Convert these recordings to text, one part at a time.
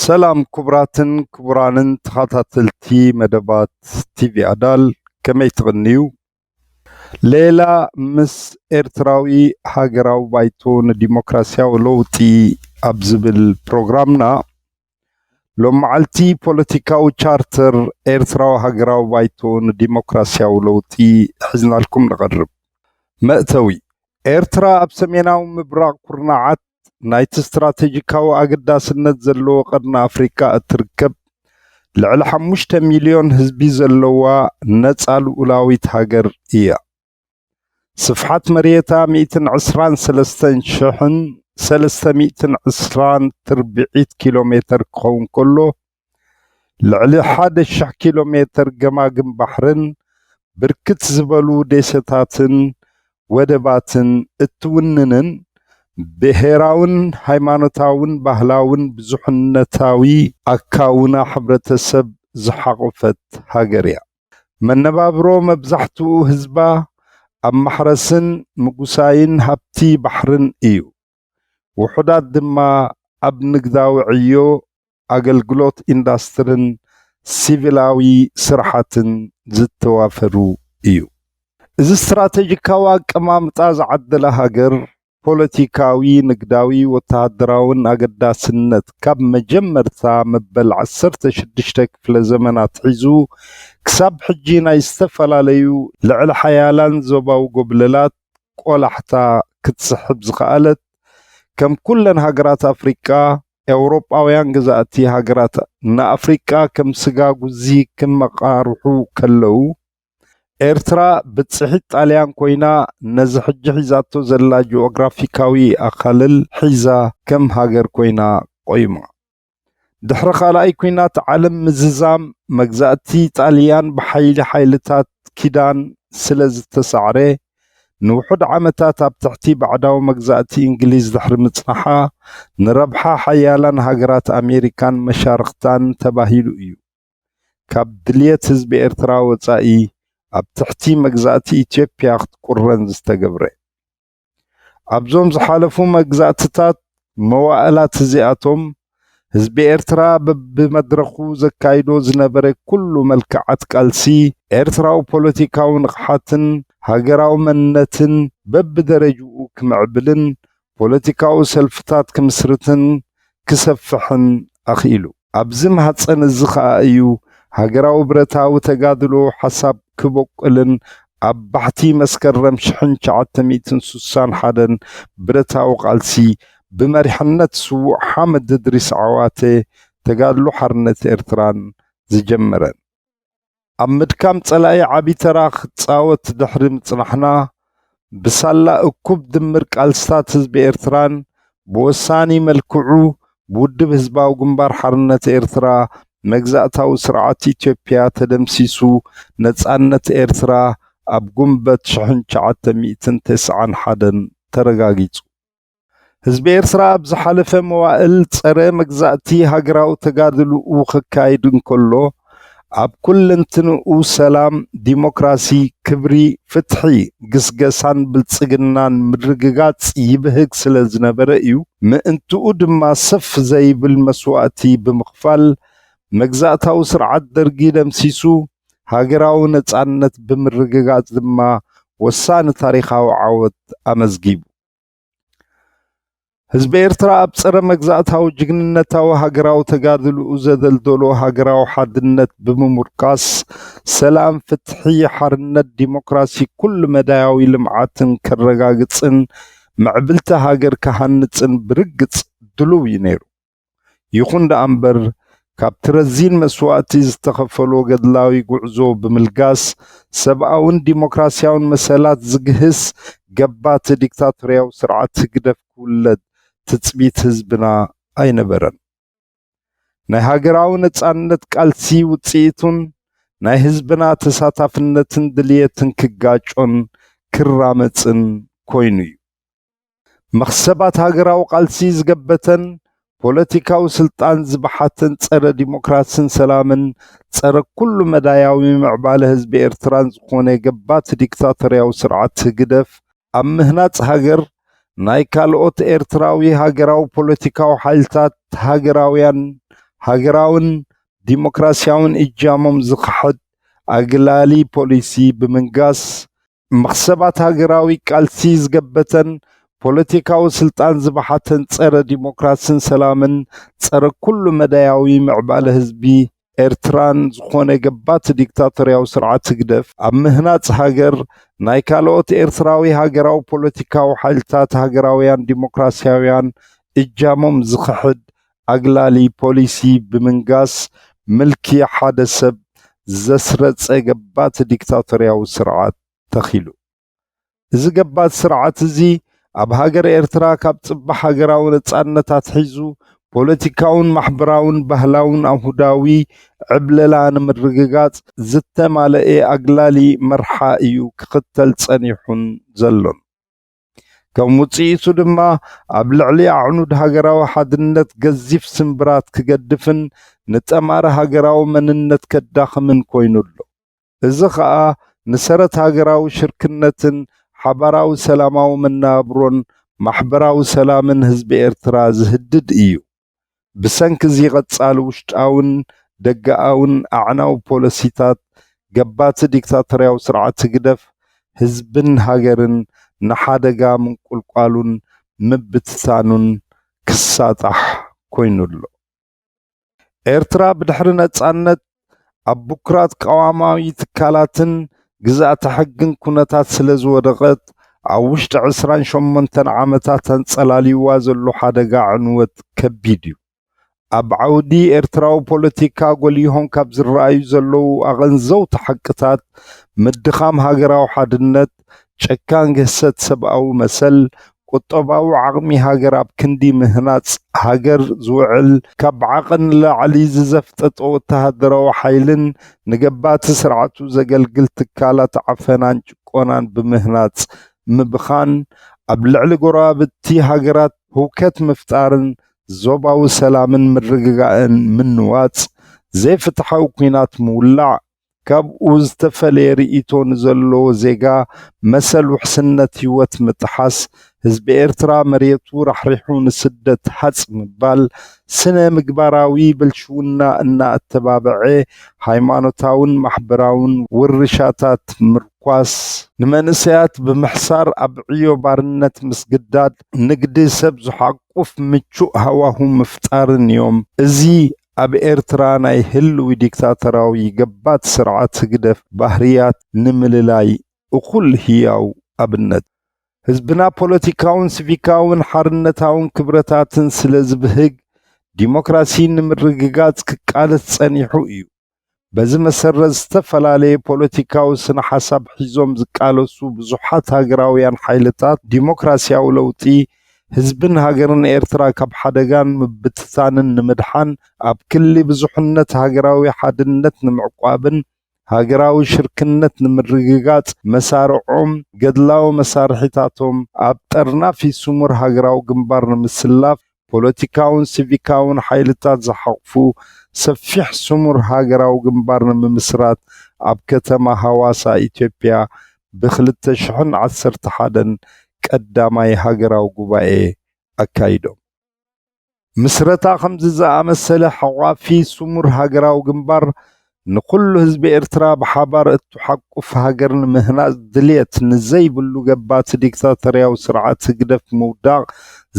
ሰላም ክቡራትን ክቡራንን ተኸታተልቲ መደባት ቲቪ ኣዳል፣ ከመይ ትቕንዩ? ሌላ ምስ ኤርትራዊ ሃገራዊ ባይቶ ንዲሞክራሲያዊ ለውጢ ኣብ ዝብል ፕሮግራምና፣ ሎም መዓልቲ ፖለቲካዊ ቻርተር ኤርትራዊ ሃገራዊ ባይቶ ንዲሞክራሲያዊ ለውጢ ሒዝናልኩም ንቐርብ። መእተዊ፣ ኤርትራ ኣብ ሰሜናዊ ምብራቕ ኩርናዓት ናይቲ ስትራቴጂካዊ ኣገዳስነት ዘለዎ ቀርኒ ኣፍሪካ እትርከብ፣ ልዕሊ ሓሙሽተ ሚልዮን ህዝቢ ዘለዋ ነጻ ልኡላዊት ሃገር እያ። ስፍሓት መሬታ ሚእትን ዕስራን ሰለስተን ሽሕን ሰለስተ ሚእትን ዕስራን ትርብዒት ኪሎ ሜተር ክኸውን ከሎ፣ ልዕሊ ሓደ ሽሕ ኪሎ ሜተር ገማግም ባሕርን ብርክት ዝበሉ ደሴታትን ወደባትን እትውንንን፣ ብሄራውን ሃይማኖታውን ባህላውን ብዙሕነታዊ ኣካውና ሕብረተሰብ ዝሓቖፈት ሃገር እያ። መነባብሮ መብዛሕትኡ ህዝባ ኣብ ማሕረስን ምጉሳይን ሃብቲ ባሕርን እዩ። ውሑዳት ድማ ኣብ ንግዳዊ ዕዮ፣ ኣገልግሎት፣ ኢንዳስትርን ሲቪላዊ ስራሓትን ዝተዋፈሩ እዩ። እዚ ስትራቴጂካዊ ኣቀማምጣ ዝዓደላ ሃገር፣ ፖለቲካዊ፣ ንግዳዊ፣ ወተሃደራውን ኣገዳስነት ካብ መጀመርታ መበል ዓሰርተ ሽዱሽተ ክፍለ ዘመን ኣትሒዙ ክሳብ ሕጂ ናይ ዝተፈላለዩ ልዕለ ሓያላን ዞባዊ ጎብለላት ቆላሕታ ክትስሕብ ዝኸኣለት፣ ከም ኩለን ሃገራት ኣፍሪቃ፣ ኤውሮጳውያን ገዛእቲ ሃገራት ንኣፍሪቃ ከም ስጋ ጉዚ ክመቓርሑ ከለዉ፣ ኤርትራ ብጽሒት ጣልያን ኮይና፣ ነዚ ሕጂ ሒዛቶ ዘላ ጂኦግራፊካዊ ኣኻልል ሒዛ ከም ሃገር ኮይና ቆይማ። ድሕሪ ካልኣይ ኲናት ዓለም ምዝዛም፣ መግዛእቲ ጣልያን ብሓይሊ ሓይልታት ኪዳን ስለ ዝተሳዕረ፣ ንውሑድ ዓመታት ኣብ ትሕቲ ባዕዳዊ መግዛእቲ እንግሊዝ ድሕሪ ምጽናሓ፣ ንረብሓ ሓያላን ሃገራት ኣሜሪካን መሻርኽታን ተባሂሉ እዩ። ካብ ድልየት ህዝቢ ኤርትራ ወጻኢ ኣብ ትሕቲ መግዛእቲ ኢትዮጵያ ክትቁረን ዝተገብረ። ኣብዞም ዝሓለፉ መግዛእትታት መዋእላት እዚኣቶም፣ ህዝቢ ኤርትራ በብመድረኹ ዘካይዶ ዝነበረ ኩሉ መልክዓት ቃልሲ፣ ኤርትራዊ ፖለቲካዊ ንቕሓትን ሃገራዊ መንነትን በብደረጅኡ ክምዕብልን ፖለቲካዊ ሰልፍታት ክምስርትን ክሰፍሕን ኣኽኢሉ። ኣብዚ ማህጸን እዚ ኸኣ እዩ ሃገራዊ ብረታዊ ተጋድሎ ሓሳብ ክበቁልን ኣብ ባሕቲ መስከረም ሽሕን ትሽዓተ ሚእትን ስሳን ሓደን ብረታዊ ቃልሲ ብመሪሕነት ስዉእ ሓመድ እድሪስ ዓዋተ ተጋድሎ ሓርነት ኤርትራን ዝጀመረን። ኣብ ምድካም ጸላኢ ዓቢ ተራ ክጻወት ድሕሪ ምጽናሕና፣ ብሳላ እኩብ ድምር ቃልስታት ህዝቢ ኤርትራን ብወሳኒ መልክዑ ብውድብ ህዝባዊ ግንባር ሓርነት ኤርትራ መግዛእታዊ ስርዓት ኢትዮጵያ ተደምሲሱ፣ ነጻነት ኤርትራ ኣብ ጉንበት ሽሕን ትሽዓተ ሚእትን ተስዓን ሓደን ተረጋጊጹ። ህዝቢ ኤርትራ ኣብ ዝሓለፈ መዋእል ጸረ መግዛእቲ ሃገራዊ ተጋድልኡ ከካይድ እንከሎ፣ ኣብ ኩለንትንኡ ሰላም፣ ዲሞክራሲ፣ ክብሪ፣ ፍትሒ፣ ግስገሳን ብልጽግናን ምርግጋጽ ይብህግ ስለ ዝነበረ እዩ። ምእንትኡ ድማ ሰፍ ዘይብል መስዋእቲ ብምኽፋል መግዛእታዊ ስርዓት ደርጊ ደምሲሱ፣ ሃገራዊ ነጻነት ብምርግጋጽ ድማ ወሳኒ ታሪኻዊ ዓወት ኣመዝጊቡ። ህዝቢ ኤርትራ ኣብ ጸረ መግዛእታዊ ጅግንነታዊ ሃገራዊ ተጋድልኡ ዘደልደሎ ሃገራዊ ሓድነት ብምሙርካስ፣ ሰላም፣ ፍትሒ፣ ሓርነት፣ ዲሞክራሲ፣ ኩሉ መዳያዊ ልምዓትን ከረጋግጽን ምዕብልቲ ሃገር ክሃንጽን ብርግጽ ድሉው እዩ ነይሩ። ይኹን ደኣ እምበር፣ ካብቲ ረዚን መስዋእቲ ዝተኸፈሎ ገድላዊ ጉዕዞ ብምልጋስ፣ ሰብኣውን ዲሞክራሲያውን መሰላት ዝግህስ ገባቲ ዲክታቶርያዊ ስርዓት ህግደፍ ክውለድ ትጽቢት ህዝብና ኣይነበረን። ናይ ሃገራዊ ነጻነት ቃልሲ ውጽኢቱን ናይ ህዝብና ተሳታፍነትን ድልየትን ክጋጮን ክራመጽን ኮይኑ እዩ። መኽሰባት ሃገራዊ ቃልሲ ዝገበተን ፖለቲካዊ ስልጣን ዝበሓተን ጸረ ዲሞክራስን ሰላምን ጸረ ኩሉ መዳያዊ ምዕባለ ህዝቢ ኤርትራን ዝኾነ ገባቲ ዲክታቶርያዊ ስርዓት ህግደፍ ኣብ ምህናጽ ሃገር ናይ ካልኦት ኤርትራዊ ሃገራዊ ፖለቲካዊ ሓይልታት ሃገራውያን ሃገራውን ዲሞክራሲያውን እጃሞም ዝኽሕድ ኣግላሊ ፖሊሲ ብምንጋስ፣ መኽሰባት ሃገራዊ ቃልሲ ዝገበተን ፖለቲካዊ ስልጣን ዝበሓተን ጸረ ዲሞክራስን ሰላምን ጸረ ኩሉ መዳያዊ ምዕባለ ህዝቢ ኤርትራን ዝኾነ ገባቲ ዲክታቶርያዊ ስርዓት ህግደፍ ኣብ ምህናጽ ሃገር ናይ ካልኦት ኤርትራዊ ሃገራዊ ፖለቲካዊ ሓይልታት ሃገራውያን ዲሞክራሲያውያን እጃሞም ዝኽሕድ ኣግላሊ ፖሊሲ ብምንጋስ ምልኪ ሓደ ሰብ ዘስረጸ ገባቲ ዲክታቶርያዊ ስርዓት ተኺሉ። እዚ ገባቲ ስርዓት እዚ ኣብ ሃገር ኤርትራ ካብ ጽባሕ ሃገራዊ ነጻነት ኣትሒዙ ፖለቲካውን ማሕበራውን ባህላውን ኣህዳዊ ዕብለላ ንምርግጋጽ ዝተማለኤ ኣግላሊ መርሓ እዩ ክኽተል ጸኒሑን ዘሎን። ከም ውጽኢቱ ድማ ኣብ ልዕሊ ኣዕኑድ ሃገራዊ ሓድነት ገዚፍ ስምብራት ክገድፍን ንጠማሪ ሃገራዊ መንነት ከዳኽምን ኮይኑ ኣሎ። እዚ ኸኣ ንሰረት ሃገራዊ ሽርክነትን ሓባራዊ ሰላማዊ መናብሮን ማሕበራዊ ሰላምን ህዝቢ ኤርትራ ዝህድድ እዩ። ብሰንኪ እዚ ቀጻሊ ውሽጣውን ደገኣውን ኣዕናዊ ፖለሲታት ገባቲ ዲክታቶርያዊ ስርዓት ህግደፍ ህዝብን ሃገርን ንሓደጋ ምንቁልቋሉን ምብትታኑን ክሳጣሕ ኮይኑ ኣሎ። ኤርትራ ብድሕሪ ነጻነት ኣብ ብኩራት ቀዋማዊ ትካላትን ግዝኣተ ሕግን ኩነታት ስለ ዝወደቐት፣ ኣብ ውሽጢ ዕስራን ሸሞንተን ዓመታት ኣንጸላልይዋ ዘሎ ሓደጋ ዕንወት ከቢድ እዩ። ኣብ ዓውዲ ኤርትራዊ ፖለቲካ ጎሊሆም ካብ ዝረኣዩ ዘለዉ ኣቐንዘውቲ ሓቅታት፣ ምድኻም ሃገራዊ ሓድነት፣ ጨካን ግህሰት ሰብኣዊ መሰል፣ ቁጠባዊ ዓቕሚ ሃገር ኣብ ክንዲ ምህናጽ ሃገር ዝውዕል፣ ካብ ዓቐን ንላዕሊ ዝዘፍጠጠ ወተሃደራዊ ሓይልን ንገባቲ ስርዓቱ ዘገልግል ትካላት ዓፈናን ጭቆናን ብምህናጽ ምብኻን፣ ኣብ ልዕሊ ጎረባብቲ ሃገራት ህውከት ምፍጣርን ዞባዊ ሰላምን ምርግጋእን ምንዋጽ፣ ዘይፍትሓዊ ኲናት ምውላዕ፣ ካብኡ ዝተፈለየ ርእይቶ ንዘለዎ ዜጋ መሰል ውሕስነት ህይወት ምጥሓስ፣ ህዝቢ ኤርትራ መሬቱ ራሕሪሑ ንስደት ሃጽ ምባል፣ ስነ ምግባራዊ ብልሽውና እናኣተባብዐ፣ ሃይማኖታውን ማሕበራውን ውርሻታት ምርኳስ፣ ንመንእሰያት ብምሕሳር ኣብ ዕዮ ባርነት ምስግዳድ፣ ንግዲ ሰብ ዝሓቁፍ ምቹእ ሃዋሁ ምፍጣርን እዮም። እዚ ኣብ ኤርትራ ናይ ህልዊ ዲክታተራዊ ገባቲ ስርዓት ህግደፍ ባህርያት ንምልላይ እኹል ህያው ኣብነት። ህዝብና ፖለቲካውን ሲቪካውን ሓርነታውን ክብረታትን ስለ ዝብህግ፣ ዲሞክራሲ ንምርግጋጽ ክቃለስ ጸኒሑ እዩ። በዚ መሰረት፣ ዝተፈላለየ ፖለቲካዊ ስነ ሓሳብ ሒዞም ዝቃለሱ ብዙሓት ሃገራውያን ሓይልታት ዲሞክራሲያዊ ለውጢ፣ ህዝብን ሃገርን ኤርትራ ካብ ሓደጋን ምብትታንን ንምድሓን፣ ኣብ ክሊ ብዙሕነት ሃገራዊ ሓድነት ንምዕቋብን ሃገራዊ ሽርክነት ንምርግጋጽ መሳርዖም፣ ገድላዊ መሳርሒታቶም ኣብ ጠርናፊ ስሙር ሃገራዊ ግንባር ንምስላፍ፣ ፖለቲካውን ሲቪካውን ሓይልታት ዝሓቑፉ ሰፊሕ ስሙር ሃገራዊ ግንባር ንምምስራት ኣብ ከተማ ሃዋሳ ኢትዮጵያ ብክልተ ሽሕን ዓሰርተ ሓደን ቀዳማይ ሃገራዊ ጉባኤ ኣካይዶም። ምስረታ ከምዚ ዝኣመሰለ ሓቋፊ ስሙር ሃገራዊ ግንባር ንኹሉ ህዝቢ ኤርትራ ብሓባር እትሓቁፍ ሃገር ንምህናጽ ድልየት ንዘይብሉ ገባቲ ዲክታቶርያዊ ስርዓት ህግደፍ ምውዳቕ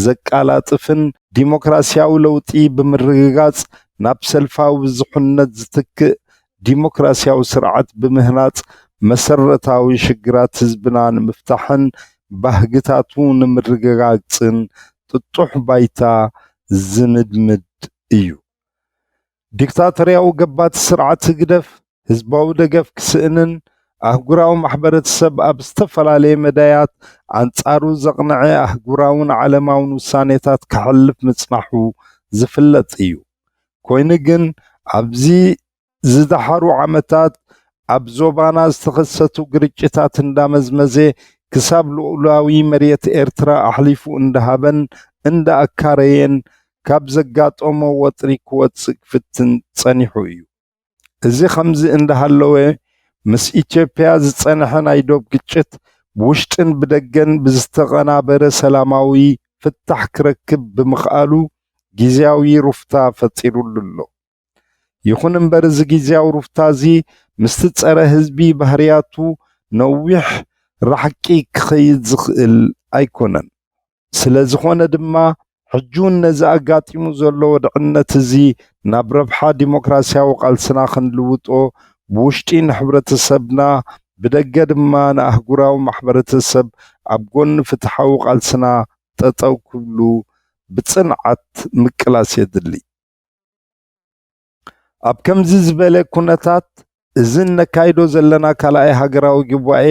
ዘቃላጥፍን ዲሞክራሲያዊ ለውጢ ብምርግጋጽ ናብ ሰልፋዊ ብዙሕነት ዝትክእ ዲሞክራሲያዊ ስርዓት ብምህናጽ መሰረታዊ ሽግራት ህዝብና ንምፍታሕን ባህግታቱ ንምርግጋጽን ጥጡሕ ባይታ ዝምድምድ እዩ። ዲክታቶርያዊ ገባቲ ስርዓት ህግደፍ ህዝባዊ ደገፍ ክስእንን ኣህጉራዊ ማሕበረተሰብ ኣብ ዝተፈላለየ መዳያት ኣንጻሩ ዘቕነዐ ኣህጉራውን ዓለማውን ውሳኔታት ከሕልፍ ምጽናሑ ዝፍለጥ እዩ። ኮይኑ ግን ኣብዚ ዝደሓሩ ዓመታት ኣብ ዞባና ዝተኸሰቱ ግርጭታት እንዳመዝመዘ ክሳብ ልኡላዊ መሬት ኤርትራ ኣሕሊፉ እንዳሃበን እንዳኣካረየን ካብ ዘጋጠሞ ወጥሪ ክወጽእ ክፍትን ጸኒሑ እዩ። እዚ ከምዚ እንዳሃለወ፣ ምስ ኢትዮጵያ ዝጸንሐ ናይ ዶብ ግጭት ብውሽጥን ብደገን ብዝተቐናበረ ሰላማዊ ፍታሕ ክረክብ ብምኽኣሉ ግዝያዊ ሩፍታ ፈጢሩሉ ኣሎ። ይኹን እምበር፣ እዚ ግዝያዊ ሩፍታ እዚ ምስቲ ጸረ ህዝቢ ባህርያቱ ነዊሕ ርሕቂ ክኸይድ ዝኽእል ኣይኮነን። ስለ ዝኾነ ድማ፣ ሕጂ እውን ነዚ ኣጋጢሙ ዘሎ ወድዕነት እዚ ናብ ረብሓ ዲሞክራስያዊ ቃልስና ክንልውጦ፣ ብውሽጢ ንሕብረተሰብና፣ ብደገ ድማ ንኣህጉራዊ ማሕበረተሰብ ኣብ ጎኒ ፍትሓዊ ቃልስና ጠጠው ክብሉ ብጽንዓት ምቅላስ የድሊ። ኣብ ከምዚ ዝበለ ኩነታት፣ እዚ እነካይዶ ዘለና ካልኣይ ሃገራዊ ጉባኤ፣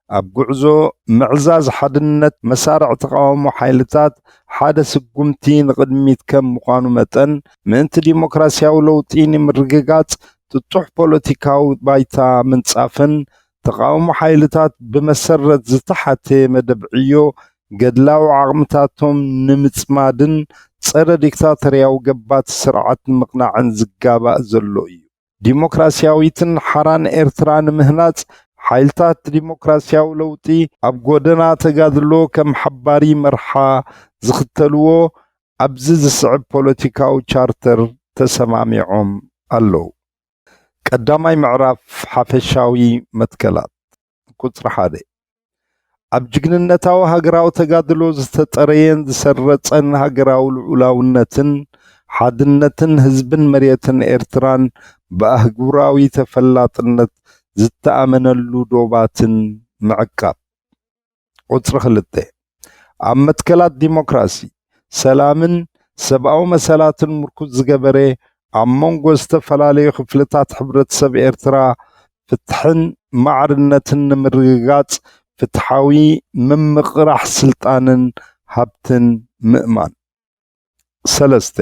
ኣብ ጉዕዞ ምዕዛዝ ሓድነት መሳርዕ ተቓውሞ ሓይልታት ሓደ ስጉምቲ ንቕድሚት ከም ምዃኑ መጠን፣ ምእንቲ ዲሞክራስያዊ ለውጢ ንምርግጋጽ ጥጡሕ ፖለቲካዊ ባይታ ምንጻፍን፣ ተቓውሞ ሓይልታት ብመሰረት ዝተሓተ መደብ ዕዮ ገድላዊ ዓቕምታቶም ንምጽማድን ጸረ ዲክታቶርያዊ ገባቲ ስርዓት ንምቕናዕን ዝጋባእ ዘሎ እዩ። ዲሞክራስያዊትን ሓራን ኤርትራ ንምህናጽ፣ ሓይልታት ዲሞክራስያዊ ለውጢ ኣብ ጎደና ተጋድሎ ከም ሓባሪ መርሓ ዝኽተልዎ ኣብዚ ዝስዕብ ፖለቲካዊ ቻርተር ተሰማሚዖም ኣለዉ። ቀዳማይ ምዕራፍ ሓፈሻዊ መትከላት። ቁጽሪ ሓደ፣ ኣብ ጅግንነታዊ ሃገራዊ ተጋድሎ ዝተጠረየን ዝሰረጸን ሃገራዊ ልዑላውነትን ሓድነትን ህዝብን መሬትን ኤርትራን ብኣህጉራዊ ተፈላጥነት ዝተኣመነሉ ዶባትን ምዕቃብ። ቁጽሪ ክልተ፣ ኣብ መትከላት ዲሞክራሲ፣ ሰላምን ሰብኣዊ መሰላትን ምርኩዝ ዝገበረ፣ ኣብ መንጎ ዝተፈላለዩ ክፍልታት ሕብረተሰብ ኤርትራ ፍትሕን ማዕርነትን ንምርግጋጽ ፍትሓዊ ምምቕራሕ ስልጣንን ሃብትን ምእማን። ሰለስተ፣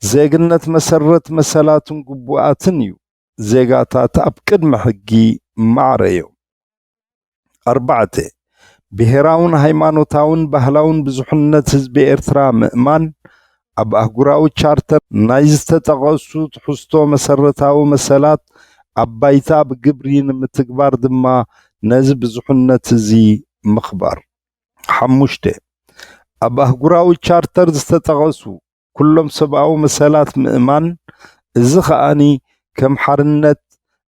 ዜግነት መሰረት መሰላትን ግቡኣትን እዩ። ዜጋታት ኣብ ቅድሚ ሕጊ ማዕረ እዮም። ኣርባዕተ፣ ብሄራውን ሃይማኖታውን ባህላውን ብዙሕነት ህዝቢ ኤርትራ ምእማን፣ ኣብ ኣህጉራዊ ቻርተር ናይ ዝተጠቐሱ ትሕዝቶ መሰረታዊ መሰላት ኣብ ባይታ ብግብሪ ንምትግባር ድማ ነዚ ብዙሕነት እዚ ምኽባር። ሓሙሽተ፣ ኣብ ኣህጉራዊ ቻርተር ዝተጠቐሱ ኩሎም ሰብኣዊ መሰላት ምእማን፣ እዚ ከኣኒ ከም ሓርነት፣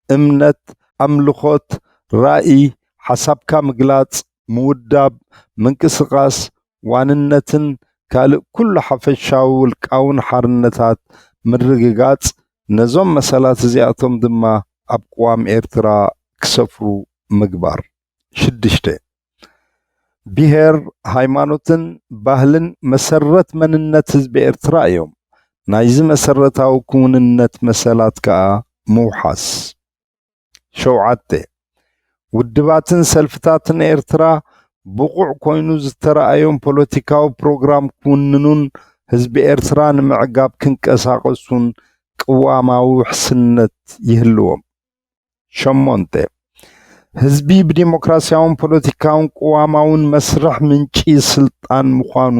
እምነት፣ ኣምልኾት፣ ራእይ፣ ሓሳብካ ምግላጽ፣ ምውዳብ፣ ምንቅስቓስ፣ ዋንነትን ካልእ ኩሉ ሓፈሻዊ ውልቃውን ሓርነታት ምርግጋጽ፣ ነዞም መሰላት እዚኣቶም ድማ ኣብ ቅዋም ኤርትራ ክሰፍሩ ምግባር። ሽዱሽተ፣ ብሄር፣ ሃይማኖትን ባህልን መሰረት መንነት ህዝቢ ኤርትራ እዮም። ናይዚ መሰረታዊ ክውንነት መሰላት ከኣ ምውሓስ። ሸውዓተ፣ ውድባትን ሰልፍታትን ኤርትራ ብቑዕ ኮይኑ ዝተረኣዮም ፖለቲካዊ ፕሮግራም ክውንኑን ህዝቢ ኤርትራ ንምዕጋብ ክንቀሳቐሱን ቅዋማዊ ውሕስነት ይህልዎም። ሸሞንተ፣ ህዝቢ ብዲሞክራስያውን ፖለቲካውን ቅዋማውን መስርሕ ምንጪ ስልጣን ምዃኑ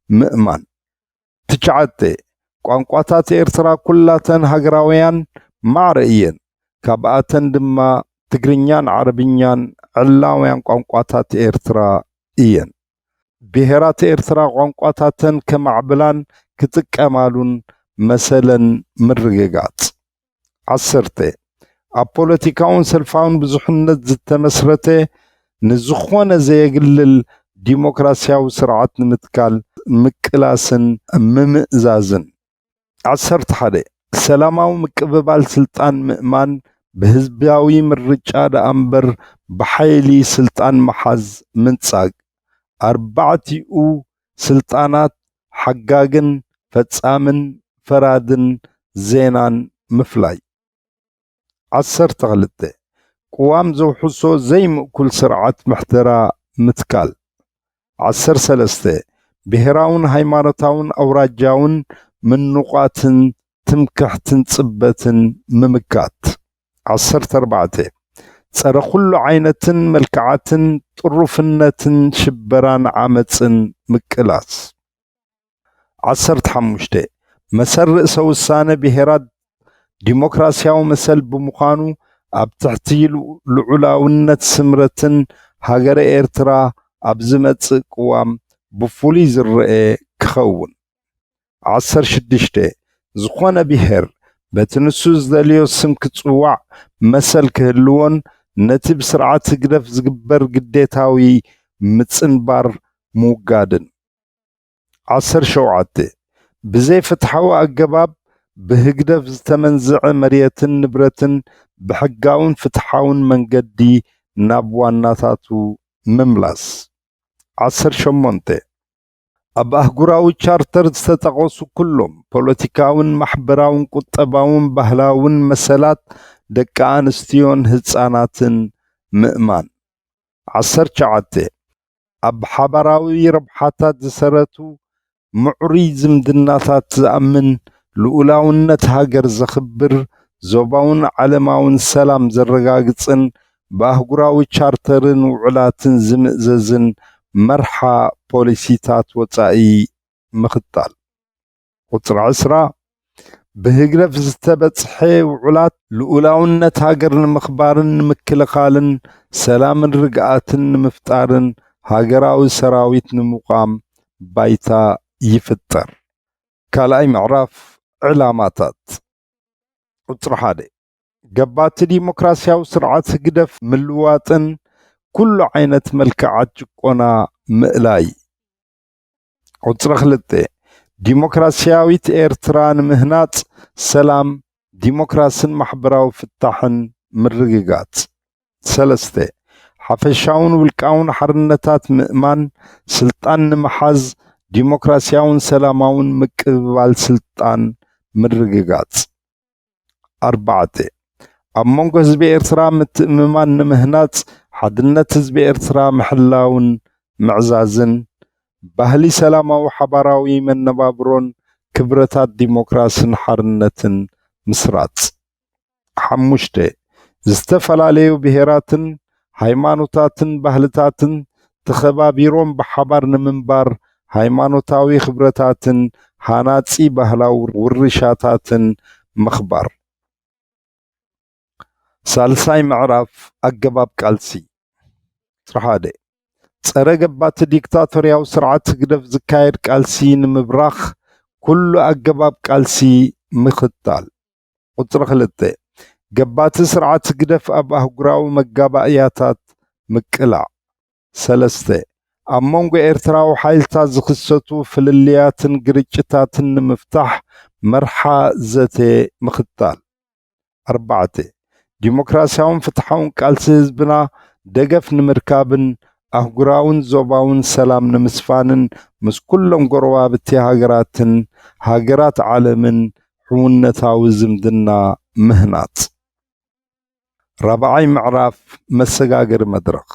ምእማን። ትሽዓተ፣ ቋንቋታት ኤርትራ ኩላተን ሃገራውያን ማዕረ እየን። ካብኣተን ድማ ትግርኛን ዓረብኛን ዕላውያን ቋንቋታት ኤርትራ እየን። ብሄራት ኤርትራ ቋንቋታተን ከማዕብላን ክጥቀማሉን መሰለን ምርግጋጽ። ዓሰርተ፣ ኣብ ፖለቲካውን ሰልፋውን ብዙሕነት ዝተመስረተ ንዝኾነ ዘየግልል ዲሞክራስያዊ ስርዓት ንምትካል ምቅላስን ምምእዛዝን። ዓሰርተ ሓደ፣ ሰላማዊ ምቅብባል ስልጣን ምእማን፣ ብህዝባዊ ምርጫ ደኣ እምበር ብሓይሊ ስልጣን ምሓዝ ምንጻግ። ኣርባዕቲኡ ስልጣናት ሓጋግን ፈጻምን ፈራድን ዜናን ምፍላይ። ዓሰርተ ክልተ፣ ቅዋም ዘውሕሶ ዘይምእኩል ስርዓት ምሕደራ ምትካል። ዓሰርተ ሰለስተ፣ ብሄራውን ሃይማኖታውን ኣውራጃውን ምንቋትን ትምክሕትን ጽበትን ምምካት። ዓሰርተ ኣርባዕተ፣ ጸረ ኩሉ ዓይነትን መልክዓትን ጥሩፍነትን ሽበራን ዓመጽን ምቅላስ። ዓሰርተ ሓሙሽተ፣ መሰል ርእሰ ውሳነ ብሄራት ዲሞክራስያዊ መሰል ብምዃኑ፣ ኣብ ትሕቲ ልዑ-፣ ልዑላውነት ስምረትን ሃገረ ኤርትራ ኣብ ዝመጽእ ቅዋም ብፍሉይ ዝረኤ ክኸውን። ዓሰርተ ሽዱሽተ፣ ዝኾነ ብሄር በቲ ንሱ ዝደልዮ ስም ክጽዋዕ መሰል ክህልዎን ነቲ ብስርዓት ህግደፍ ዝግበር ግዴታዊ ምጽንባር ምውጋድን። ዓሰርተ ሸውዓተ፣ ብዘይ ፍትሓዊ ኣገባብ ብህግደፍ ዝተመንዝዐ መሬትን ንብረትን ብሕጋውን ፍትሓውን መንገዲ ናብ ዋናታቱ ምምላስ። ዓሰርተ ሸሞንተ፣ ኣብ ኣህጉራዊ ቻርተር ዝተጠቐሱ ኩሎም ፖለቲካውን ማሕበራውን ቁጠባውን ባህላውን መሰላት ደቂ ኣንስትዮን ህጻናትን ምእማን። ዓሰርተ ትሽዓተ፣ ኣብ ሓባራዊ ረብሓታት ዝሰረቱ ምዕሩይ ዝምድናታት ዝኣምን፣ ልኡላውነት ሃገር ዘኽብር፣ ዞባውን ዓለማውን ሰላም ዘረጋግጽን ብኣህጉራዊ ቻርተርን ውዕላትን ዝምእዘዝን መርሓ ፖሊሲታት ወጻኢ ምኽታል። ቁጽሪ ዕስራ፣ ብህግደፍ ዝተበጽሐ ውዕላት ልኡላውነት ሃገር ንምኽባርን ንምክልኻልን ሰላምን ርግኣትን ንምፍጣርን ሃገራዊ ሰራዊት ንምቋም ባይታ ይፍጠር። ካልኣይ ምዕራፍ፣ ዕላማታት። ቁጽሪ ሓደ፣ ገባቲ ዲሞክራሲያዊ ስርዓት ህግደፍ ምልዋጥን ኩሉ ዓይነት መልክዓት ጭቆና ምእላይ። ቁጽሪ ክልተ፣ ዲሞክራሲያዊት ኤርትራ ንምህናጽ ሰላም፣ ዲሞክራስን ማሕበራዊ ፍታሕን ምርግጋጽ። ሰለስተ፣ ሓፈሻውን ውልቃውን ሓርነታት ምእማን፣ ስልጣን ንምሓዝ ዲሞክራሲያውን ሰላማውን ምቅብባል ስልጣን ምርግጋጽ። ኣርባዕተ፣ ኣብ መንጎ ህዝቢ ኤርትራ ምትእምማን ንምህናጽ፣ ሓድነት ህዝቢ ኤርትራ ምሕላውን ምዕዛዝን፣ ባህሊ ሰላማዊ ሓባራዊ መነባብሮን ክብረታት ዲሞክራስን ሓርነትን ምስራጽ። ሓሙሽተ፣ ዝተፈላለዩ ብሄራትን ሃይማኖታትን ባህልታትን ተኸባቢሮም ብሓባር ንምንባር ሃይማኖታዊ ክብረታትን ሃናጺ ባህላዊ ውርሻታትን ምኽባር። ሳልሳይ ምዕራፍ፣ ኣገባብ ቃልሲ። ቁጽሪ ሓደ፣ ጸረ ገባቲ ዲክታቶርያዊ ስርዓት ህግደፍ ዝካየድ ቃልሲ ንምብራኽ ኩሉ ኣገባብ ቃልሲ ምኽታል። ቁጽሪ ክልተ፣ ገባቲ ስርዓት ህግደፍ ኣብ ኣህጉራዊ መጋባእያታት ምቅላዕ። ሰለስተ፣ ኣብ መንጎ ኤርትራዊ ሓይልታት ዝኽሰቱ ፍልልያትን ግርጭታትን ንምፍታሕ መርሓ ዘተ ምኽታል። ኣርባዕተ፣ ዲሞክራሲያውን ፍትሓውን ቃልሲ ህዝብና ደገፍ ንምርካብን ኣህጉራውን ዞባውን ሰላም ንምስፋንን ምስ ኩሎም ጎረባብቲ ሃገራትን ሃገራት ዓለምን ሕውነታዊ ዝምድና ምህናጽ። ራብዓይ ምዕራፍ፣ መሰጋገሪ መድረኽ።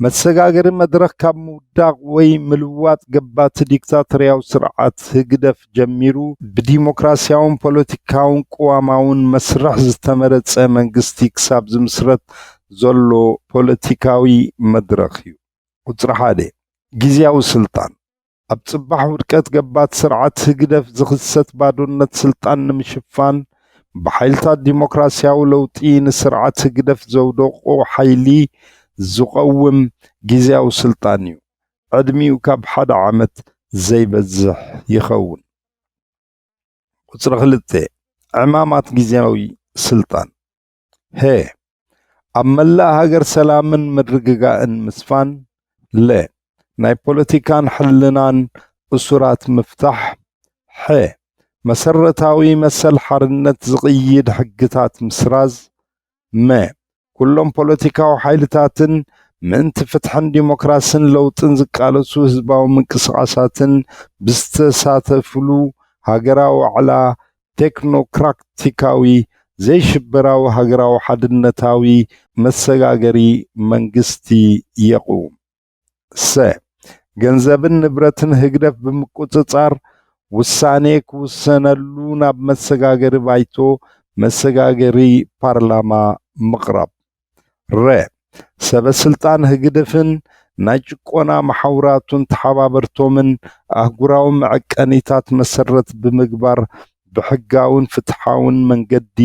መሰጋገሪ መድረኽ ካብ ምውዳቕ ወይ ምልዋጥ ገባቲ ዲክታቶርያዊ ስርዓት ህግደፍ ጀሚሩ፣ ብዲሞክራሲያውን ፖለቲካውን ቅዋማውን መስርሕ ዝተመረጸ መንግስቲ ክሳብ ዝምስረት ዘሎ ፖለቲካዊ መድረኽ እዩ። ቁጽሪ ሓደ፣ ግዝያዊ ስልጣን። ኣብ ጽባሕ ውድቀት ገባቲ ስርዓት ህግደፍ ዝኽሰት ባዶነት ስልጣን ንምሽፋን፣ ብሓይልታት ዲሞክራሲያዊ ለውጢ ንስርዓት ህግደፍ ዘውደቖ ሓይሊ ዝቐውም ግዝያዊ ስልጣን እዩ። ዕድሚኡ ካብ ሓደ ዓመት ዘይበዝሕ ይኸውን። ቁጽሪ ክልተ፣ ዕማማት ግዝያዊ ስልጣን። ሀ፣ ኣብ መላእ ሃገር ሰላምን ምርግጋእን ምስፋን። ለ፣ ናይ ፖለቲካን ሕልናን እሱራት ምፍታሕ። ሐ፣ መሰረታዊ መሰል ሓርነት ዝቕይድ ሕግታት ምስራዝ። መ፣ ኩሎም ፖለቲካዊ ሓይልታትን ምእንቲ ፍትሕን ዲሞክራስን ለውጥን ዝቃለሱ ህዝባዊ ምንቅስቓሳትን ብዝተሳተፍሉ ሃገራዊ ዋዕላ ቴክኖክራቲካዊ ዘይሽበራዊ ሃገራዊ ሓድነታዊ መሰጋገሪ መንግስቲ የቕውም። ሰ፣ ገንዘብን ንብረትን ህግደፍ ብምቁጽጻር ውሳኔ ክውሰነሉ ናብ መሰጋገሪ ባይቶ፣ መሰጋገሪ ፓርላማ ምቕራብ። ረ፣ ሰበ ስልጣን ህግደፍን ናይ ጭቆና መሓውራቱን ተሓባበርቶምን ኣህጉራዊ መዐቀኒታት መሰረት ብምግባር ብሕጋውን ፍትሓውን መንገዲ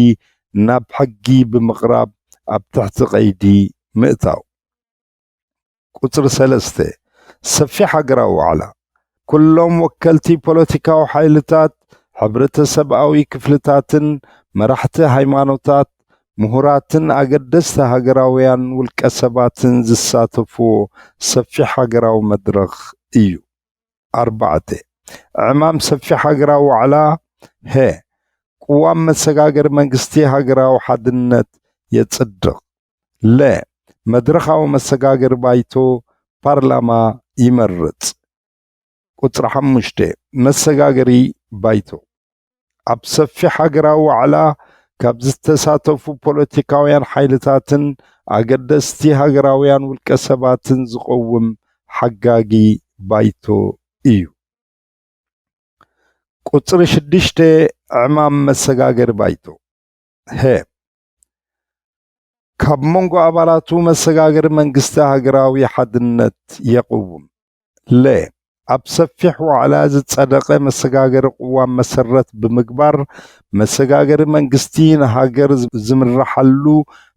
ናብ ሕጊ ብምቕራብ ኣብ ትሕቲ ቀይዲ ምእታው። ቁጽሪ ሰለስተ፣ ሰፊሕ ሃገራዊ ዋዕላ። ኩሎም ወከልቲ ፖለቲካዊ ሓይልታት ሕብረተሰብኣዊ ክፍልታትን መራሕቲ ሃይማኖታት፣ ምሁራትን ኣገደስቲ ሃገራውያን ውልቀ ሰባትን ዝሳተፍዎ ሰፊሕ ሃገራዊ መድረኽ እዩ። ኣርባዕተ፣ ዕማም ሰፊሕ ሃገራዊ ዋዕላ። ሀ፣ ቅዋም መሰጋገሪ መንግስቲ ሃገራዊ ሓድነት የጽድቕ። ለ፣ መድረኻዊ መሰጋገሪ ባይቶ ፓርላማ ይመርጽ። ቁጽሪ ሓሙሽተ፣ መሰጋገሪ ባይቶ። ኣብ ሰፊሕ ሃገራዊ ዋዕላ ካብ ዝተሳተፉ ፖለቲካውያን ሓይልታትን ኣገደስቲ ሃገራውያን ውልቀ ሰባትን ዝቐውም ሓጋጊ ባይቶ እዩ። ቁጽሪ ሽዱሽተ፣ ዕማም መሰጋገሪ ባይቶ። ሀ፣ ካብ መንጎ ኣባላቱ መሰጋገሪ መንግስቲ ሃገራዊ ሓድነት የቕውም። ለ፣ ኣብ ሰፊሕ ዋዕላ ዝጸደቐ መሰጋገሪ ቅዋም መሰረት ብምግባር፣ መሰጋገሪ መንግስቲ ንሃገር ዝምርሓሉ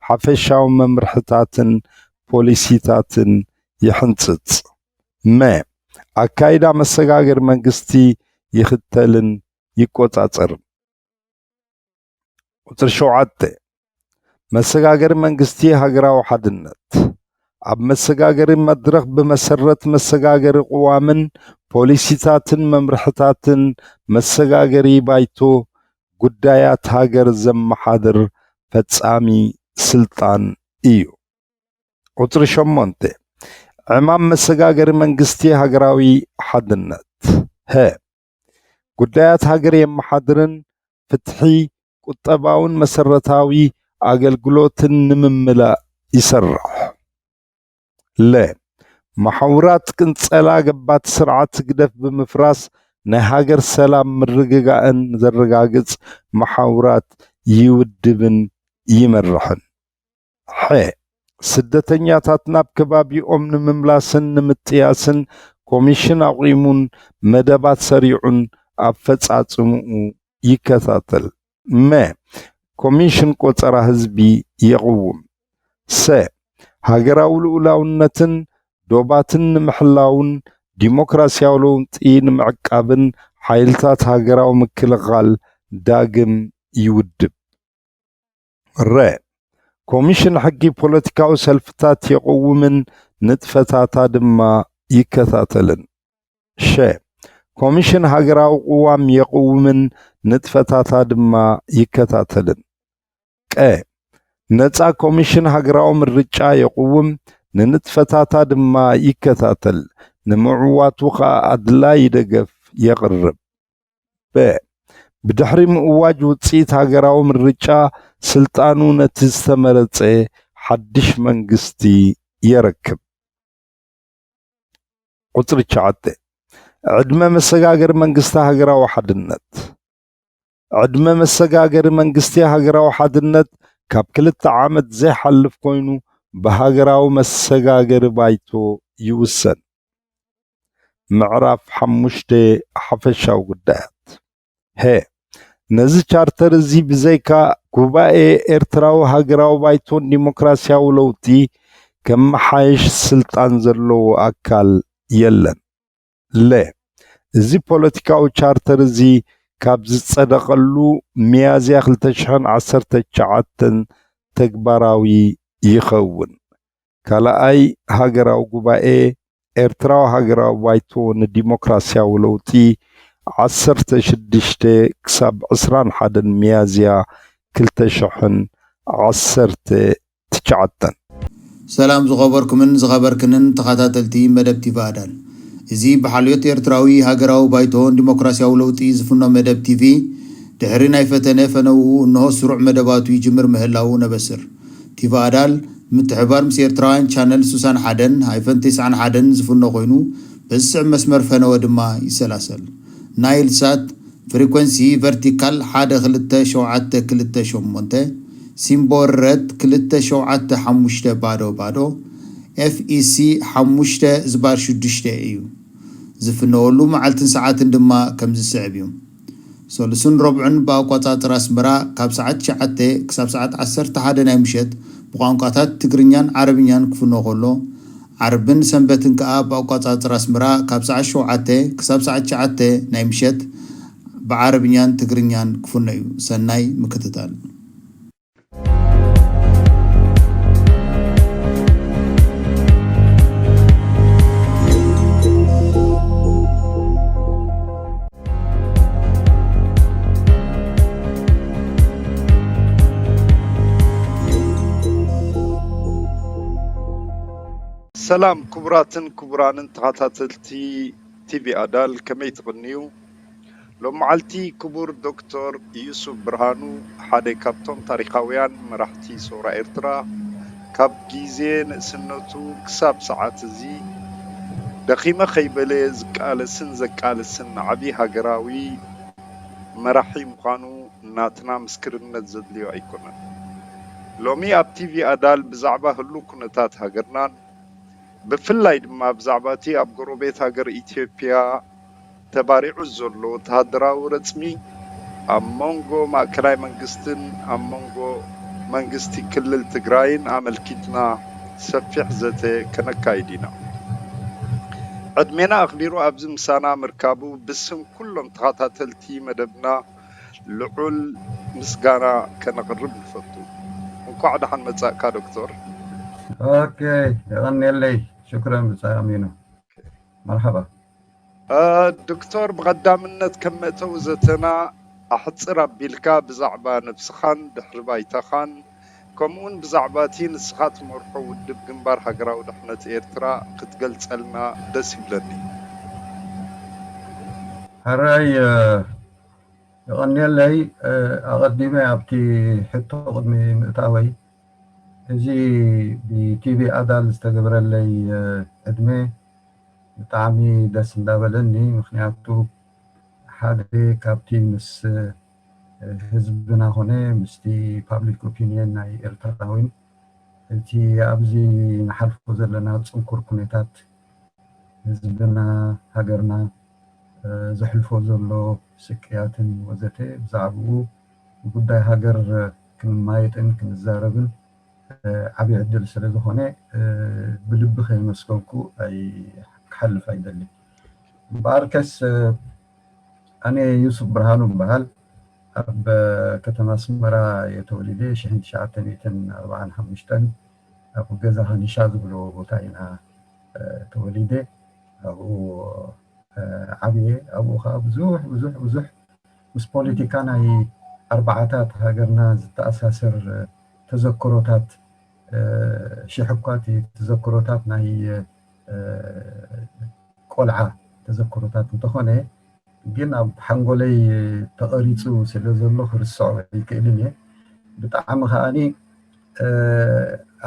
ሓፈሻዊ መምርሕታትን ፖሊሲታትን ይሕንጽጽ። መ፣ ኣካይዳ መሰጋገሪ መንግስቲ ይኽተልን ይቆጻጸርን። ቁጽሪ ሸውዓተ፣ መሰጋገሪ መንግስቲ ሃገራዊ ሓድነት። ኣብ መሰጋገሪ መድረኽ ብመሰረት መሰጋገሪ ቅዋምን ፖሊሲታትን መምርሕታትን መሰጋገሪ ባይቶ ጉዳያት ሃገር ዘመሓድር ፈጻሚ ስልጣን እዩ። ቁጽሪ ሸሞንተ፣ ዕማም መሰጋገሪ መንግስቲ ሃገራዊ ሓድነት። ሀ፣ ጉዳያት ሃገር የመሓድርን ፍትሒ፣ ቁጠባውን መሰረታዊ ኣገልግሎትን ንምምላእ ይሰርሕ። ለ፣ መሓውራት ቅንጸላ ገባቲ ስርዓት ህግደፍ ብምፍራስ ናይ ሃገር ሰላም ምርግጋእን ዘረጋግጽ መሓውራት ይውድብን ይመርሕን። ሐ፣ ስደተኛታት ናብ ከባቢኦም ንምምላስን ንምጥያስን ኮሚሽን ኣቑሙን መደባት ሰሪዑን ኣፈጻጽምኡ ይከታተል። መ፣ ኮሚሽን ቆጸራ ህዝቢ የቕውም። ሰ፣ ሃገራዊ ልኡላውነትን ዶባትን ንምሕላውን ዲሞክራሲያዊ ለውጢ ንምዕቃብን ሓይልታት ሃገራዊ ምክልኻል ዳግም ይውድብ። ረ፣ ኮሚሽን ሕጊ ፖለቲካዊ ሰልፍታት የቕውምን ንጥፈታታ ድማ ይከታተልን። ሸ፣ ኮሚሽን ሃገራዊ ቅዋም የቕውምን ንጥፈታታ ድማ ይከታተልን። ቀ፣ ነጻ ኮሚሽን ሃገራዊ ምርጫ የቕውም፣ ንንጥፈታታ ድማ ይከታተል፣ ንምዕዋቱ ኸኣ ኣድላዪ ደገፍ የቕርብ። በ፣ ብድሕሪ ምእዋጅ ውጽኢት ሃገራዊ ምርጫ፣ ስልጣኑ ነቲ ዝተመረጸ ሓድሽ መንግስቲ የረክብ። ቁጽሪ ትሽዓተ፣ ዕድመ መሰጋገሪ መንግስቲ ሃገራዊ ሓድነት። ዕድመ መሰጋገሪ መንግስቲ ሃገራዊ ሓድነት ካብ ክልተ ዓመት ዘይሓልፍ ኮይኑ፣ ብሃገራዊ መሰጋገሪ ባይቶ ይውሰን። ምዕራፍ ሓሙሽተ፣ ሓፈሻዊ ጉዳያት። ሀ፣ ነዚ ቻርተር እዚ ብዘይካ ጉባኤ ኤርትራዊ ሃገራዊ ባይቶን ዲሞክራሲያዊ ለውጢ ከመሓይሽ ስልጣን ዘለዎ ኣካል የለን። ለ፣ እዚ ፖለቲካዊ ቻርተር እዚ ካብ ዝጸደቐሉ ሚያዝያ ክልተ ሽሕን ዓሰርተ ትሽዓተን ተግባራዊ ይኸውን። ካልኣይ ሃገራዊ ጉባኤ ኤርትራዊ ሃገራዊ ባይቶ ንዲሞክራሲያዊ ለውጢ፣ ዓሰርተ ሽዱሽተ ክሳብ ዕስራን ሓደን ሚያዝያ ክልተ ሽሕን ዓሰርተ ትሽዓተን። ሰላም ዝኸበርኩምን ዝኸበርክንን ተኸታተልቲ መደብ ቲቪ ኣዳል። እዚ ብሓልዮት ኤርትራዊ ሃገራዊ ባይቶን ዲሞክራሲያዊ ለውጢ ዝፍኖ መደብ ቲቪ፣ ድሕሪ ናይ ፈተነ ፈነውኡ፣ እንሆ ስሩዕ መደባቱ ይጅምር ምህላዉ ነበስር። ቲቪ ኣዳል፣ ምትሕባር ምስ ኤርትራውያን ቻነል ሱሳን ሓደን ሃይፈን ተስዓን ሓደን ዝፍኖ ኮይኑ፣ በዚ ስዕብ መስመር ፈነወ ድማ ይሰላሰል። ናይል ሳት፣ ፍሪኮንሲ ቨርቲካል ሓደ ክልተ ሸውዓተ ክልተ ሸሞንተ፣ ሲምቦል ረት ክልተ ሸውዓተ ሓሙሽተ ባዶ ባዶ፣ ኤፍ ኢ ሲ ሓሙሽተ ዝባር ሽዱሽተ እዩ። ዝፍነወሉ መዓልትን ሰዓትን ድማ ከም ዝስዕብ እዩ። ሰሉስን ረቡዕን ብኣቋጻጽራ ኣስመራ ካብ ሰዓት ትሽዓተ ክሳብ ሰዓት ዓሰርተ ሓደ ናይ ምሸት ብቋንቋታት ትግርኛን ዓረብኛን ክፍኖ ከሎ፣ ዓርብን ሰንበትን ከኣ ብኣቋጻጽራ ኣስመራ ካብ ሰዓት ሸውዓተ ክሳብ ሰዓት ትሽዓተ ናይ ምሸት ብዓረብኛን ትግርኛን ክፍኖ እዩ። ሰናይ ምክትታል። ሰላም ክቡራትን ክቡራንን ተኸታተልቲ ቲቪ ኣዳል፣ ከመይ ትቕንዩ? ሎም መዓልቲ ክቡር ዶክተር ዩሱፍ ብርሃኑ፣ ሓደ ካብቶም ታሪኻውያን መራሕቲ ሰውራ ኤርትራ፣ ካብ ግዜ ንእስነቱ ክሳብ ሰዓት እዚ ደኺመ ከይበለ ዝቃለስን ዘቃልስን ዓቢ ሃገራዊ መራሒ ምዃኑ ናትና ምስክርነት ዘድልዮ ኣይኮነን። ሎሚ ኣብ ቲቪ ኣዳል ብዛዕባ ህሉው ኩነታት ሃገርናን ብፍላይ ድማ ብዛዕባ እቲ ኣብ ጎረቤት ሃገር ኢትዮጵያ ተባሪዑ ዘሎ ወተሃደራዊ ረጽሚ ኣብ መንጎ ማእከላይ መንግስትን ኣብ መንጎ መንግስቲ ክልል ትግራይን ኣመልኪትና ሰፊሕ ዘተ ከነካይድ ኢና። ዕድሜና ኣኽቢሩ ኣብዚ ምሳና ምርካቡ ብስም ኩሎም ተኸታተልቲ መደብና ልዑል ምስጋና ከነቕርብ ንፈቱ። እንኳዕ ደሓን መጻእካ ዶክተር። ኦኬ፣ የቐንየለይ። ሽክረን ብጻይ ኣሚኑ። መርሓባ። እ፣ ዶክተር፣ ብቐዳምነት ከም መእተዊ ዘተና ኣሕጽር ኣቢልካ ብዛዕባ ነብስኻን ድሕሪ ባይታኻን ከምኡውን ብዛዕባ እቲ ንስኻ ትመርሖ ውድብ ግንባር ሃገራዊ ድሕነት ኤርትራ ክትገልጸልና ደስ ይብለኒ። ሕራይ፣ እ፣ የቐንየለይ። እ፣ ኣቐዲመ ኣብቲ ሕቶ ቅድሚ ምእታወይ፣ እዚ ብቲቪ ኣዳል ዝተገብረለይ፣ እ፣ ዕድመ ብጣዕሚ ደስ እንዳበለኒ። ምኽንያቱ ሓደ ካብቲ ምስ፣ እ፣ ህዝብና ኾነ ምስቲ ፓብሊክ ኦፒንየን ናይ ኤርትራዊን እቲ ኣብዚ ንሓልፎ ዘለና ጽንኩር ኩነታት ህዝብና፣ ሃገርና፣ እ፣ ዘሕልፎ ዘሎ ስቅያትን ወዘተ ብዛዕባኡ ጉዳይ ሃገር ክንማየጥን ክንዛረብን፣ እ፣ ዓቢ ዕድል ስለ ዝኾነ፣ እ፣ ብልቢ ከየመስገንኩ ኣይ-፣ ክሓልፍ ኣይደልን። እምበኣርከስ፣ እ፣ ኣነ ዩሱፍ ብርሃኑ እበሃል። ኣብ ከተማ ኣስመራ እየ ተወሊደ። ሽሕን ትሽዓተ ሚእትን ኣርባዓን ሓሙሽተን ኣብ ገዛ ከኒሻ ዝብልዎ ቦታ ኢና፣ እ፣ ተወሊደ። ኣብኡ፣ እ፣ ዓብየ። ኣብኡ ኸዓ ብዙሕ፣ ብዙሕ፣ ብዙሕ ምስ ፖለቲካ ናይ ኣርባዓታት ሃገርና ዝተኣሳሰር፣ እ፣ ተዘክሮታት፣ እ፣ ሽሕ እኳ እቲ ተዘክሮታት ናይ፣ እ፣ ቆልዓ ተዘክሮታት እንተኾነ፣ ግን ኣብ ሓንጎለይ ተቐሪጹ ስለ ዘሎ ክርስዖ ኣይክእልን እየ። ብጣዕሚ ከኣኒ፣ እ፣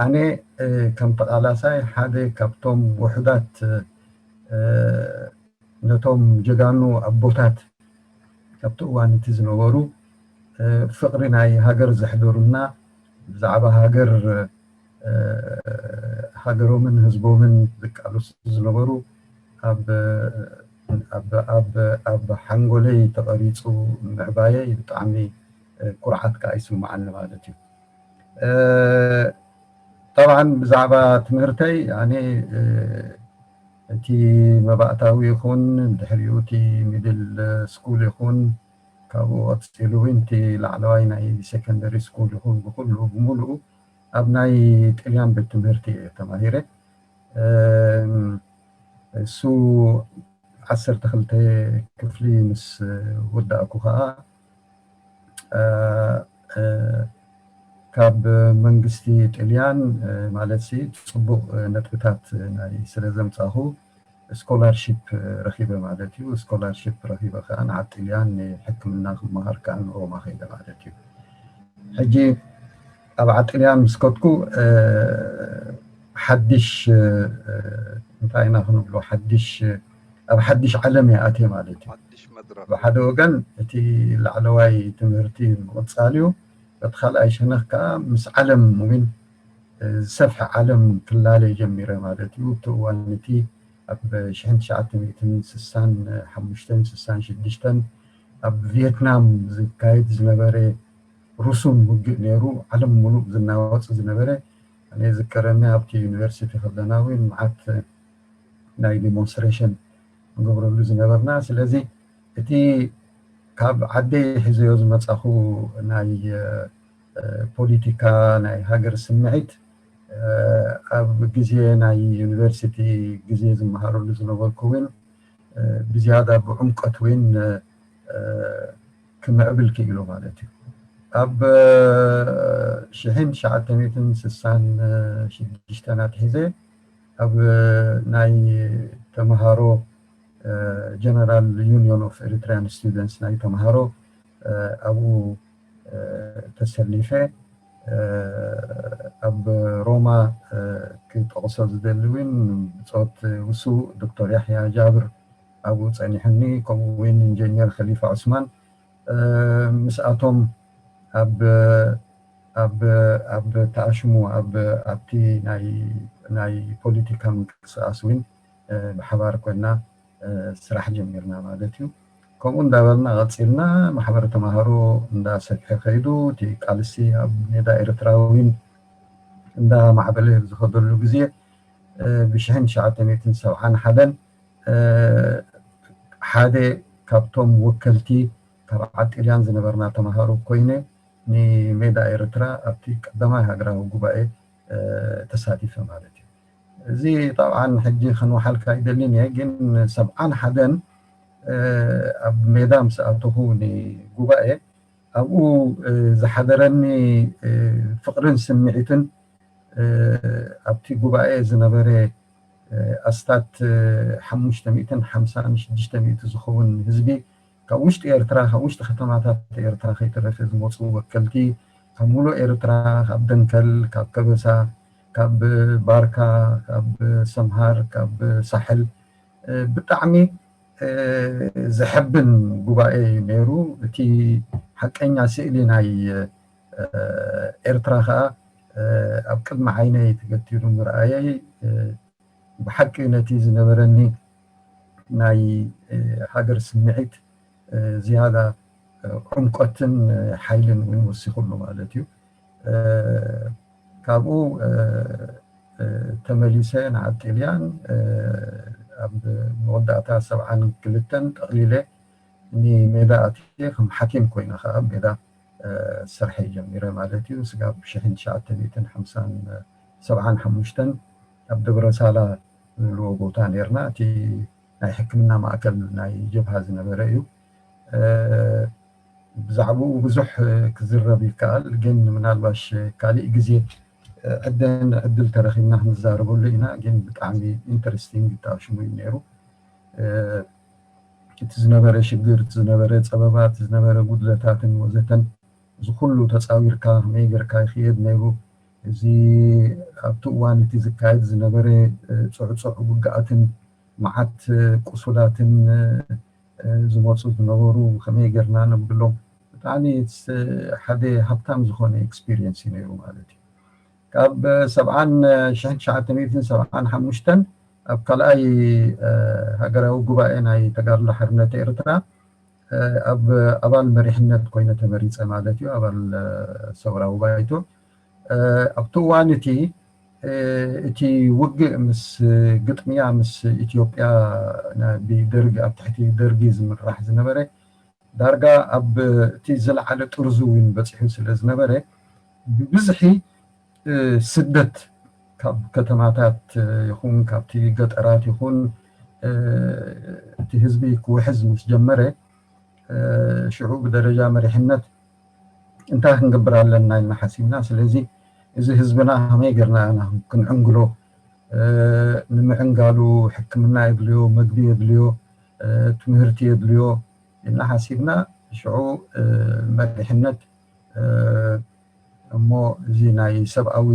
ኣነ፣ እ፣ ከም ተቓላሳይ ሓደ ካብቶም ውሑዳት፣ እ፣ ነቶም ጀጋኑ ኣቦታት ካብቲ እዋን እቲ ዝነበሩ፣ እ፣ ፍቕሪ ናይ ሃገር ዘሕደሩና፣ ብዛዕባ ሃገር፣ እ፣ ሃገሮምን ህዝቦምን ዝቃለሱ ዝነበሩ ኣብ፣ ኣብ፣ ኣብ፣ ኣብ ሓንጎለይ ተቐሪጹ ምዕባየይ ብጣዕሚ፣ እ፣ ኩርዓት ከኣ ይስምዓኒ ማለት እዩ። እ፣ ጠብዓን ብዛዕባ ትምህርተይ ኣነ፣ እ፣ እቲ መባእታዊ ይኹን ድሕሪኡ እቲ ሚድል ስኩል ይኹን ካብኡ ቀጺሉ እውን እቲ ላዕለዋይ ናይ ሴኮንደሪ ስኩል ይኹን ብኹሉ ብምሉኡ ኣብ ናይ ጥልያን ቤት ትምህርቲ እየ ተማሂረ። እም፣ እሱ ዓሰርተ ክልተ ክፍሊ ምስ ወዳእኩ ኸዓ፣ እ፣ እ፣ ካብ መንግስቲ ጥልያን፣ እ፣ ማለት ሲ ጽቡቕ ነጥብታት ናይ ስለ ዘምጻኹ ስኮላርሺፕ ረኺበ ማለት እዩ። ስኮላርሺፕ ረኺበ ከኣ ንዓዲ ጥልያን ንሕክምና ክመሃር ከኣ ንሮማ ከይደ ማለት እዩ። ሕጂ ኣብ ዓዲ ጥልያን ምስ ከድኩ፣ እ፣ ሓድሽ፣ እ፣ እንታይ ኢና ክንብሎ፣ ሓድሽ፣ ኣብ ሓድሽ ዓለም እየ ኣትየ ማለት እዩ። ሓድሽ መድረኽ። ብሓደ ወገን እቲ ላዕለዋይ ትምህርቲ ምቕጻል እዩ፣ በቲ ካልኣይ ሸነኽ ከኣ ምስ ዓለም እውን፣ እ፣ ዝሰፍሐ ዓለም ክላለ ጀሚረ ማለት እዩ። እቲ እዋን እቲ ኣብ ሽሕን ትሽዓተ ሚእትን ስሳን ሓሙሽተን ስሳን ሽዱሽተን ኣብ ቪየትናም ዝካየድ ዝነበረ ርሱን ውግእ ነይሩ፣ ዓለም ሙሉእ ዝናወጽ ዝነበረ። ኣነ ዝዝከረኒ ኣብቲ ዩኒቨርሲቲ ከለና እውን መዓት ናይ ዲሞንስትሬሽን ንገብረሉ ዝነበርና። ስለዚ እቲ ካብ ዓደይ ሒዘዮ ዝመጻኹ ናይ ፖለቲካ ናይ ሃገር ስምዒት ኣብ ግዜ ናይ ዩኒቨርሲቲ ግዜ ዝመሃረሉ ዝነበርኩ እውን ብዝያዳ ብዕምቀት እውን ክምዕብል ክኢሉ ማለት እዩ። ኣብ ሽሕን ትሽዓተ ሚእትን ስሳን ሽዱሽተን ኣትሒዘ ኣብ ናይ ተምሃሮ ጀነራል ዩኒዮን ኦፍ ኤሪትሪያን ስቱደንትስ ናይ ተምሃሮ ኣብኡ ተሰሊፈ። ኣብ ሮማ ክጠቕሶ ዝደሊ እውን ብጾት ውሱ ዶክተር ያሕያ ጃብር ኣብኡ ጸኒሑኒ፣ ከምኡ እውን ኢንጀኒር ከሊፋ ዑስማን ምስኣቶም ኣብ ኣብ ኣብ ተኣሽሙ ኣብ ኣብቲ ናይ ናይ ፖለቲካ ምንቅስቃስ እውን ብሓባር ኮይና ስራሕ ጀሚርና ማለት እዩ። ከምኡ እንዳበልና ቀፂልና። ማሕበር ተምሃሮ እንዳሰፍሐ ከይዱ፣ እቲ ቃልሲ ኣብ ሜዳ ኤርትራ እውን እንዳማዕበለ ዝኸደሉ ግዜ ብሽሕን ትሽዓተ ሚእትን ሰብዓን ሓደን ሓደ ካብቶም ወከልቲ ካብ ዓዲ ጥልያን ዝነበርና ተምሃሮ ኮይነ ንሜዳ ኤርትራ ኣብቲ ቀዳማይ ሃገራዊ ጉባኤ ተሳቲፈ ማለት እዩ። እዚ ጠብዓን ሕጂ ክንወሓልካ ኣይደልን እየ፣ ግን ሰብዓን ሓደን ኣብ ሜዳ ምስ ኣተኹ ንጉባኤ ኣብኡ ዝሓደረኒ ፍቕርን ስምዒትን ኣብቲ ጉባኤ ዝነበረ ኣስታት ሓሙሽተ ሚእትን ሓምሳን ሽዱሽተ ሚእቲ ዝኸውን ህዝቢ ካብ ውሽጢ ኤርትራ፣ ካብ ውሽጢ ከተማታት ኤርትራ ከይተረፈ ዝመፁ ወከልቲ ካብ ሙሉእ ኤርትራ፣ ካብ ደንከል፣ ካብ ከበሳ፣ ካብ ባርካ፣ ካብ ሰምሃር፣ ካብ ሳሕል ብጣዕሚ ዘሐብን ጉባኤ ነይሩ። እቲ ሓቀኛ ስእሊ ናይ ኤርትራ ከዓ ኣብ ቅድሚ ዓይነይ ተገቲሩ ምርኣየይ ብሓቂ ነቲ ዝነበረኒ ናይ ሃገር ስምዒት ዝያዳ ዕምቆትን ሓይልን እውን ወሲኹሉ ማለት እዩ። ካብኡ ተመሊሰ ንዓዲ ጥልያን ኣብ መወዳእታ ሰብዓን ክልተን ጠቕሊለ ንሜዳ ኣትየ ከም ሓኪም ኮይነ ከዓ ሜዳ ስርሐይ ጀሚረ ማለት እዩ። ስጋብ ሽሕን ትሽዓተ ሚእትን ሓምሳን ሰብዓን ሓሙሽተን ኣብ ደብረ ሳላ ንብልዎ ቦታ ነርና። እቲ ናይ ሕክምና ማእከል ናይ ጀብሃ ዝነበረ እዩ። ብዛዕባኡ ብዙሕ ክዝረብ ይከኣል፣ ግን ምናልባሽ ካሊእ ግዜ ዕደን ዕድል ተረኺብና ክንዛረበሉ ኢና። ግን ብጣዕሚ ኢንተረስቲንግ ተኣሽሙ እዩ ነይሩ። እቲ ዝነበረ ሽግር፣ እቲ ዝነበረ ጸበባ፣ እቲ ዝነበረ ጉድለታትን ወዘተን እዚ ኩሉ ተጻዊርካ ከመይ ጌርካ ይኽየድ ነይሩ? እዚ ኣብቲ እዋን እቲ ዝካየድ ዝነበረ ጽዕጹዕ ውግኣትን መዓት ቁሱላትን ዝመፁ ዝነበሩ ከመይ ጌርና ነብሎም? ብጣዕሚ ሓደ ሃብታም ዝኾነ ኤክስፒሪየንስ እዩ ነይሩ ማለት እዩ። ካብ ሰብዓን ሽሕን ትሽዓተ ሚእትን ሰብዓን ሓሙሽተን ኣብ ካልኣይ ሃገራዊ ጉባኤ ናይ ተጋድሎ ሓርነት ኤርትራ ኣብ ኣባል መሪሕነት ኮይነ ተመሪፀ ማለት እዩ። ኣባል ሰውራዊ ባይቶ ኣብቲ እዋን እቲ እቲ ውግእ ምስ ግጥምያ ምስ ኢትዮጵያ ብደርጊ ኣብ ትሕቲ ደርጊ ዝምራሕ ዝነበረ ዳርጋ ኣብ እቲ ዝለዓለ ጥርዙ እውን በፂሑ ስለ ዝነበረ ብብዝሒ ስደት ካብ ከተማታት ይኹን ካብቲ ገጠራት ይኹን እቲ ህዝቢ ክውሕዝ ምስ ጀመረ ሽዑ ብደረጃ መሪሕነት እንታይ ክንገብር ኣለና ኢልና ሓሲብና። ስለዚ እዚ ህዝብና ከመይ ጌርና ኢና ክንዕንግሎ? ንምዕንጋሉ ሕክምና የድልዮ፣ መግቢ የድልዮ፣ ትምህርቲ የድልዮ ኢልና ሓሲብና። ሽዑ መሪሕነት እሞ እዚ ናይ ሰብኣዊ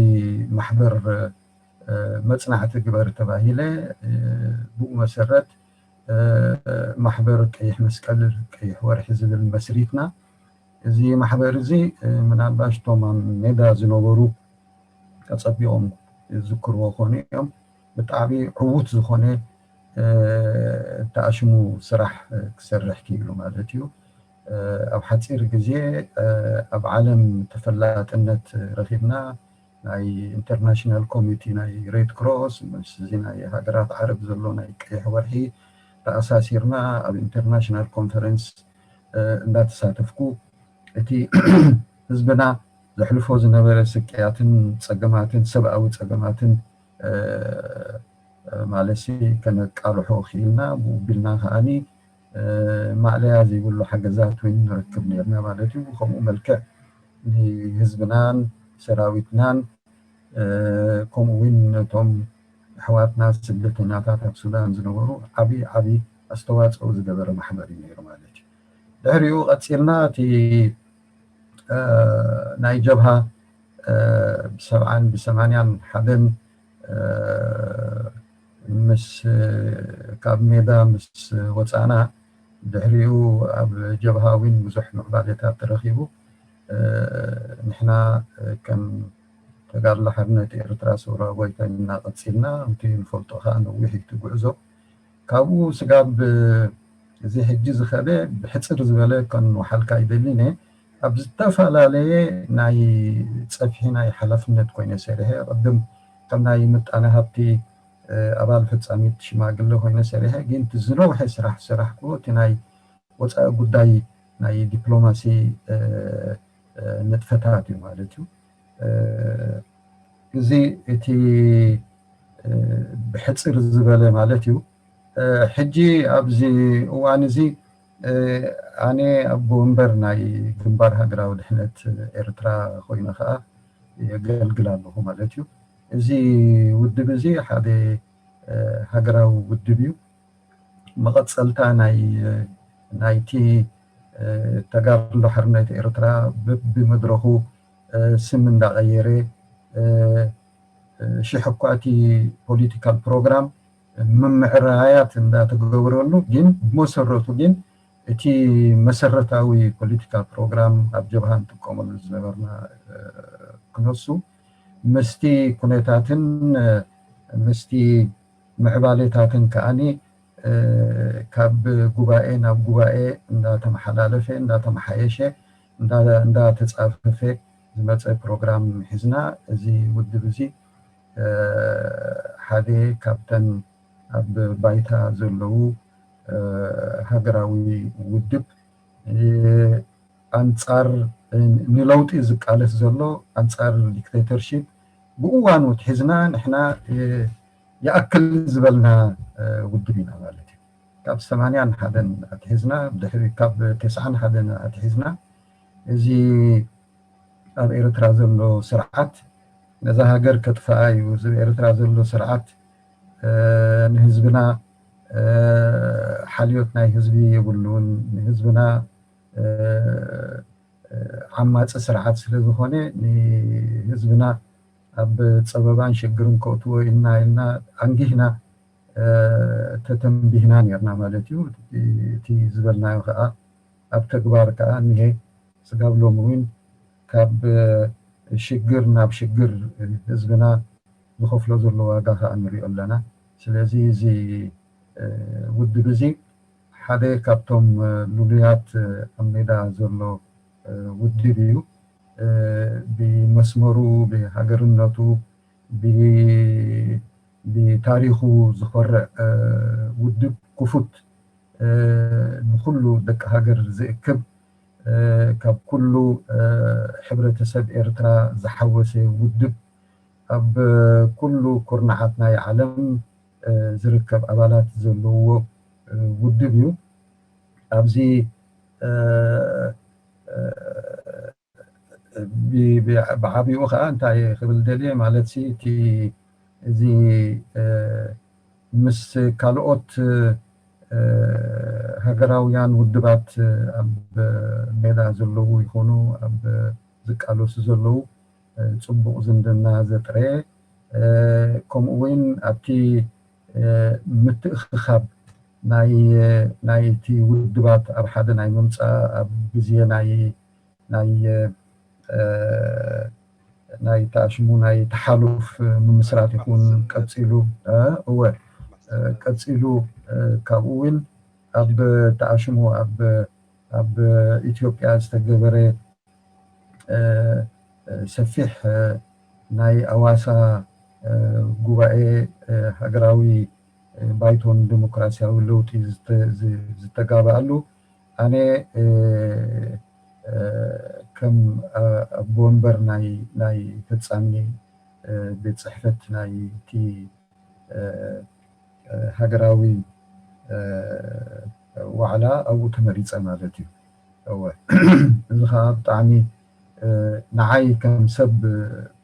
ማሕበር መጽናዕቲ ግበር ተባሂለ። ብኡ መሰረት ማሕበር ቀይሕ መስቀል ቀይሕ ወርሒ ዝብል መስሪትና። እዚ ማሕበር እዚ ምናልባሽ እቶም ኣብ ሜዳ ዝነበሩ ኣጸቢቖም ዝዝክርዎ ክኾኑ እዮም። ብጣዕሚ ዕዉት ዝኾነ ተኣሽሙ ስራሕ ክሰርሕ ክኢሉ ማለት እዩ። ኣብ ሓፂር ግዜ ኣብ ዓለም ተፈላጥነት ረኺብና ናይ ኢንተርናሽናል ኮሚቲ ናይ ሬድ ክሮስ ምስ እዚ ናይ ሃገራት ዓረብ ዘሎ ናይ ቀይሕ ወርሒ ተኣሳሲርና ኣብ ኢንተርናሽናል ኮንፈረንስ እንዳተሳተፍኩ እቲ ህዝብና ዘሕልፎ ዝነበረ ስቅያትን ጸገማትን፣ ሰብኣዊ ጸገማትን ማለት ከነቃልሖ ክኢልና፣ ብኡ ቢልና ከዓኒ ማዕለያ ዘይብሉ ሓገዛት እውን ንረክብ ነርና ማለት እዩ። ብከምኡ መልክዕ ንህዝብናን ሰራዊትናን ከምኡ እውን ነቶም ኣሕዋትና ስደተኛታት ኣብ ሱዳን ዝነበሩ ዓብዪ ዓብዪ ኣስተዋፅኦ ዝገበረ ማሕበር እዩ ነይሩ ማለት እዩ። ድሕሪኡ ቀፂልና እቲ ናይ ጀብሃ ብሰብዓን ብሰማንያን ሓደን ምስ ካብ ሜዳ ምስ ወፃእና ድሕሪኡ ኣብ ጀብሃ እውን ብዙሕ ምዕባሌታት ተረኺቡ። ንሕና ከም ተጋድሎ ሓርነት ኤርትራ ሰውራ ጎይታ እናቐፂልና እቲ ንፈልጦ ከዓ ነዊሕ እዩ እቲ ጉዕዞ። ካብኡ ስጋብ እዚ ሕጂ ዝኸደ ብሕፅር ዝበለ ከንውሓልካ ይደሊ ነ ኣብ ዝተፈላለየ ናይ ፀፍሒ ናይ ሓላፍነት ኮይነ ሰሪሐ ቅድም ከም ናይ ምጣነ ሃብቲ ኣባል ፈፃሚት ሽማግለ ኮይነ ሰሪሐ ግን ዝነውሐ ስራሕ ዝሰራሕኩዎ እቲ ናይ ወፃኢ ጉዳይ ናይ ዲፕሎማሲ ንጥፈታት እዩ ማለት እዩ። እዚ እቲ ብሕፅር ዝበለ ማለት እዩ። ሕጂ ኣብዚ እዋን እዚ ኣነ ኣቦ ወንበር ናይ ግንባር ሃገራዊ ድሕነት ኤርትራ ኮይነ ከዓ የገልግል ኣለኹ ማለት እዩ። እዚ ውድብ እዚ ሓደ ሃገራዊ ውድብ እዩ። መቐፀልታ ናይ ናይቲ ተጋድሎ ሓርነት ኤርትራ ብመድረኹ ስም እንዳቐየረ ሽሕ እኳ እቲ ፖለቲካል ፕሮግራም ምምዕራያት እንዳተገበረሉ ግን ብመሰረቱ ግን እቲ መሰረታዊ ፖለቲካል ፕሮግራም ኣብ ጀብሃ ንጥቀመሉ ዝነበርና ክነሱ ምስቲ ኩነታትን ምስቲ ምዕባሌታትን ከዓኒ ካብ ጉባኤ ናብ ጉባኤ እንዳተመሓላለፈ እንዳተመሓየሸ እንዳተፃፈፈ ዝመፀ ፕሮግራም ሒዝና እዚ ውድብ እዚ ሓደ ካብተን ኣብ ባይታ ዘለዉ ሃገራዊ ውድብ ኣንፃር ንለውጢ ዝቃለስ ዘሎ ኣንፃር ዲክቴተርሺፕ ብእዋኑ ትሒዝና ንሕና ይኣክል ዝበልና ውድብ ኢና ማለት እዩ። ካብ ሰማንያን ሓደን ኣትሒዝና ድሕሪ ካብ ተስዓን ሓደን ኣትሒዝና እዚ ኣብ ኤርትራ ዘሎ ስርዓት ነዛ ሃገር ከጥፍኣ እዩ። እዚ ኤርትራ ዘሎ ስርዓት ንህዝብና ሓልዮት ናይ ህዝቢ የብሉን። ንህዝብና ዓማፂ ስርዓት ስለ ዝኾነ ንህዝብና ኣብ ፀበባን ሽግርን ከእትዎ ኢልና ኢልና ኣንጊህና ተተንቢህና ነርና ማለት እዩ። እቲ ዝበልናዮ ከዓ ኣብ ተግባር ከዓ እኒሄ ስጋብ ሎሚ እውን ካብ ሽግር ናብ ሽግር ህዝብና ዝኸፍሎ ዘሎ ዋጋ ከዓ ንሪኦ ኣለና። ስለዚ እዚ ውድብ እዚ ሓደ ካብቶም ልሉያት ኣብ ሜዳ ዘሎ ውድብ እዩ። ብመስመሩ፣ ብሃገርነቱ፣ ብታሪኹ ዝኾርዕ ውድብ ክፉት ንኩሉ ደቂ ሃገር ዝእክብ ካብ ኩሉ ሕብረተሰብ ኤርትራ ዝሓወሰ ውድብ ኣብ ኩሉ ኩርናዓት ናይ ዓለም ዝርከብ ኣባላት ዘለዎ ውድብ እዩ። ኣብዚ ብዓብኡ ከዓ እንታይ ክብል ደልየ ማለት እቲ እዚ ምስ ካልኦት ሃገራውያን ውድባት ኣብ ሜዳ ዘለዉ ይኾኑ ኣብ ዝቃለሱ ዘለዉ ፅቡቕ ዝምድና ዘጥረየ ከምኡ እውን ኣብቲ ምትእኽኻብ ናይ ናይቲ ውድባት ኣብ ሓደ ናይ ምምፃእ ኣብ ግዜ ናይ ናይ ናይ ተኣሽሙ ናይ ተሓሉፍ ምምስራት ይኹን ቀፂሉ እወ ቀፂሉ ካብኡ እውን ኣብ ተኣሽሙ ኣብ ኣብ ኢትዮጵያ ዝተገበረ ሰፊሕ ናይ ኣዋሳ ጉባኤ ሃገራዊ ባይቶን ዲሞክራሲያዊ ለውጢ ዝተጋብኣሉ ኣነ ከም ኣቦ ወንበር ናይ ናይ ፈጻሚ ቤት ጽሕፈት ናይቲ ሃገራዊ ዋዕላ ኣብኡ ተመሪጸ ማለት እዩ። እወ፣ እዚ ኸዓ ብጣዕሚ ንዓይ ከም ሰብ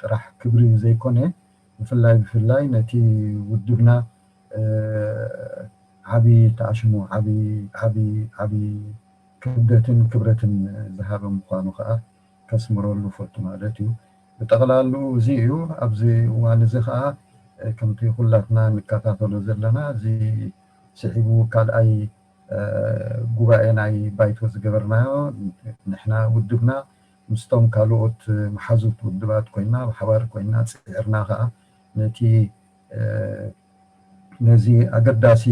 ጥራሕ ክብሪ ዘይኮነ፣ ብፍላይ ብፍላይ ነቲ ውድብና ዓቢ ተኣሽሙ ዓቢ ዓቢ ዓቢ ክብደትን ክብረትን ዝሃበ ምዃኑ ኸዓ ከስምረሉ ፈቱ ማለት እዩ። ብጠቕላሉ እዚ እዩ። ኣብዚ እዋን እዚ ኸዓ ከምቲ ኩላትና ንከታተሎ ዘለና፣ እዚ ስዒቡ ካልኣይ ጉባኤ ናይ ባይቶ ዝገበርናዮ፣ ንሕና ውድብና ምስቶም ካልኦት መሓዙት ውድባት ኮይና፣ ብሓባር ኮይና ጽዒርና ኸዓ ነቲ ነዚ ኣገዳሲ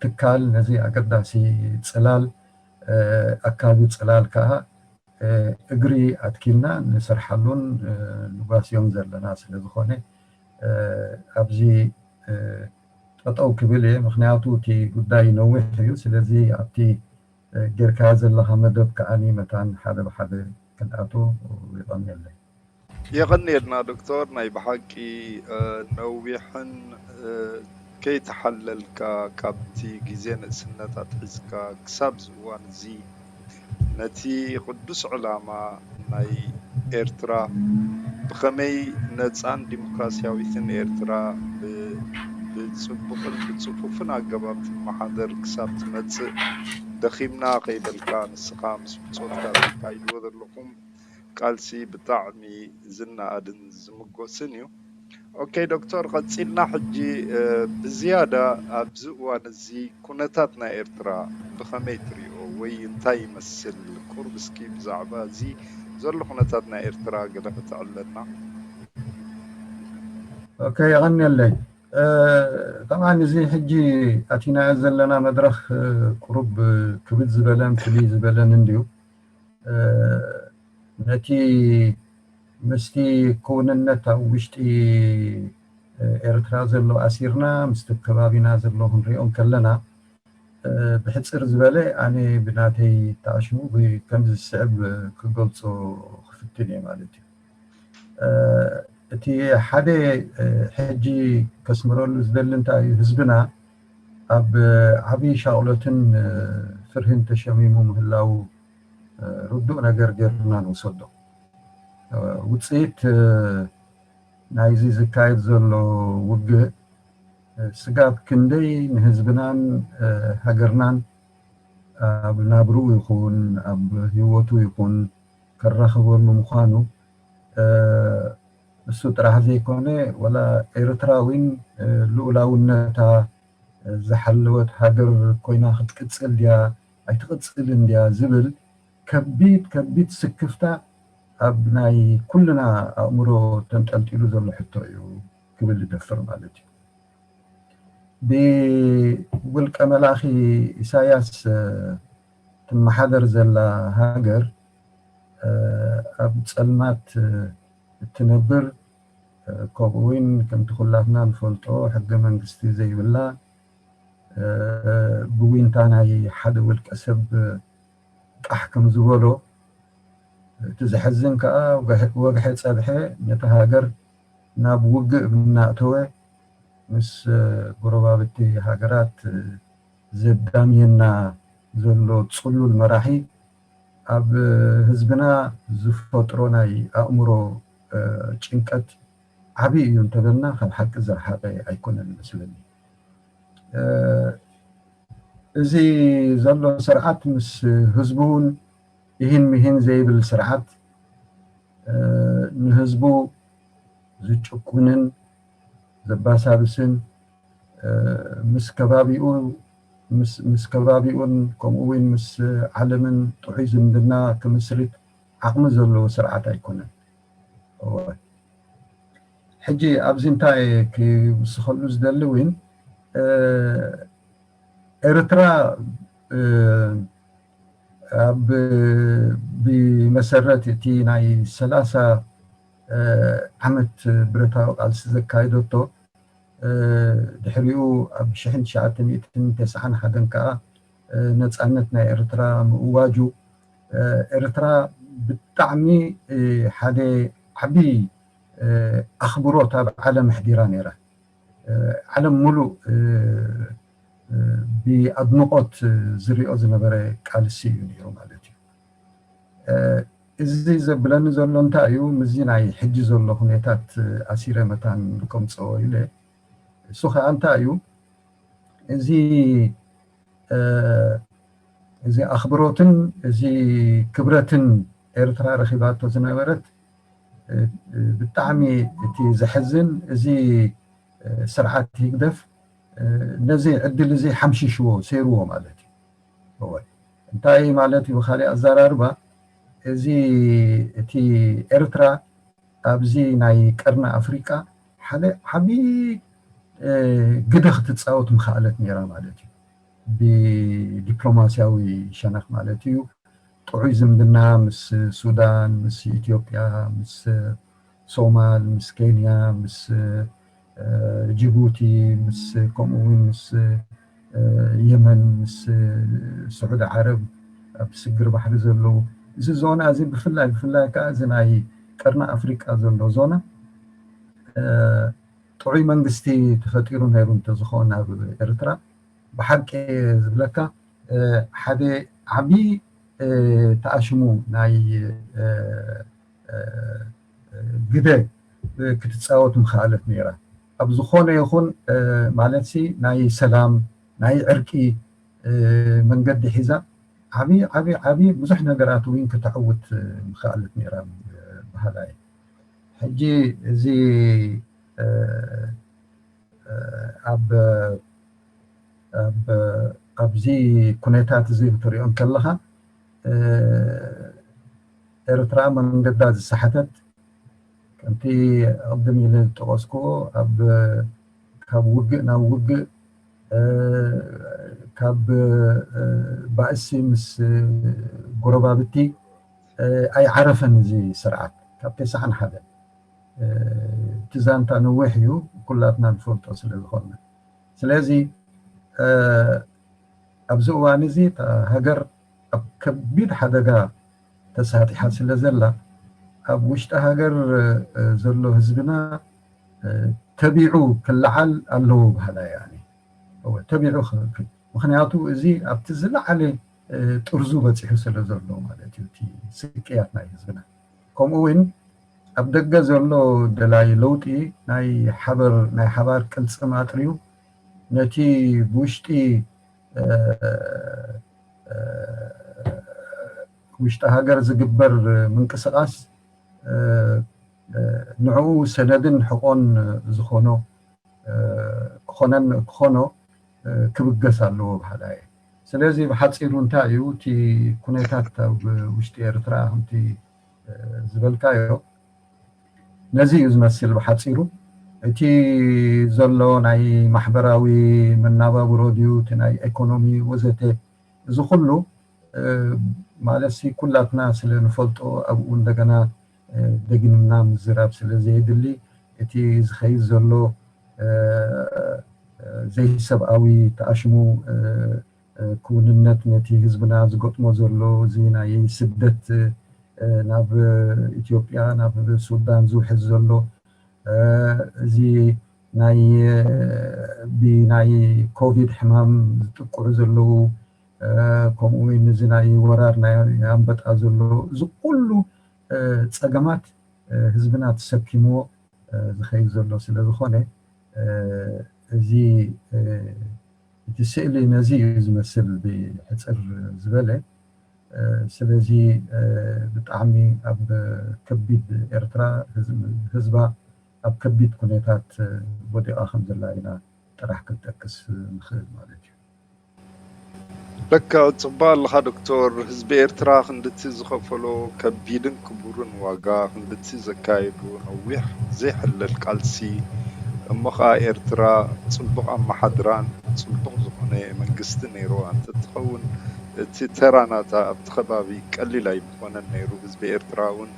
ትካል፣ ነዚ ኣገዳሲ ጽላል ኣካቢ ጽላል ከኣ እግሪ ኣትኪልና ንሰርሓሉን ንጓስዮን ዘለና ስለ ዝኾነ ኣብዚ ጠጠው ክብል እየ። ምኽንያቱ እቲ ጉዳይ ነዊሕ እዩ። ስለዚ ኣብቲ ጌርካ ዘለኻ መደብ ከኣኒ መታን ሓደ ብሓደ ክንኣቱ ይቐንየለይ። የቐንየልና ዶክተር፣ ናይ ብሓቂ ነዊሕን ከይተሓለልካ ካብቲ ግዜ ንእስነት ኣትሒዝካ ክሳብ እዚ እዋን እዚ ነቲ ቅዱስ ዕላማ ናይ ኤርትራ ብኸመይ ነጻን ዲሞክራሲያዊትን ኤርትራ ብጽቡቕን ብጽፉፍን ኣገባብ ትመሓደር ክሳብ ትመጽእ ደኺምና ከይበልካ ንስኻ ምስ ብጾትካ ተካይድዎ ዘለኹም ቃልሲ ብጣዕሚ ዝነኣድን ዝምጎስን እዩ። ኦኬ ዶክተር፣ ቀጺልና ሕጂ ብዝያዳ ኣብዚ እዋን እዚ ኩነታት ናይ ኤርትራ ብኸመይ ትሪኦ ወይ እንታይ ይመስል? ቁሩብ እስኪ ብዛዕባ እዚ ዘሎ ኩነታት ናይ ኤርትራ ገለ ከተዕለልና። ኦኬ፣ የቐንየለይ። ጠብዓን እዚ ሕጂ ኣቲናዮ ዘለና መድረኽ ቁሩብ ክብድ ዝበለን ፍልይ ዝበለን እንድዩ። ነቲ ምስቲ ክውንነት ኣብ ውሽጢ ኤርትራ ዘሎ ኣሲርና ምስቲ ከባቢና ዘሎ ክንሪኦ እንከለና ብሕፅር ዝበለ ኣነ ብናተይ ተኣሽሙ ከምዚ ዝስዕብ ክገልፆ ክፍትን እየ ማለት እዩ። እቲ ሓደ ሕጂ ከስምረሉ ዝደሊ እንታይ እዩ፣ ህዝብና ኣብ ዓብዪ ሻቕሎትን ፍርህን ተሸሚሙ ምህላው ርዱእ ነገር ገይርና ንውሰዶ። ውፅኢት ናይዚ ዝካየድ ዘሎ ውግእ ስጋብ ክንደይ ንህዝብናን ሃገርናን ኣብ ናብርኡ ይኹን ኣብ ህይወቱ ይኹን ከራኽበሉ ምዃኑ እሱ ጥራሕ ዘይኮነ ወላ ኤርትራዊን ልኡላውነታ ዝሓለወት ሃገር ኮይና ክትቅጽል ድያ ኣይትቅጽልን ድያ ዝብል ከቢድ ከቢድ ስክፍታ ኣብ ናይ ኩልና ኣእምሮ ተንጠልጢሉ ዘሎ ሕቶ እዩ ክብል ይደፍር ማለት እዩ። ብውልቀ መላኺ ኢሳያስ ትመሓደር ዘላ ሃገር ኣብ ጸልማት እትነብር ከምኡ እውን ከምቲ ኩላትና ንፈልጦ ሕገ መንግስቲ ዘይብላ ብዊንታ ናይ ሓደ ውልቀ ሰብ ጣሕ ከም ዝበሎ እቲ ዘሕዝን ከዓ ወግሐ ፀብሐ ነቲ ሃገር ናብ ውግእ እናእተወ ምስ ጎረባብቲ ሃገራት ዘዳምየና ዘሎ ፅሉል መራሒ ኣብ ህዝብና ዝፈጥሮ ናይ ኣእምሮ ጭንቀት ዓብዪ እዩ እንተበልና ካብ ሓቂ ዝረሓቐ ኣይኮነን ይመስለኒ። እዚ ዘሎ ስርዓት ምስ ህዝቡ እውን ይህን ምሂን ዘይብል ስርዓት ንህዝቡ ዝጭቁንን ዘባሳብስን ምስ ከባቢኡ ምስ ከባቢኡን ከምኡ እውን ምስ ዓለምን ጥዑይ ዝምድና ክምስርት ዓቕሚ ዘለዎ ስርዓት ኣይኮነን። ሕጂ ኣብዚ እንታይ ክውስኸሉ ዝደሊ እውን ኤርትራ ኣብ ብመሰረት እቲ ናይ ሰላሳ ዓመት ብረታዊ ቃልሲ ዘካየደቶ ድሕሪኡ ኣብ ሽሕን ትሽዓተ ሚእትን ተስዓን ሓደን ከዓ ነፃነት ናይ ኤርትራ ምእዋጁ፣ ኤርትራ ብጣዕሚ ሓደ ዓብዪ ኣኽብሮት ኣብ ዓለም ኣሕዲራ ነይራ። ዓለም ሙሉእ ብኣድንቖት ዝሪኦ ዝነበረ ቃልሲ እዩ ነይሩ ማለት እዩ። እዚ ዘብለኒ ዘሎ እንታይ እዩ? ምስዚ ናይ ሕጂ ዘሎ ኩነታት ኣሲረ መታን ከምፅኦ ኢለ፣ እሱ ከዓ እንታይ እዩ? እዚ እዚ ኣኽብሮትን እዚ ክብረትን ኤርትራ ረኺባቶ ዝነበረት፣ ብጣዕሚ እቲ ዘሕዝን፣ እዚ ስርዓት ህግደፍ ነዚ ዕድል እዚ ሓምሽሽዎ፣ ሰይርዎ ማለት እዩ። እወ፣ እንታይ ማለት እዩ? ብኻሊእ ኣዘራርባ፣ እዚ እቲ ኤርትራ ኣብዚ ናይ ቀርኒ ኣፍሪቃ ሓደ ዓብዪ ግደ ክትፃወት ምኽኣለት ነይራ ማለት እዩ። ብዲፕሎማስያዊ ሸነኽ ማለት እዩ። ጥዑይ ዝምድና ምስ ሱዳን፣ ምስ ኢትዮጵያ፣ ምስ ሶማል፣ ምስ ኬንያ፣ ምስ ጅቡቲ፣ ምስ ከምኡ እውን ምስ የመን፣ ምስ ስዑዲ ዓረብ፣ ኣብ ስግር ባሕሪ ዘለዉ፣ እዚ ዞና እዚ ብፍላይ ብፍላይ ከዓ እዚ ናይ ቀርኒ ኣፍሪቃ ዘሎ ዞና ጥዑይ መንግስቲ ተፈጢሩ ነይሩ እንተዝኸውን ኣብ ኤርትራ፣ ብሓቂ ዝብለካ ሓደ ዓብዪ ተኣሽሙ ናይ ግደ ክትፃወት ምኽኣለት ነይራ። ኣብ ዝኾነ ይኹን ማለት ሲ ናይ ሰላም ናይ ዕርቂ መንገዲ ሒዛ ዓብዪ ዓብዪ ዓብዪ ብዙሕ ነገራት እውን ክተዕውት ምኽኣለት ነይራ በሃላይ። ሕጂ እዚ ኣብ ኣብዚ ኩነታት እዚ ክትሪኦ እንከለኻ ኤርትራ መንገዳ ዝሰሓተት፣ ከምቲ ቅድም ኢለ ዝጠቐስኩዎ ኣብ ካብ ውግእ ናብ ውግእ ካብ ባእሲ ምስ ጎረባብቲ ኣይዓረፈን እዚ ስርዓት ካብ ተስዓን ሓደን። እቲ ዛንታ ነዊሕ እዩ፣ ኩላትና ንፈልጦ ስለ ዝኾንና። ስለዚ ኣብዚ እዋን እዚ እታ ሃገር ኣብ ከቢድ ሓደጋ ተሳጢሓ ስለ ዘላ፣ ኣብ ውሽጢ ሃገር ዘሎ ህዝብና ተቢዑ ክለዓል ኣለዎ በሃላይ እየ ኣነ። እወ፣ ተቢዑ ክብል። ምኽንያቱ እዚ ኣብቲ ዝለዓለ ጥርዙ በፂሑ ስለ ዘሎ ማለት እዩ፣ እቲ ስቅያት ናይ ህዝብና። ከምኡ እውን ኣብ ደገ ዘሎ ደላይ ለውጢ ናይ ሓበር ናይ ሓባር ቅልፅም ኣጥርዩ ነቲ ብውሽጢ ውሽጢ ሃገር ዝግበር ምንቅስቃስ ንዕኡ ሰነድን ሕቆን ዝኾኖ ክኾነን ክኾኖ ክብገስ ኣለዎ በሃላይ እየ። ስለዚ ብሓፂሩ እንታይ እዩ እቲ ኩነታት ኣብ ውሽጢ ኤርትራ ከምቲ ዝበልካዮ ነዚ እዩ ዝመስል ብሓፂሩ። እቲ ዘሎ ናይ ማሕበራዊ መናባብሮ ድዩ እቲ ናይ ኤኮኖሚ ወዘተ፣ እዚ ኩሉ ማለት ሲ ኩላትና ስለ ንፈልጦ ኣብኡ እንደገና ደጊምና ምዝራብ ስለ ዘየድሊ እቲ ዝኸይድ ዘሎ ዘይሰብኣዊ ተኣሽሙ ክውንነት ነቲ ህዝብና ዝገጥሞ ዘሎ እዚ ናይ ስደት ናብ ኢትዮጵያ ናብ ሱዳን ዝውሕዝ ዘሎ እዚ ናይ ብናይ ኮቪድ ሕማም ዝጥቅዑ ዘለዉ ከምኡ እውን እዚ ናይ ወራር ናይ ኣንበጣ ዘሎ እዚ ኩሉ ፀገማት ህዝብና ተሰኪምዎ ዝኸይድ ዘሎ ስለ ዝኾነ እዚ እቲ ስእሊ ነዚ እዩ ዝመስል ብሕፅር ዝበለ። ስለዚ ብጣዕሚ ኣብ ከቢድ ኤርትራ ህዝባ ኣብ ከቢድ ኩነታት ወዲቓ ከም ዘላ ኢና ጥራሕ ክንጠቅስ ንኽእል ማለት እዩ። ለካ ጽቡቕ ኣለኻ ዶክቶር። ህዝቢ ኤርትራ ክንድቲ ዝኸፈሎ ከቢድን ክቡርን ዋጋ፣ ክንድቲ ዘካየዶ ነዊሕ ዘይሕለል ቃልሲ፣ እሞ ኸኣ ኤርትራ ጽቡቕ ኣመሓድራን ጽቡቕ ዝኾነ መንግስቲ ነይርዋ እንተትኸውን፣ እቲ ተራ ናታ ኣብቲ ከባቢ ቀሊል ኣይምኾነን ነይሩ። ህዝቢ ኤርትራ እውን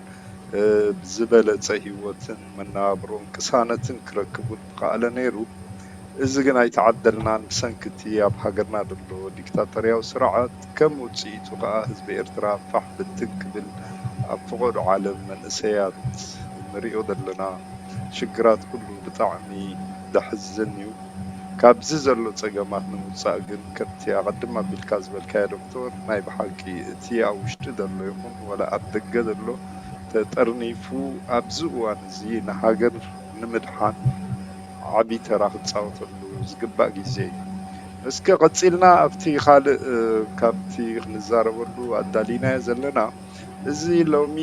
ብዝበለጸ ህይወትን መነባብሮን ቅሳነትን ክረክብ እውን ምኸኣለ ነይሩ። እዚ ግን ኣይተዓደልናን። ብሰንኪ እቲ ኣብ ሃገርና ዘሎ ዲክታቶርያዊ ስርዓት፣ ከም ውጽኢቱ ከኣ ህዝቢ ኤርትራ ፋሕ ብትን ክብል፣ ኣብ ፈቐዶ ዓለም መንእሰያት ንሪኦ ዘለና ሽግራት ኩሉ ብጣዕሚ ዘሕዝን እዩ። ካብዚ ዘሎ ጸገማት ንምውጻእ ግን፣ ከምቲ ኣቐድም ኣቢልካ ዝበልካዮ ዶክተር፣ ናይ ብሓቂ እቲ ኣብ ውሽጢ ዘሎ ይኹን ወላ ኣብ ደገ ዘሎ ተጠርኒፉ ኣብዚ እዋን እዚ ንሃገር ንምድሓን ዓቢ ተራ ክጻወተሉ ዝግባእ ግዜ እዩ። እስከ ቀጺልና ኣብቲ ካልእ፣ እ፣ ካብቲ ክንዛረበሉ ኣዳሊናዮ ዘለና፣ እዚ ሎሚ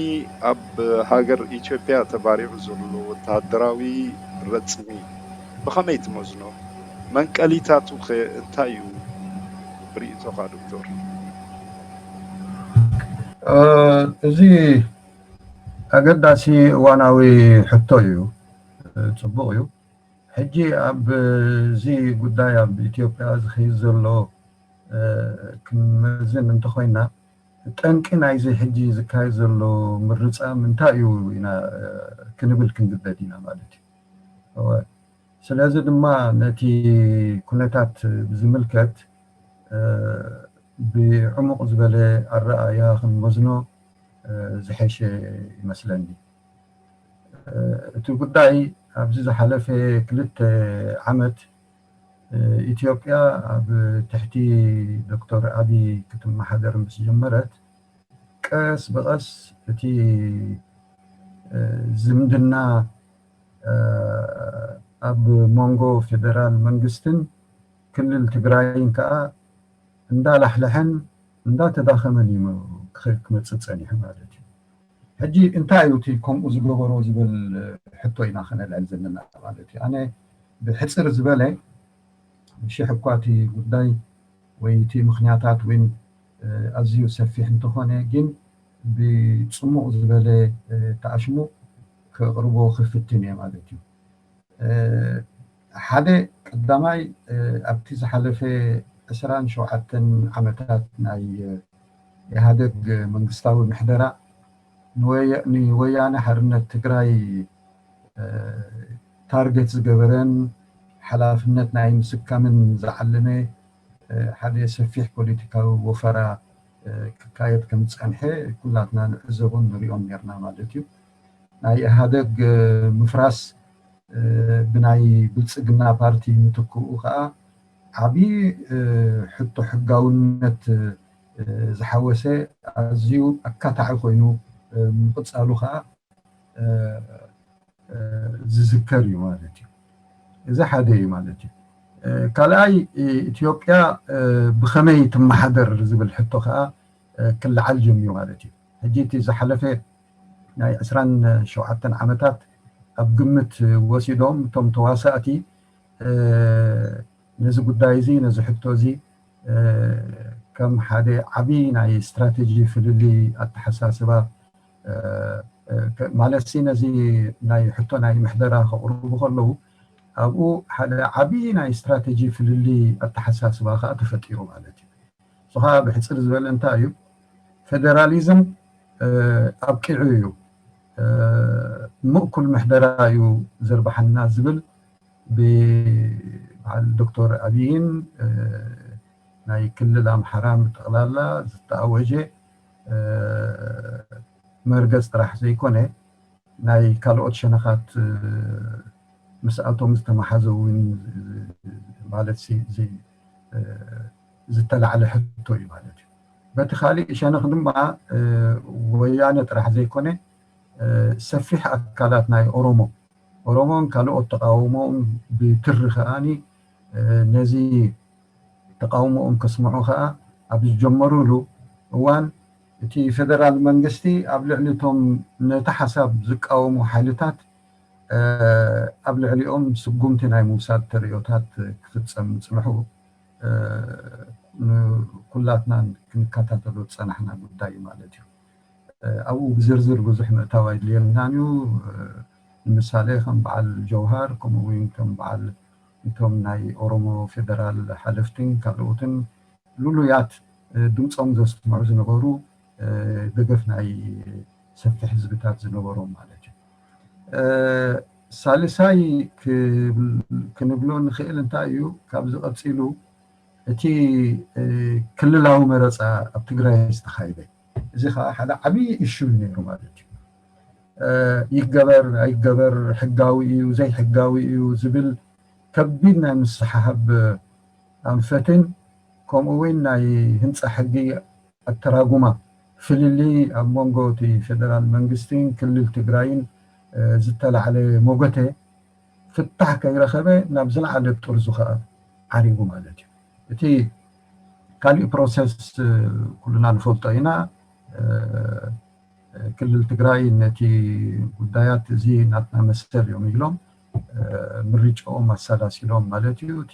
ኣብ ሃገር ኢትዮጵያ ተባሪዑ ዘሎ ወተሃደራዊ ረጽሚ ብኸመይ ትመዝኖ? መንቀሊታቱ ከ እንታይ እዩ ርእይቶኻ ዶክተር? እ፣ እዚ ኣገዳሲ እዋናዊ ሕቶ እዩ። እ፣ ጽቡቕ እዩ። ሕጂ ኣብዚ ጉዳይ ኣብ ኢትዮጵያ ዝኸይድ ዘሎ፣ እ፣ ክንመዝን እንተኾይና፣ ጠንቂ ናይዚ ሕጂ ዝካየድ ዘሎ ምርጻም እንታይ እዩ ኢና፣ እ፣ ክንብል ክንግደድ ኢና ማለት እዩ። እወ። ስለዚ ድማ ነቲ ኩነታት ብዝምልከት፣ እ፣ ብዕሙቕ ዝበለ ኣረኣእያ ክንመዝኖ፣ እ፣ ዝሐሸ ይመስለኒ። እ፣ እቲ ጉዳይ ኣብዚ ዝሓለፈ ክልተ ዓመት፣ እ፣ ኢትዮጵያ ኣብ ትሕቲ ዶክተር ኣቢይ ክትመሓደር ምስ ጀመረት፣ ቀስ ብቐስ እቲ፣ እ፣ ዝምድና፣ እ፣ ኣብ መንጎ ፌደራል መንግስትን ክልል ትግራይን ከኣ እንዳላሕለሐን እንዳተዳኸመን እዩ ክኸ-፣ ክመጽእ ጸኒሑ ማለት እዩ። ሕጂ እንታይ እዩ እቲ ከምኡ ዝገበሮ ዝብል ሕቶ ኢና ከነልዕል ዘለና ማለት እዩ። ኣነ ብሕጽር ዝበለ፣ ሽሕ እኳ እቲ ጉዳይ ወይ እቲ ምኽንያታት እውን፣ እ፣ ኣዝዩ ሰፊሕ እንተኾነ፣ ግን ብጽሙቕ ዝበለ፣ እ፣ ተኣሽሙ ከቕርቦ ክፍትን እየ ማለት እዩ። እ፣ ሓደ ቀዳማይ፣ እ፣ ኣብቲ ዝሓለፈ ዕስራን ሸውዓተን ዓመታት ናይ፣ እ፣ ኢህኣደግ መንግስታዊ ምሕደራ ንወያ-፣ ንወያነ ሓርነት ትግራይ፣ እ፣ ታርጌት ዝገበረን ሓላፍነት ናይ ምስካምን ዝዓለመ፣ እ፣ ሓደ ሰፊሕ ፖለቲካዊ ወፈራ፣ እ፣ ክካየድ ከም ዝጸንሐ ኩላትና ንዕዘቦን ንሪኦን ኔርና ማለት እዩ። ናይ ኢህኣደግ፣ እ፣ ምፍራስ፣ እ፣ ብናይ ብልጽግና ፓርቲ ምትክኡ ከኣ ዓቢ፣ እ፣ ሕቶ ሕጋውነት፣ እ፣ ዝሓወሰ ኣዝዩ ኣካታዒ ኮይኑ፣ እ፣ ምቕጻሉ ከኣ፣ እ፣ እ፣ ዝዝከር እዩ ማለት እዩ። እዚ ሓደ እዩ ማለት እዩ። እ፣ ካልኣይ፣ እ፣ ኢትዮጵያ፣ እ፣ ብኸመይ ትመሓደር ዝብል ሕቶ ከኣ፣ እ፣ ክለዓል ጀሚሩ ማለት እዩ። ሕጂ እቲ ዝሓለፈ ናይ ዕስራን ሸውዓተን ዓመታት ኣብ ግምት ወሲዶም እቶም ተዋሳእቲ፣ እ፣ ነዚ ጉዳይ እዚ፣ ነዚ ሕቶ እዚ፣ እ፣ ከም ሓደ ዓቢ ናይ ስትራተጂ ፍልልይ ኣተሓሳስባ፣ እ፣ እ፣ ከ-፣ ማለት ሲ ነዚ ናይ ሕቶ ናይ ምሕደራ ከቕርቡ ከለዉ ኣብኡ ሓደ ዓቢ ናይ ስትራተጂ ፍልልይ ኣተሓሳስባ ከኣ ተፈጢሩ ማለት እዩ። እሱ ኸዓ ብሕጽር ዝበለ እንታይ እዩ? ፌደራሊዝም፣ እ፣ ኣብቂዑ እዩ። እ፣ ምእኩል ምሕደራ እዩ ዘርብሓና ዝብል ብበዓል ዶክተር ኣብይን፣ እ፣ ናይ ክልል ኣምሓራን ብጠቕላላ ዝተኣወጀ፣ እ፣ መርገጽ ጥራሕ ዘይኮነ፣ ናይ ካልኦት ሸነኻት፣ እ፣ ምስኣቶም ዝተመሓዘ እውን፣ ማለት ሲ-፣ ዚ-፣ እ፣ ዝተላዕለ ሕቶ እዩ ማለት እዩ። በቲ ካሊእ ሸነኽ ድማ፣ እ፣ ወያነ ጥራሕ ዘይኮነ፣ እ፣ ሰፊሕ ኣካላት ናይ ኦሮሞ፣ ኦሮሞን ካልኦት ተቃውሞኦም ብትሪ ከኣኒ፣ እ፣ ነዚ ተቃውሞኦም ከስምዑ ከኣ ኣብ ዝጀመሩሉ እዋን፣ እቲ ፌደራል መንግስቲ ኣብ ልዕሊ እቶም ነቲ ሓሳብ ዝቃወሙ ሓይልታት፣ እ፣ ኣብ ልዕሊኦም ስጉምቲ ናይ ምውሳድ ተርእዮታት ክፍጸም ምጽንሑ፣ እ፣ ንኩላትና ክንከታተሎ ዝጸናሕና ጉዳይ እዩ ማለት እዩ። እ፣ ኣብኡ ብዝርዝር ብዙሕ ምእታው ኣይድልየናን እዩ። እ፣ ንምሳሌ ከም በዓል ጀውሃር፣ ከምኡ እውን ከም በዓል እቶም ናይ ኦሮሞ ፌደራል ሓለፍትን ካልኦትን ልሉያት፣ እ፣ ድምፆም ዘስምዑ ዝነበሩ፣ እ፣ ደገፍ ናይ ሰፊሕ ህዝብታት ዝነበሮም ማለት እዩ። እ፣ ሳልሳይ ክንብሎ ንኽእል እንታይ እዩ፣ ካብዚ ቀፂሉ እቲ ክልላዊ መረፃ ኣብ ትግራይ ዝተኻየደ፣ እዚ ከዓ ሓደ ዓብዪ ኢሹ እዩ ነይሩ ማለት እዩ። ይገበር ኣይገበር፣ ሕጋዊ እዩ ዘይሕጋዊ እዩ ዝብል ከቢድ ናይ ምስሓብ ኣንፈትን ከምኡ እውን ናይ ህንፃ ሕጊ ኣተራጉማ ፍልልይ ኣብ መንጎ እቲ ፌደራል መንግስትን ክልል ትግራይን ዝተላዕለ ሞገተ ፍታሕ ከይረኸበ ናብ ዝለዓለ ጥርዙ ከዓ ዓሪጉ ማለት እዩ። እቲ ካሊእ ፕሮሰስ ኩልና ንፈልጦ ኢና። ክልል ትግራይ ነቲ ጉዳያት እዚ ናትና መሰል እዮም ኢሎም ምርጫኦም ኣሰላሲሎም ማለት እዩ። እቲ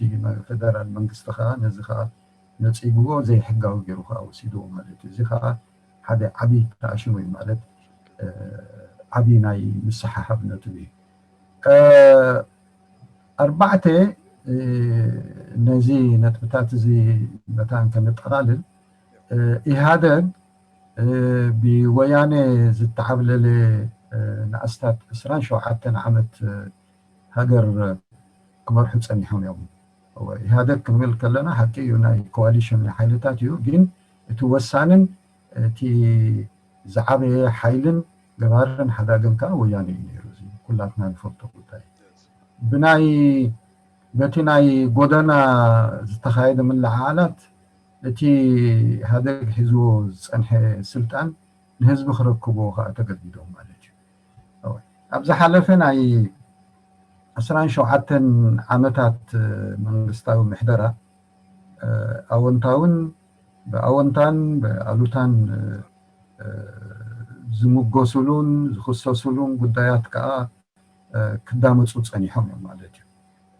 ፌደራል መንግስቲ ከዓ ነዚ ከዓ ነፂግዎ ዘይሕጋዊ ገይሩ ከዓ ወሲድዎ ማለት እዩ። እዚ ከዓ ሓደ ዓብዪ ተኣሽሙ እዩ ማለት ዓብዪ ናይ ምስሓሓብ ነጥቢ እዩ። ኣርባዕተ ነዚ ነጥብታት እዚ መታን ከነጠቓልል ኢህኣደግ ብወያነ ዝተዓብለለ ንኣስታት ዕስራን ሸውዓተን ዓመት ሃገር ክመርሑ ፀኒሖም እዮም። ኢህኣደግ ክንብል ከለና ሓቂ እዩ ናይ ኮዋሊሽን ናይ ሓይልታት እዩ፣ ግን እቲ ወሳንን እቲ ዝዓበየ ሓይልን ገባርን ሓዳግን ከዓ ወያነ እዩ ነይሩ። እዚ ኩላትና ንፈልጦ ጉዳይ። ብናይ በቲ ናይ ጎደና ዝተኻየደ ምልዕዓላት እቲ ኢህኣደግ ሒዝዎ ዝፀንሐ ስልጣን ንህዝቢ ክረክብዎ ከዓ ተገዲዶም ማለት እዩ። ኣብ ዝሓለፈ ናይ ዕስራን ሸውዓተን ዓመታት መንግስታዊ ምሕደራ ኣወንታውን ብኣወንታን ብኣሉታን ዝምጎስሉን ዝኽሰስሉን ጉዳያት ከዓ ክዳመፁ ፀኒሖም እዮም ማለት እዩ።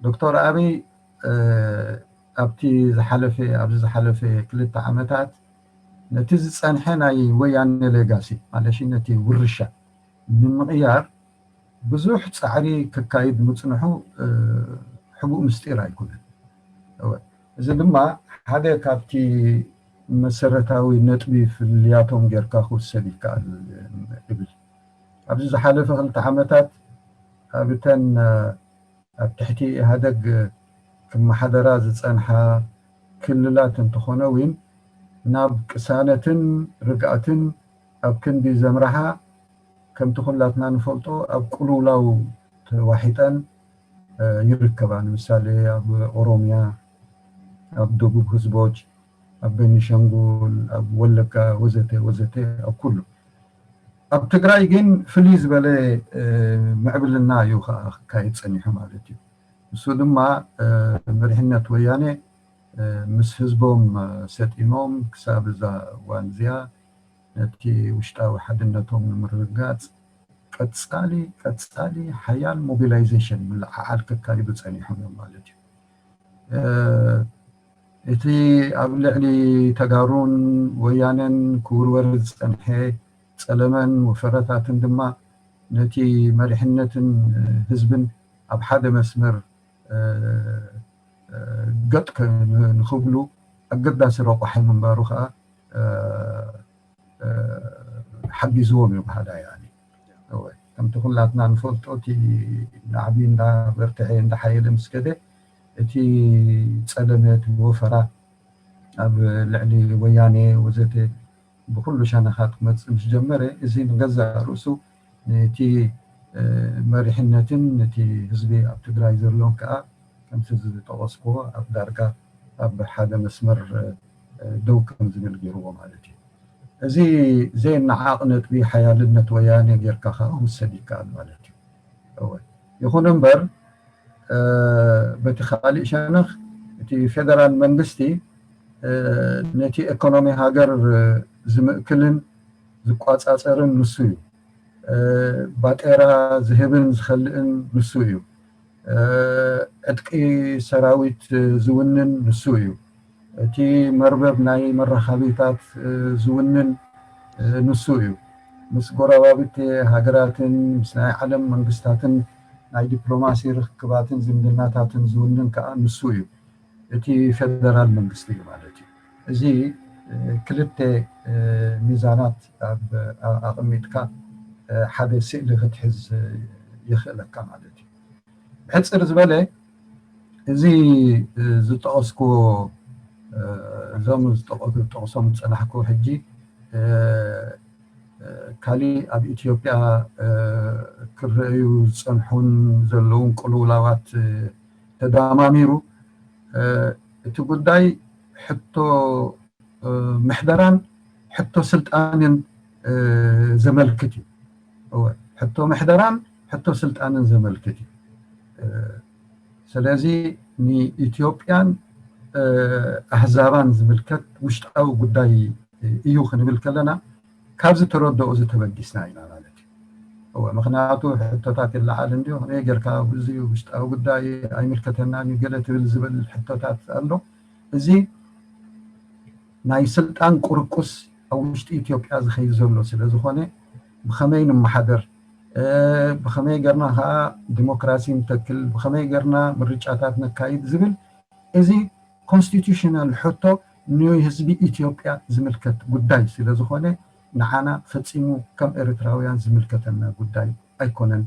ዶክተር ኣብይ ኣብቲ ዝሓለፈ ኣብዚ ዝሓለፈ ክልተ ዓመታት ነቲ ዝፀንሐ ናይ ወያነ ሌጋሲ ማለት ነቲ ውርሻ ንምቕያር ብዙሕ ፃዕሪ ክካይድ ምፅንሑ ሕቡእ ምስጢር ኣይኮነን። እዚ ድማ ሓደ ካብቲ መሰረታዊ ነጥቢ ፍልልያቶም ጌርካ ክውሰድ ይከኣል እብል። ኣብዚ ዝሓለፈ ክልተ ዓመታት ኣብተን ኣብ ትሕቲ ኢህኣደግ ክመሓደራ ዝፀንሓ ክልላት እንተኾነ እውን ናብ ቅሳነትን ርግኣትን ኣብ ክንዲ ዘምርሓ ከምቲ ኩላትና ንፈልጦ ኣብ ቅልውላው ተዋሒጠን ይርከባ። ንምሳሌ ኣብ ኦሮሚያ፣ ኣብ ደቡብ ህዝቦች፣ ኣብ ቤኒሻንጉል፣ ኣብ ወለጋ ወዘተ ወዘተ ኣብ ኩሉ። ኣብ ትግራይ ግን ፍልይ ዝበለ ምዕብልና እዩ ከዓ ክካየድ ፀኒሑ ማለት እዩ። ንሱ ድማ መሪሕነት ወያነ ምስ ህዝቦም ሰጢሞም ክሳብ እዛ እዋን እዚኣ ነቲ ውሽጣዊ ሓድነቶም ንምርግጋፅ ቀፃሊ ቀፃሊ ሓያል ሞቢላይዜሽን ምልዕዓል ከካይዱ ፀኒሖም እዮም ማለት እዩ። እቲ ኣብ ልዕሊ ተጋሩን ወያነን ክውርወር ዝፀንሐ ፀለመን ወፈረታትን ድማ ነቲ መሪሕነትን ህዝብን ኣብ ሓደ መስመር ገጥ ንኽብሉ ኣገዳሲ ረቋሒ ምንባሩ ከዓ ሓጊዝዎም እዩ ብሃዳይ ኣነ። ከምቲ ኩላትና ንፈልጦ እቲ ናዕቢ እንዳበርትዐ እንዳሓየለ ምስ ከደ እቲ ፀለመት ወፈራ ኣብ ልዕሊ ወያኔ ወዘተ ብኩሉ ሸነኻት ክመፅእ ምስ ጀመረ እዚ ንገዛእ ርእሱ ነቲ መሪሕነትን ነቲ ህዝቢ ኣብ ትግራይ ዘሎን ከዓ ከምቲ ዝጠቐስክዎ ኣብ ዳርጋ ኣብ ሓደ መስመር ደው ከም ዝብል ገይርዎ ማለት እዩ። እዚ ዘይነዓቕ ነጥቢ ሓያልነት ወያኔ ጌርካ ከዓ ውሰድ ይከኣል ማለት እዩ። እወ። ይኹን እምበር በቲ ካሊእ ሸነኽ እቲ ፌደራል መንግስቲ ነቲ ኤኮኖሚ ሃገር ዝምእክልን ዝቋፃፀርን ንሱ እዩ። ባጤራ ዝህብን ዝኸልእን ንሱ እዩ። ዕጥቂ ሰራዊት ዝውንን ንሱ እዩ። እቲ መርበብ ናይ መራኸቢታት ዝውንን ንሱ እዩ። ምስ ጎረባብቲ ሃገራትን ምስ ናይ ዓለም መንግስታትን ናይ ዲፕሎማሲ ርክባትን ዝምድናታትን ዝውንን ከዓ ንሱ እዩ። እቲ ፌደራል መንግስቲ እዩ ማለት እዩ። እዚ ክልተ ሚዛናት ኣብ ኣቕሚጥካ ሓደ ስእሊ ክትሕዝ የኽእለካ ማለት እዩ። ሕፅር ዝበለ እዚ ዝጠቐስኩዎ እዞም ዝጠቐሶም ዝፀናሕኩ ሕጂ ካሊእ ኣብ ኢትዮጵያ ክረአዩ ዝፀንሑን ዘለውን ቅልውላዋት ተዳማሚሩ እቲ ጉዳይ ሕቶ ምሕደራን ሕቶ ስልጣንን ዘመልክት እዩ። ሕቶ ምሕደራን ሕቶ ስልጣንን ዘመልክት እዩ። ስለዚ ንኢትዮጵያን ኣህዛባን ዝምልከት ውሽጣዊ ጉዳይ እዩ ክንብል ከለና ካብዚ ተረድኦ እዚ ተበጊስና ኢና ማለት እዩ። እወ፣ ምኽንያቱ ሕቶታት ይለዓል እንዲዮ፣ ከመይ ጌርካ እዚ ውሽጣዊ ጉዳይ ኣይምልከተናን እዩ ገለ ትብል ዝብል ሕቶታት ኣሎ። እዚ ናይ ስልጣን ቁርቁስ ኣብ ውሽጢ ኢትዮጵያ ዝኸይድ ዘሎ ስለ ዝኾነ ብኸመይ ንመሓደር፣ ብኸመይ ጌርና ከዓ ዲሞክራሲ ንተክል፣ ብኸመይ ጌርና ምርጫታት ነካይድ ዝብል እዚ ኮንስቲቱሽናል ሕቶ ንህዝቢ ኢትዮጵያ ዝምልከት ጉዳይ ስለ ዝኾነ ንዓና ፈጺሙ ከም ኤርትራውያን ዝምልከተና ጉዳይ ኣይኮነን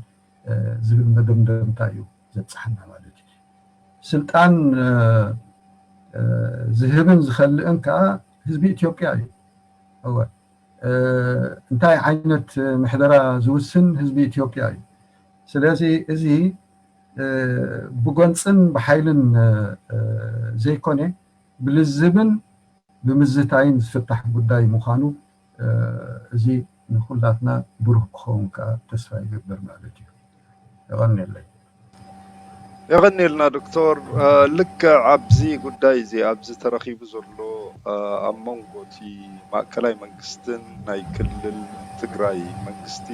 ዝብል መደምደምታ እዩ ዘብጽሓና ማለት እዩ። ስልጣን ዝህብን ዝኸልእን ከዓ ህዝቢ ኢትዮጵያ እዩ። እወ፣ እንታይ ዓይነት ምሕደራ ዝውስን ህዝቢ ኢትዮጵያ እዩ። ስለዚ እዚ ብጎንፅን ብሓይልን ዘይኮነ ብልዝብን ብምዝታይን ዝፍታሕ ጉዳይ ምዃኑ እዚ ንኩላትና ብሩህ ክኸውን ከዓ ተስፋ ይገብር ማለት እዩ። የቐንየለይ። የቐንየልና ዶክተር። ልክዕ ኣብዚ ጉዳይ እዚ ኣብዚ ተረኺቡ ዘሎ ኣብ መንጎ እቲ ማእከላይ መንግስትን ናይ ክልል ትግራይ መንግስቲ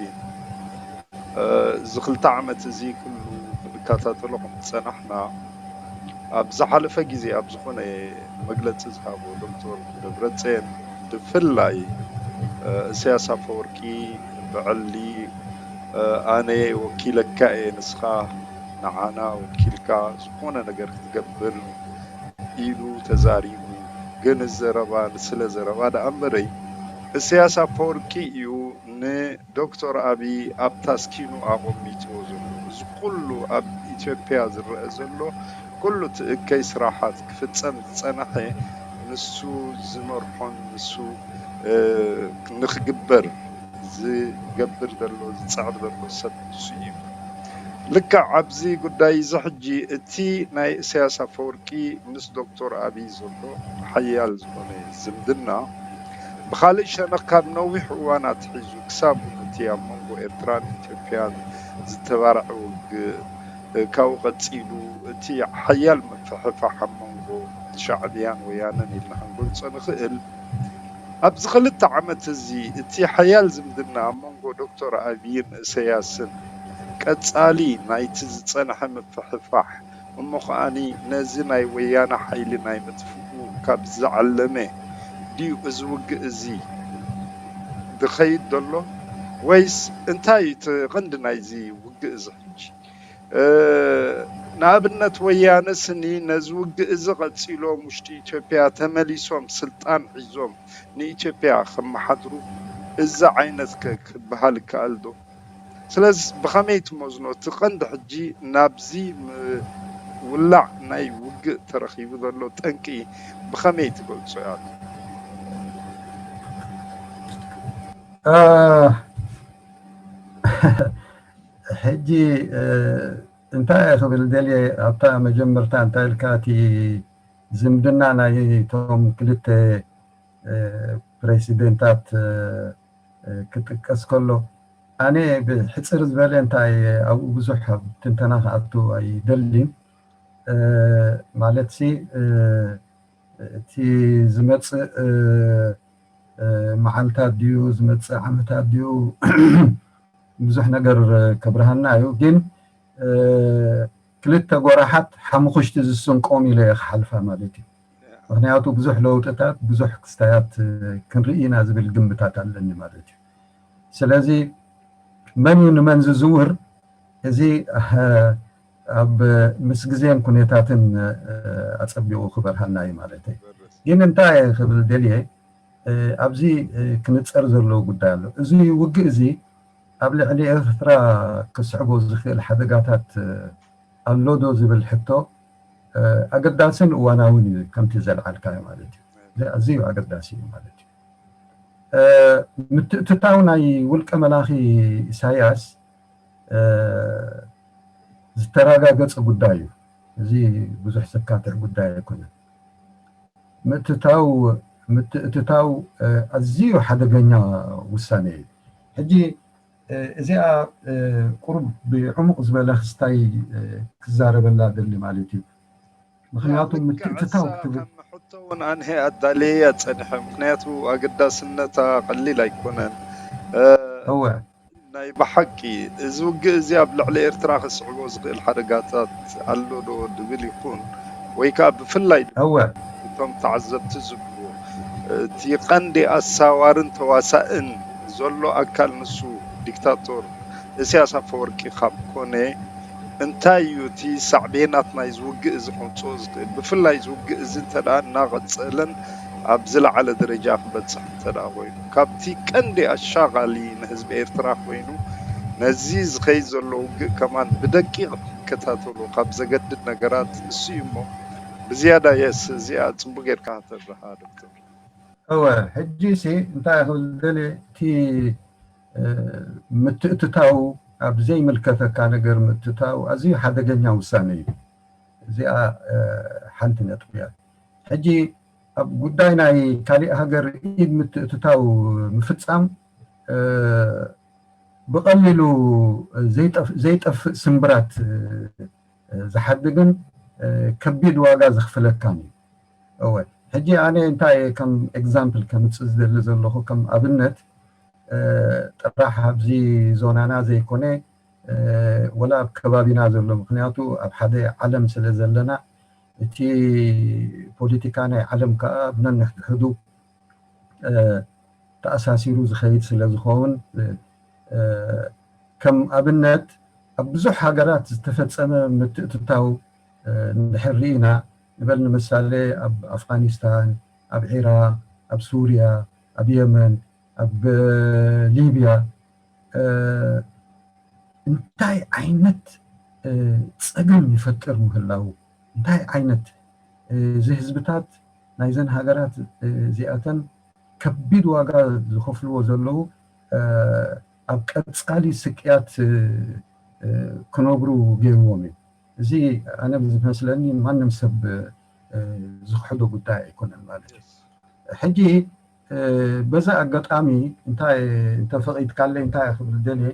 እዚ ክልተ ዓመት እዚ ኩሉ ክንከታተሎ ከም ዝፀናሕና ኣብ ዝሓለፈ ግዜ ኣብ ዝኾነ መግለፂ ዝሃቦ ዶክተር ደብረፅዮን ብፍላይ ኢሳያስ ኣፈወርቂ ብዕሊ ኣነ ወኪለካ እየ ንስኻ ንዓና ወኪልካ ዝኾነ ነገር ክትገብር ኢሉ ተዛሪቡ ግን ዘረባ ንስለ ዘረባ ደኣ እምበረይ ኢሳያስ ኣፈወርቂ እዩ ንዶክተር ኣብይ ኣብ ታስኪኑ ኣቐሚጥዎ ዘሎ እዚ ኩሉ ኣብ ኢትዮጵያ ዝረአ ዘሎ ኩሉ እቲ እከይ ስራሓት ክፍፀም ዝፀናሐ ንሱ ዝመርሖን ንሱ ንክግበር ዝገብር ዘሎ ዝፅዕር ዘሎ ሰብ ንሱ እዩ። ልክዕ ኣብዚ ጉዳይ እዚ ሕጂ እቲ ናይ ኢሳያስ ኣፈወርቂ ምስ ዶክተር ኣብይ ዘሎ ሓያል ዝኾነ ዝምድና ብኻልእ ሸነኽ ካብ ነዊሕ እዋን ኣትሒዙ ክሳብ እቲ ኣብ መንጎ ኤርትራን ኢትዮጵያን ዝተባርዐ ውግእ ካብኡ ቀፂሉ እቲ ሓያል ምፍሕፋሕ ኣብ መንጎ ሻዕብያን ወያነን ኢልና ክንገልፆ ንኽእል ኣብዚ ክልተ ዓመት እዚ እቲ ሓያል ዝምድና ኣብ መንጎ ዶክተር ኣብይን እሰያስን ቀፃሊ ናይቲ ዝፀንሐ ምፍሕፋሕ እሞ ከኣኒ ነዚ ናይ ወያነ ሓይሊ ናይ ምጥፍኡ ካብ ዝዓለመ ድዩ እዚ ውግእ እዚ ዝኸይድ ዘሎ ወይስ እንታይ እዩ እቲ ቀንዲ ናይዚ ውግእ እዚ ሕጂ ንኣብነት ወያነ ስኒ ነዚ ውግእ እዚ ቀፂሎም ውሽጢ ኢትዮጵያ ተመሊሶም ስልጣን ሒዞም ንኢትዮጵያ ከመሓድሩ እዚ ዓይነት ከ ክበሃል ይከኣል ዶ? ስለዚ ብኸመይ ትመዝኖ እቲ ቀንዲ ሕጂ ናብዚ ምውላዕ ናይ ውግእ ተረኺቡ ዘሎ ጠንቂ ብኸመይ ትገልጾ ኢኻ? ሕጂ እንታይ ክብል ደልየ ኣብታ መጀመርታ እንታይ ኢልካ እቲ ዝምድና ናይቶም ክልተ ፕሬሲደንታት ክጥቀስ ከሎ ኣነ ብሕፅር ዝበለ እንታይ ኣብኡ ብዙሕ ትንተና ክኣቱ ኣይደልን ማለት ሲ እቲ ዝመፅእ መዓልታት ድዩ ዝመፅእ ዓመታት ድዩ ብዙሕ ነገር ከብርሃና እዩ ግን ክልተ ጎራሓት ሓሙኽሽቲ ዝስንቆም ኢለ እየ ክሓልፋ ማለት እዩ ምክንያቱ ብዙሕ ለውጥታት ብዙሕ ክስታያት ክንርኢ ኢና ዝብል ግምታት ኣለኒ ማለት እዩ ስለዚ መን እዩ ንመን ዝዝውር እዚ ኣብ ምስ ግዜን ኩነታትን ኣፀቢቑ ክበርሃና እዩ ማለት እዩ ግን እንታይ ክብል ደልየ ኣብዚ ክንፀር ዘለዎ ጉዳይ ኣሎ እዚ ውግእ እዚ ኣብ ልዕሊ ኤርትራ ክስዕቦ ዝኽእል ሓደጋታት ኣሎ ዶ ዝብል ሕቶ ኣገዳስን እዋናውን እዩ። ከምቲ ዘልዓልካዮ ማለት እዩ። ኣዝዩ ኣገዳሲ እዩ ማለት እዩ። ምትእትታው ናይ ውልቀ መላኺ ኢሳያስ ዝተረጋገጸ ጉዳይ እዩ። እዚ ብዙሕ ዘካትዕ ጉዳይ ኣይኮነን። ምትእትታው ምትእትታው ኣዝዩ ሓደገኛ ውሳኔ እዩ። ሕጂ እዚኣ ቁሩብ ብዕሙቕ ዝበለ ክስታይ ክዛረበላ ደሊ ማለት እዩ። ምክንያቱ ምትእትታው ክትብል ሕቶ እውን ኣንሄ ኣዳልየ ኣጸንሐ። ምክንያቱ ኣገዳስነታ ቀሊል ኣይኮነን። እወ ናይ ብሓቂ እዚ ውግእ እዚ ኣብ ልዕሊ ኤርትራ ከስዕቦ ዝኽእል ሓደጋታት ኣሎ ዶ ድብል ይኹን ወይ ከዓ ብፍላይ እወ እቶም ተዓዘብቲ ዝብልዎ እቲ ቀንዲ ኣሳዋርን ተዋሳእን ዘሎ ኣካል ንሱ ዲክታቶር እስያስ ኣፈወርቂ ካብ ኮነ እንታይ እዩ እቲ ሳዕቤናት ናይ ዝውግእ እዚ ከምፅኦ ዝኽእል? ብፍላይ ዝውግእ እዚ እንተ ደኣ እናቐፀለን ኣብ ዝለዓለ ደረጃ ክበፅሕ እንተ ደኣ ኮይኑ ካብቲ ቀንዲ ኣሻቓሊ ንህዝቢ ኤርትራ ኮይኑ ነዚ ዝኸይድ ዘሎ ውግእ ከማን ብደቂቕ ክከታተሎ ካብ ዘገድድ ነገራት እሱ እዩ እሞ ብዝያዳ የስ እዚኣ ፅቡቅ ጌርካ ተብርሃ ዶክተር። እወ ሕጂ ሲ እንታይ ክብል ደልየ እቲ ምትእትታው ኣብ ዘይምልከተካ ነገር ምትእትታው ኣዝዩ ሓደገኛ ውሳነ እዩ። እዚኣ ሓንቲ ነጥቢ እያ። ሕጂ ኣብ ጉዳይ ናይ ካሊእ ሃገር ኢድ ምትእትታው ምፍጻም ብቐሊሉ ዘይጠፍእ ስምብራት ዝሓድግን ከቢድ ዋጋ ዘኽፍለካን እዩ። እወ ሕጂ ኣነ እንታይ ከም ኤግዛምፕል ከምፅእ ዝደሊ ዘለኹ ከም ኣብነት ጥራሕ ኣብዚ ዞናና ዘይኮነ ወላ ኣብ ከባቢና ዘሎ ምክንያቱ ኣብ ሓደ ዓለም ስለ ዘለና እቲ ፖለቲካ ናይ ዓለም ከዓ ብነንሕድሕዱ ተኣሳሲሩ ዝኸይድ ስለ ዝኸውን ከም ኣብነት ኣብ ብዙሕ ሃገራት ዝተፈፀመ ምትእትታው እንድሕር ርኢና ንበል ንምሳሌ ኣብ ኣፍጋኒስታን፣ ኣብ ዒራቅ፣ ኣብ ሱርያ፣ ኣብ የመን፣ ኣብ ሊብያ እንታይ ዓይነት ፀገም ይፈጥር ምህላው እንታይ ዓይነት እዚ ህዝብታት ናይዘን ሃገራት እዚኣተን ከቢድ ዋጋ ዝኸፍልዎ ዘለዉ ኣብ ቀፃሊ ስቅያት ክነብሩ ገይርዎም እዩ። እዚ ኣነ ዝመስለኒ ማንም ሰብ ዝክሕዶ ጉዳይ ኣይኮነን ማለት እዩ። ሕጂ በዚ ኣጋጣሚ እንታይ እንተፈቒድካለይ እንታይ ክብል ደልየ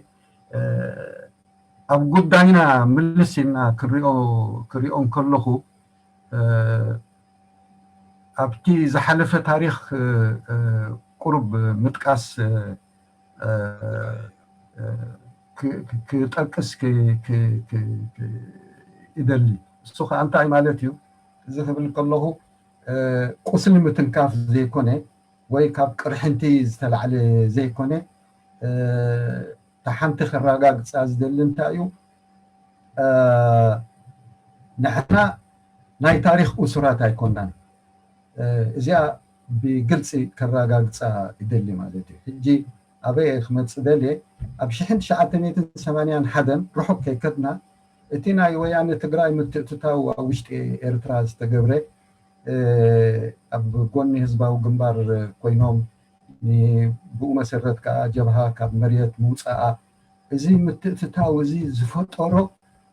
ኣብ ጉዳይና ምልስ ኢልና ክሪኦ ክሪኦ እንከለኹ ኣብቲ ዝሓለፈ ታሪኽ ቁሩብ ምጥቃስ ክጠቅስ ይደሊ። እሱ ከዓ እንታይ ማለት እዩ? እዚ ክብል ከለኹ ቁስሊ ምትንካፍ ዘይኮነ ወይ ካብ ቅርሕንቲ ዝተላዕለ ዘይኮነ እታ ሓንቲ ከረጋግፃ ዝደሊ እንታይ እዩ? ንሕና ናይ ታሪኽ እሱራት ኣይኮናን። እዚኣ ብግልፂ ከረጋግፃ ይደሊ ማለት እዩ። ሕጂ ኣበይ ክመፅእ ደልየ ኣብ ሽሕን ትሽዓተ ሚእትን ሰማንያን ሓደን ርሑቕ ከይከድና እቲ ናይ ወያነ ትግራይ ምትእትታው ኣብ ውሽጢ ኤርትራ ዝተገብረ ኣብ ጎኒ ህዝባዊ ግንባር ኮይኖም ብኡ መሰረት ከዓ ጀብሃ ካብ መሬት ምውፃኣ እዚ ምትእትታው እዚ ዝፈጠሮ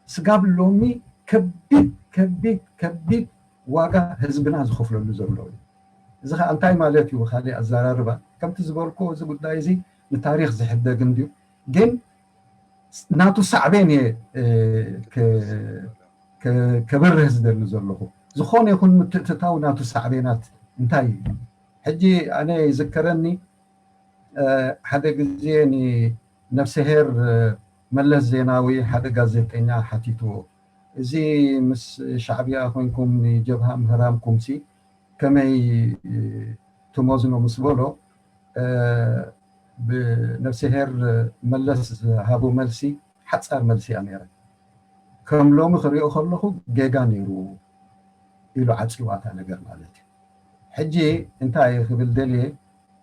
ስጋብ ሎሚ ከቢድ ከቢድ ከቢድ ዋጋ ህዝብና ዝኸፍለሉ ዘሎ እዩ። እዚ ከዓ እንታይ ማለት እዩ? ብካሊእ ኣዘራርባ ከምቲ ዝበልኩ እዚ ጉዳይ እዚ ንታሪክ ዝሕደግ እንድዩ፣ ግን ናቱ ሳዕቤን እየ ከብርህ ዝደሊ ዘለኹ። ዝኾነ ይኹን ምትእትታው ናቱ ሳዕቤናት እንታይ እዩ? ሕጂ ኣነ ይዝከረኒ ሓደ ግዜ ንነፍስሄር መለስ ዜናዊ ሓደ ጋዜጠኛ ሓቲትዎ፣ እዚ ምስ ሻዕብያ ኮይንኩም ንጀብሃ ምህራምኩምሲ ከመይ ትመዝኖ ምስ በሎ፣ ብነፍስሄር መለስ ዝሃቦ መልሲ ሓፃር መልሲ እያ ነይራ። ከም ሎሚ ክሪኦ ከለኹ ጌጋ ነይሩ ኢሉ ዓፂዋ እታ ነገር ማለት እዩ። ሕጂ እንታይ ክብል ደልየ፣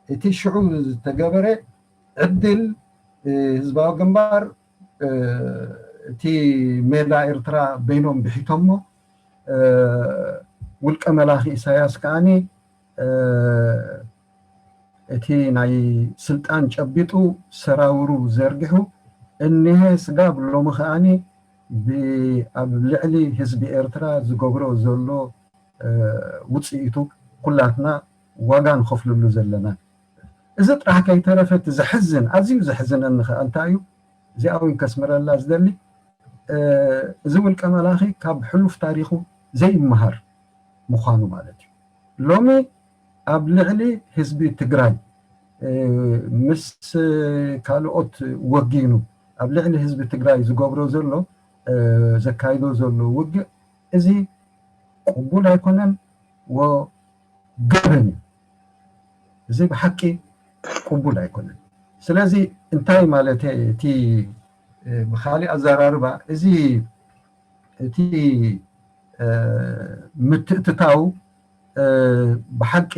እቲ ሽዑ ዝተገበረ ዕድል ህዝባዊ ግንባር እቲ ሜዳ ኤርትራ በይኖም ብሒቶሞ፣ ውልቀ መላኺ ኢሳያስ ከዓኒ እቲ ናይ ስልጣን ጨቢጡ ሰራውሩ ዘርጊሑ እኒሀ ስጋብ ሎሚ ከዓኒ ኣብ ልዕሊ ህዝቢ ኤርትራ ዝገብሮ ዘሎ ውፅኢቱ ኩላትና ዋጋ ንኸፍልሉ ዘለና። እዚ ጥራሕ ከይተረፈ እቲ ዘሕዝን፣ ኣዝዩ ዘሕዝነኒ ከኣ እንታይ እዩ፣ እዚኣ እውን ከስምረላ ዝደሊ፣ እዚ ውልቀ መላኺ ካብ ሕሉፍ ታሪኹ ዘይመሃር ምዃኑ ማለት እዩ። ሎሚ ኣብ ልዕሊ ህዝቢ ትግራይ ምስ ካልኦት ወጊኑ ኣብ ልዕሊ ህዝቢ ትግራይ ዝገብሮ ዘሎ፣ ዘካይዶ ዘሎ ውግእ፣ እዚ ቅቡል ኣይኮነን፣ ወገበን እዩ። እዚ ብሓቂ ቅቡል ኣይኮነን። ስለዚ እንታይ ማለት እቲ ብካሊእ ኣዘራርባ እዚ እቲ ምትእትታው ብሓቂ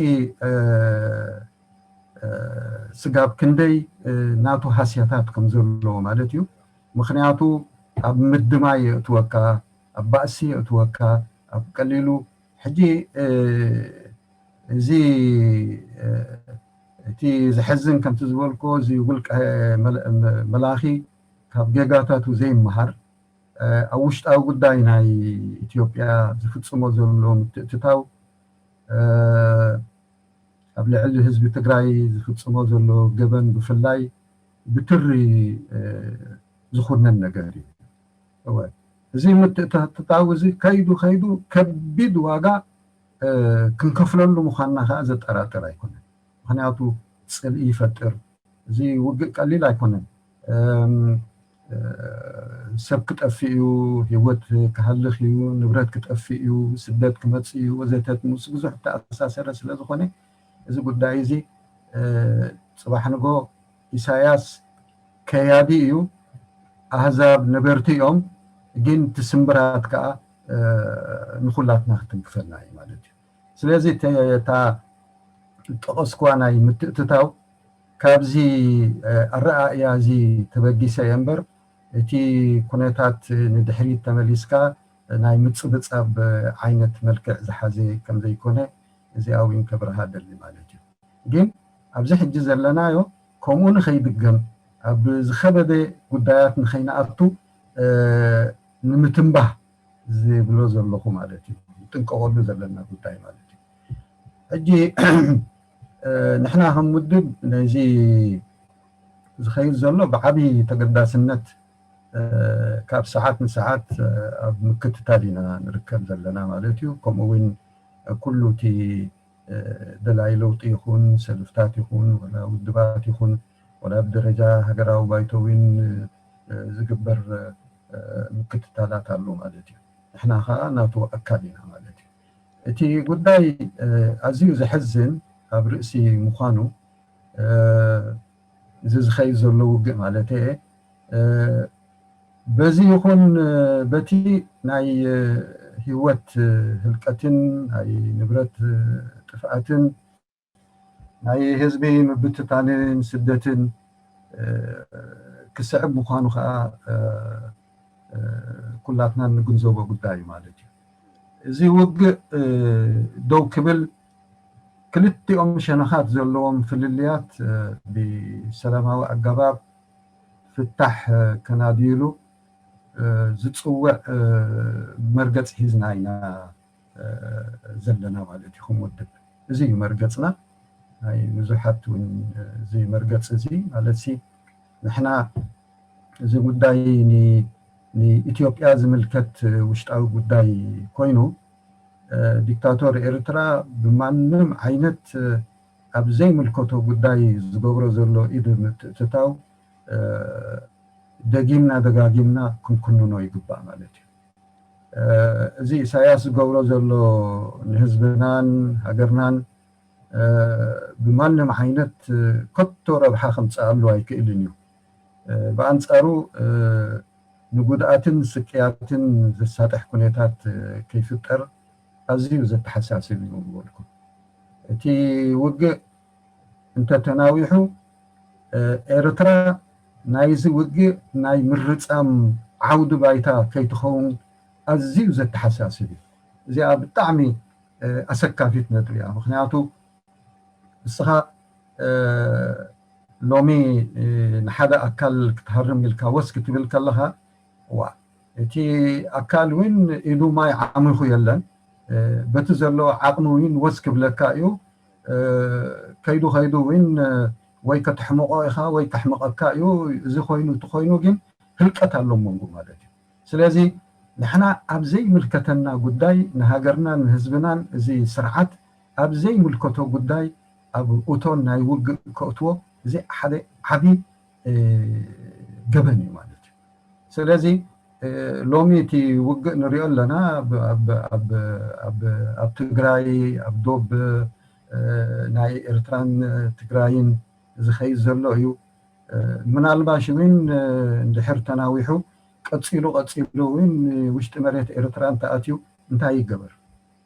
ስጋብ ክንደይ ናቱ ሃስያታት ከም ዘለዎ ማለት እዩ። ምክንያቱ ኣብ ምድማይ የእትወካ፣ ኣብ ባእሲ የእትወካ፣ ኣብ ቀሊሉ ሕጂ እዚ እቲ ዘሕዝን ከምቲ ዝበልኮ እዚ ውልቀ መላኺ ካብ ጌጋታቱ ዘይመሃር ኣብ ውሽጣዊ ጉዳይ ናይ ኢትዮጵያ ዝፍጽሞ ዘሎ ምትእትታው ኣብ ልዕሊ ህዝቢ ትግራይ ዝፍጽሞ ዘሎ ገበን ብፍላይ ብትሪ ዝኹነን ነገር እዩ። እወ፣ እዚ ምትእትታው እዚ ከይዱ ከይዱ ከቢድ ዋጋ ክንከፍለሉ ምዃንና ከዓ ዘጠራጥር ኣይኮነን። ምክንያቱ ፅልኢ ይፈጥር። እዚ ውግእ ቀሊል ኣይኮነን። ሰብ ክጠፍእ እዩ፣ ህይወት ክሃልኽ እዩ፣ ንብረት ክጠፍእ እዩ፣ ስደት ክመፅእ እዩ ወዘተ ምስ ብዙሕ ተኣሳሰረ ስለ ዝኾነ እዚ ጉዳይ እዚ ፅባሕ ንጎ ኢሳያስ ከያዲ እዩ፣ ኣህዛብ ነበርቲ እዮም፣ ግን እቲ ስምብራት ከዓ ንኩላትና ክትንክፈልና እዩ ማለት እዩ። ስለዚ እታ ጠቐስኳ ናይ ምትእትታው ካብዚ ኣረኣእያ እዚ ተበጊሰ እየ እምበር እቲ ኩነታት ንድሕሪት ተመሊስካ ናይ ምፅብፃብ ዓይነት መልክዕ ዝሓዘ ከምዘይኮነ እዚኣ እውን ከብርሃ ደሊ ማለት እዩ። ግን ኣብዚ ሕጂ ዘለናዮ ከምኡ ንኸይድገም ኣብ ዝኸበደ ጉዳያት ንኸይንኣቱ ንምትንባህ ዝብሎ ዘለኹ ማለት እዩ። ንጥንቀቐሉ ዘለና ጉዳይ ማለት እዩ። ሕጂ ንሕና ከም ውድብ ነዚ ዝኸይድ ዘሎ ብዓብዪ ተገዳስነት ካብ ሰዓት ንሰዓት ኣብ ምክትታል ኢና ንርከብ ዘለና ማለት እዩ። ከምኡ እውን ኩሉ እቲ ደላይ ለውጢ ይኹን ሰልፍታት ይኹን ወላ ውድባት ይኹን ወላ ብደረጃ ሃገራዊ ባይቶ እውን ዝግበር ምክትታላት ኣሎ ማለት እዩ። ንሕና ከዓ ናቱ ኣካል ኢና ማለት እዩ። እቲ ጉዳይ ኣዝዩ ዘሕዝን ኣብ ርእሲ ምዃኑ እዚ ዝኸይድ ዘሎ ውግእ ማለት እየ በዚ ይኹን በቲ ናይ ህይወት ህልቀትን ናይ ንብረት ጥፍኣትን ናይ ህዝቢ ምብትታንን ስደትን ክስዕብ ምዃኑ ከዓ ኩላትና እንግንዘቦ ጉዳይ እዩ ማለት እዩ። እዚ ውግእ ደው ክብል ክልቲኦም ሸነኻት ዘለዎም ፍልልያት ብሰላማዊ ኣገባብ ፍታሕ ከናድይሉ ዝፅውዕ መርገፂ ሒዝና ኢና ዘለና ማለት እዩ። ከም ውድብ እዚ እዩ መርገፅና። ናይ ብዙሓት እውን እዚ መርገፂ እዚ ማለት ሲ ንሕና እዚ ጉዳይ ንኢትዮጵያ ዝምልከት ውሽጣዊ ጉዳይ ኮይኑ ዲክታቶር ኤርትራ ብማንም ዓይነት ኣብ ዘይምልከቶ ጉዳይ ዝገብሮ ዘሎ ኢድ ምትእትታው ደጊምና ደጋጊምና ክንኩንኖ ይግባእ ማለት እዩ። እዚ ኢሳያስ ዝገብሮ ዘሎ ንህዝብናን ሃገርናን ብማንም ዓይነት ከቶ ረብሓ ከምፅኣሉ ኣይክእልን እዩ። ብኣንፃሩ ንጉድኣትን ስቅያትን ዘሳጥሕ ኩነታት ከይፍጠር ኣዝዩ ዘተሓሳስብ እዩ ዝበልኩ። እቲ ውግእ እንተተናዊሑ ኤርትራ ናይዚ ውግእ ናይ ምርጻም ዓውዲ ባይታ ከይትኸውን ኣዝዩ ዘተሓሳስብ እዩ። እዚኣ ብጣዕሚ ኣሰካፊት ነጥቢ እያ። ምክንያቱ ንስኻ ሎሚ ንሓደ ኣካል ክትሃርም ኢልካ ወስ ክትብል ከለኻ፣ ዋ፣ እቲ ኣካል እውን ኢዱ ማይ ዓሚኹ የለን። በቲ ዘሎ ዓቕሚ እውን ወስ ክብለካ እዩ። ከይዱ ከይዱ እውን ወይ ከተሕምቖ ኢኻ ወይ ከሕምቐካ እዩ። እዚ ኮይኑ እቲ ኮይኑ ግን ህልቀት ኣሎ መንጎ ማለት እዩ። ስለዚ ንሕና ኣብ ዘይምልከተና ጉዳይ ንሃገርናን ንህዝብናን እዚ ስርዓት ኣብ ዘይምልከቶ ጉዳይ ኣብ እቶን ናይ ውግእ ከእትዎ፣ እዚ ሓደ ዓቢ ገበን እዩ ማለት እዩ። ስለዚ ሎሚ እቲ ውግእ ንሪኦ ኣለና። ኣብ ትግራይ፣ ኣብ ዶብ ናይ ኤርትራን ትግራይን ዝኸይድ ዘሎ እዩ። ምናልባሽ እውን እንድሕር ተናዊሑ ቀፂሉ ቀፂሉ እውን ውሽጢ መሬት ኤርትራ እንተኣትዩ እንታይ ይገበር?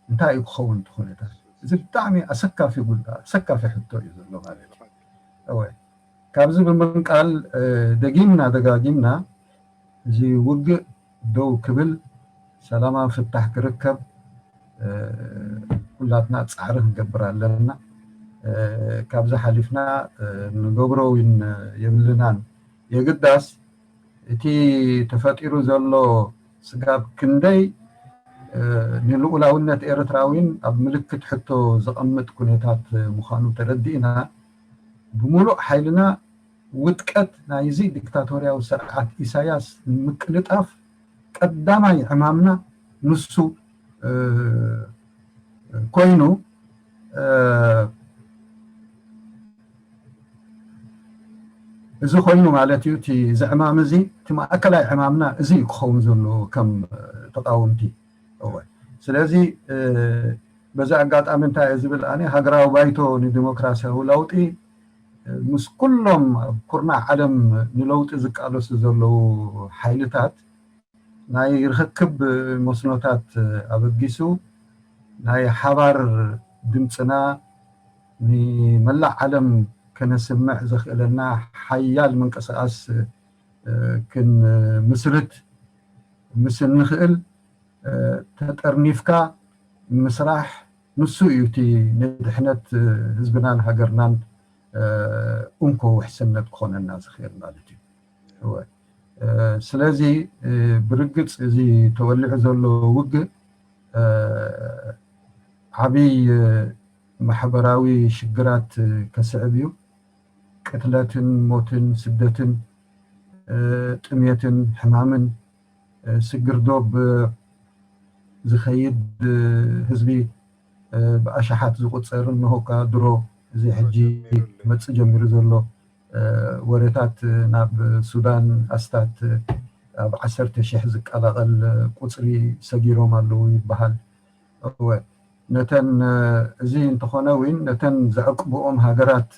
እንታይ እዩ ክኸውን እቲ ኩነታት? እዚ ብጣዕሚ ኣሰካፊ ጉዳይ፣ ኣሰካፊ ሕቶ እዩ ዘሎ ማለት እዩ። እወ፣ ካብዚ ብምንቃል ደጊምና ደጋጊምና እዚ ውግእ ደው ክብል፣ ሰላማዊ ፍታሕ ክርከብ ኩላትና ፃዕሪ ክንገብር ኣለና። ካብዚ ሓሊፍና ንገብሮ እውን የብልናን። የግዳስ እቲ ተፈጢሩ ዘሎ ስጋብ ክንደይ ንልኡላውነት ኤርትራ እውን ኣብ ምልክት ሕቶ ዘቐምጥ ኩነታት ምዃኑ ተረዲእና፣ ብምሉእ ሓይልና ውድቀት ናይዚ ዲክታቶርያዊ ስርዓት ኢሳያስ ንምቅልጣፍ ቀዳማይ ዕማምና ንሱ ኮይኑ፣ እዚ ኮይኑ ማለት እዩ። እቲ እዚ ዕማም እዚ፣ እቲ ማእከላይ ዕማምና እዚ እዩ ክኸውን ዘለዎ ከም ተቃወምቲ። እወ። ስለዚ በዚ ኣጋጣሚ እንታይ እየ ዝብል፣ ኣነ ሃገራዊ ባይቶ ንዲሞክራሲያዊ ለውጢ ምስ ኩሎም ኣብ ኩርናዕ ዓለም ንለውጢ ዝቃለሱ ዘለዉ ሓይልታት ናይ ርኽክብ መስኖታት ኣበጊሱ ናይ ሓባር ድምፅና ንመላእ ዓለም ከነስምዕ ዘኽእለና ሓያል ምንቅስቃስ ክንምስርት ምስ እንኽእል ተጠርኒፍካ ምስራሕ፣ ንሱ እዩ እቲ ንድሕነት ህዝብናን ሃገርናን እንኮ ውሕስነት ክኾነና ዝኽእል ማለት እዩ። እወ። ስለዚ ብርግፅ እዚ ተወሊዑ ዘሎ ውግእ ዓብይ ማሕበራዊ ሽግራት ከስዕብ እዩ። ቅትለትን ሞትን ስደትን ጥሜትን ሕማምን ስግር ዶብ ዝኸይድ ህዝቢ ብኣሽሓት ዝቁፀር እንሆ እኳ ድሮ እዚ ሕጂ ክመፅእ ጀሚሩ ዘሎ ወሬታት ናብ ሱዳን ኣስታት ኣብ ዓሰርተ ሽሕ ዝቀላቐል ቁፅሪ ሰጊሮም ኣለዉ ይበሃል። እወ፣ ነተን እዚ እንተኾነ እውን ነተን ዘዕቅብኦም ሃገራት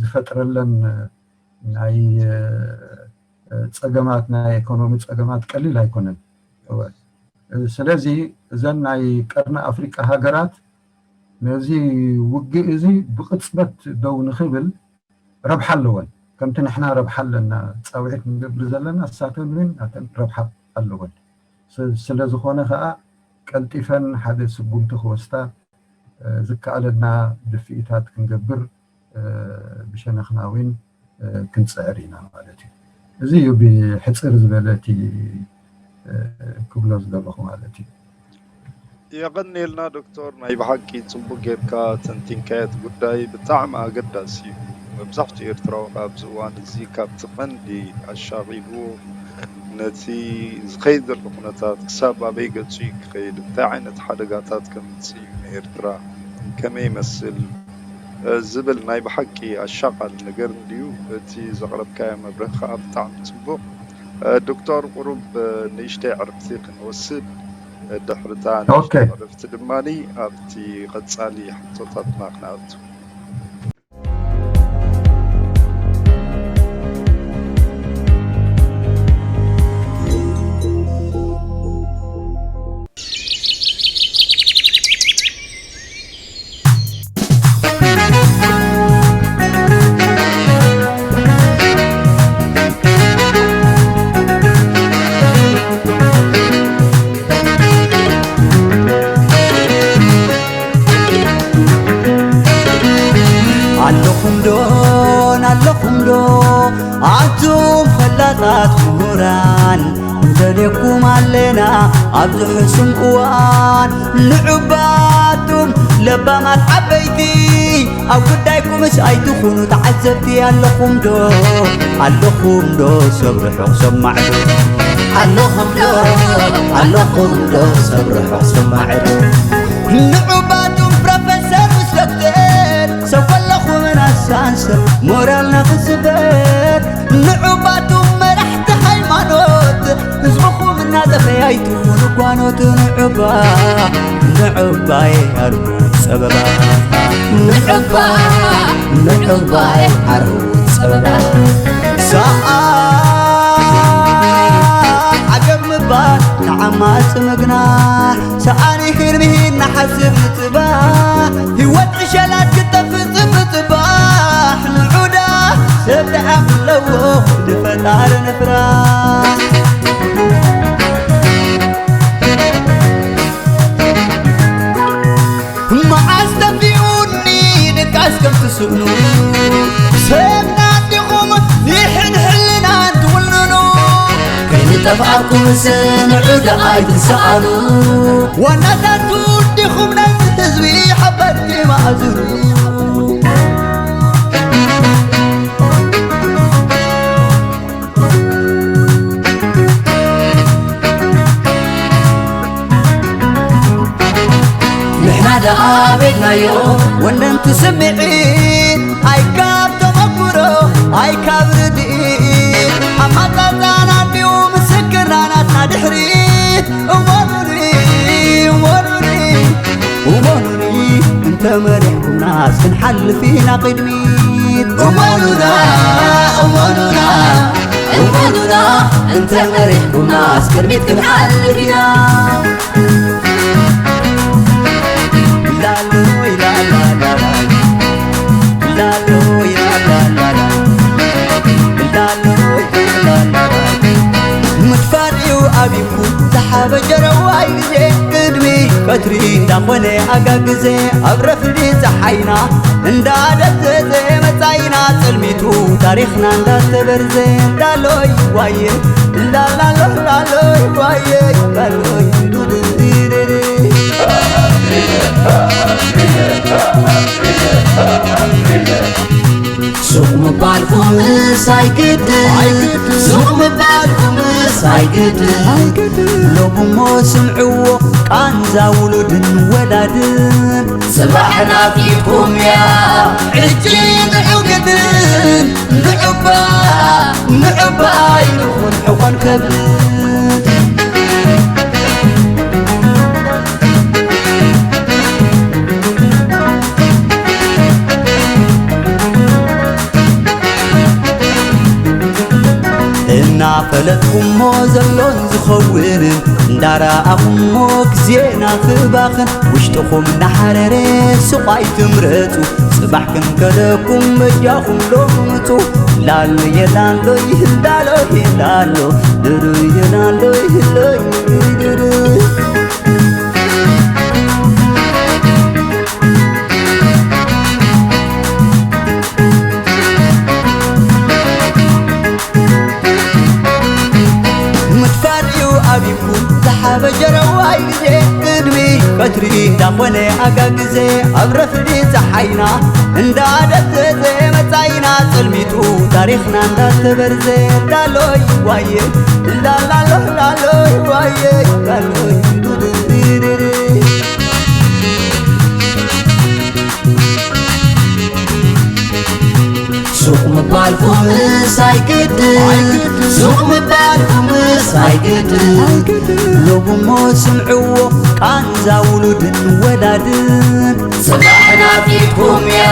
ዝፈጥረለን ናይ ፀገማት፣ ናይ ኢኮኖሚ ፀገማት ቀሊል ኣይኮነን። እወ። ስለዚ እዘን ናይ ቀርኒ ኣፍሪቃ ሃገራት ነዚ ውግእ እዚ ብቕፅበት ደው ንኽብል ረብሓ ኣለወን። ከምቲ ንሕና ረብሓ ኣለና ፃውዒት ንገብር ዘለና፣ እሳተን እውን ናተን ረብሓ ኣለወን። ስለ ዝኾነ ከዓ ቀልጢፈን ሓደ ስጉምቲ ክወስዳ ዝከኣለና ድፍኢታት ክንገብር ብሸነኽና እውን ክንፅዕር ኢና ማለት እዩ። እዚ እዩ ብሕፅር ዝበለ እቲ ክብሎ ዝደለኹ ማለት እዩ። የቐንየልና ዶክተር፣ ናይ ብሓቂ ፅቡቅ ጌርካ ተንቲንካዮ። እቲ ጉዳይ ብጣዕሚ ኣገዳሲ እዩ። መብዛሕትኡ ኤርትራዊ ኣብዚ እዋን እዚ ካብቲ ቀንዲ ኣሻቒልዎ ነቲ ዝኸይድ ዘሎ ኩነታት ክሳብ ኣበይ ገፁ እዩ ክኸይድ፣ እንታይ ዓይነት ሓደጋታት ከምፅእ እዩ ንኤርትራ፣ ከመይ ይመስል ዝብል ናይ ብሓቂ ኣሻቓሊ ነገር እንድዩ። እቲ ዘቕረብካዮ መብርሂ ከዓ ብጣዕሚ ፅቡቕ። ዶክተር፣ ቁሩብ ንእሽተይ ዕረፍቲ ክንወስድ፣ ድሕርታ ንእሽተይ ዕረፍቲ ድማ ኣብቲ ቀፃሊ ሕቶታትና ክንኣቱ። የኩም ኣለና ኣብዚ ሕሱም እዋን ንዑባቱም ለባማት ዓበይቲ ኣብ ጉዳይኩምስ ኣይትኹኑ ተዓዘብቲ ኣለኹም ዶ ኣለኹም ዶ ሰብ ርሑቕ ሰብ ማዕዶ ኣለኹም ዶ ኣለኹም ዶ ሰብ ርሑቕ ሰብ ማዕዶ ንዑባቱም ፕሮፌሰር ምስ ዶክተር ሰብ ከለኹም ናሳንሰ ሞራልና ክስበር ንዑባቱም መራሕቲ ሃይማኖት ህዝብኹም እናጠፈያይቱ ንጓኖት ንዑባ ንዑባይ ኣርቡ ጸበባ ንዑባ ንዑባይ ኣርቡ ጸበባ ሰኣ ዓገብ ምባል ንዓማጽ ምግናሕ ሰኣኒ ህርምሂን ንሓስብ ንጽባሕ ህይወት ዕሸላት ክጠፍእ ጽብጽባሕ ንዑዳ ሰብ ደኣ ኣለዎ ንፈጣሪ ንፍራህ መዓስ ጠፊኡኒ ድቃስ ከም ትስእኑ ሰብ ናዲኹም ይሕን ሕልናን ትውንኑ ከይንጠፍኣኩም ስምዑ ደኣ ኣይትሰኣኑ ዋናታት ዲኹም ነዚ ህዝቢ ሓበርቲ መኣዝኑ ንሕና ደኣ ቤትናዮ ወነንቲ ስምዒት ኣይ ካብ ተመኩሮ ኣይ ካብ ርድኢት ኣማጣጣና ድዩ ምስክርና ናትና ድሕሪት እወኑኒ እወኑኒ እወኑኒ እንተ መሪሕኩምናስ ክንሓልፍ ኢና ቅድሚት እወኑና እወኑና እወኑና እንተ መሪሕኩምናስ ቅድሚት ክንሓልፍ ኢና ምድፋር እዩ ኣቢኩ ዝሓበጀረዋይ ግዜ ቅድሚ ቀትሪ እንዳኾነ ኣጋ ግዜ ኣብ ረፍዲ ፀሓይና እንዳደብዘዘ መፃኢና ፀልሚቱ ታሪኽና እንዳተበርዘ እንዳሎይ ዋየ እንዳላሎ ላሎይ ዋየ እንዳሎይ ዱድድድድ ሱቕ ምባልኩምስ ኣይግድን ሱቕ ምባልኩምስ ኣይግድን ሎብሞ ስምዕዎ ቃንዛ ውሉድን ወላድን ጽባሕ ናፊትኩም እያ ሕጂ ንዑ ግድን ንዑባ ንዑባ ኣይንኹን ሕኾን ከብድ እናፈለጥኩሞ ዘሎን ዝኸውንን እንዳረኣኹሞ ግዜና ክባኽን ውሽጥኹም እናሓረረ ሱቕ ኣይትምረጹ ጽባሕ ክንከለኩም በጃኹም ሎምጹ ላሎ የላሎ ይህላሎ የላሎ ድሩ የላሎ ይህሎ ድሩ ምድፋር እዩ ኣቢኩም ዝሓበጀረዋይ ግዜ ቅድሚ ቀትሪ እንዳኾነ ኣጋ ግዜ ኣብ ረፍዲ ፀሓይና እንዳደብዘዘ መፃኢና ፀልሚቱ ታሪኽና እንዳተበርዘ እንዳሎይ ዋየ እንዳላሎ ላሎይ ዋየ እንዳሎይ ዱድድድድ ሱቕ ምባልኩምስ ኣይግድን ሱቕ ምባልኩምስ ኣይግድን ሎብሞ ስምዕዎ ቃንዛ ውሉድን ወላድን ጽባሕ ናፊትኩም እያ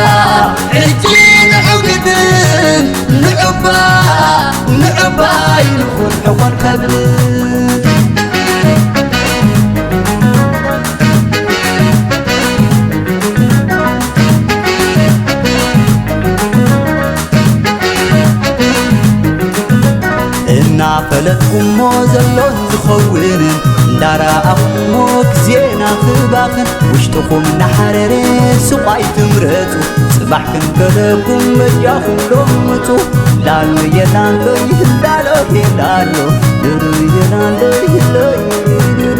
ሕጂ ንዑ ግድን ንዑባ ንዑባ ይንኹን ሕኾን ከብድ እናፈለጥኩሞ ዘሎን ዝኸውንን እንዳረኣኹሞ ግዜና ክባኽን ውሽጥኹም እናሓረረ ስቋይ ትምረጹ። ጽባሕ ክንከለኩም በጃኹም ዶ ምጹ። ላሎየ ላሎይ ላሎየ ላሎ ድሩየ ላሎይ ሎይ ድሩ።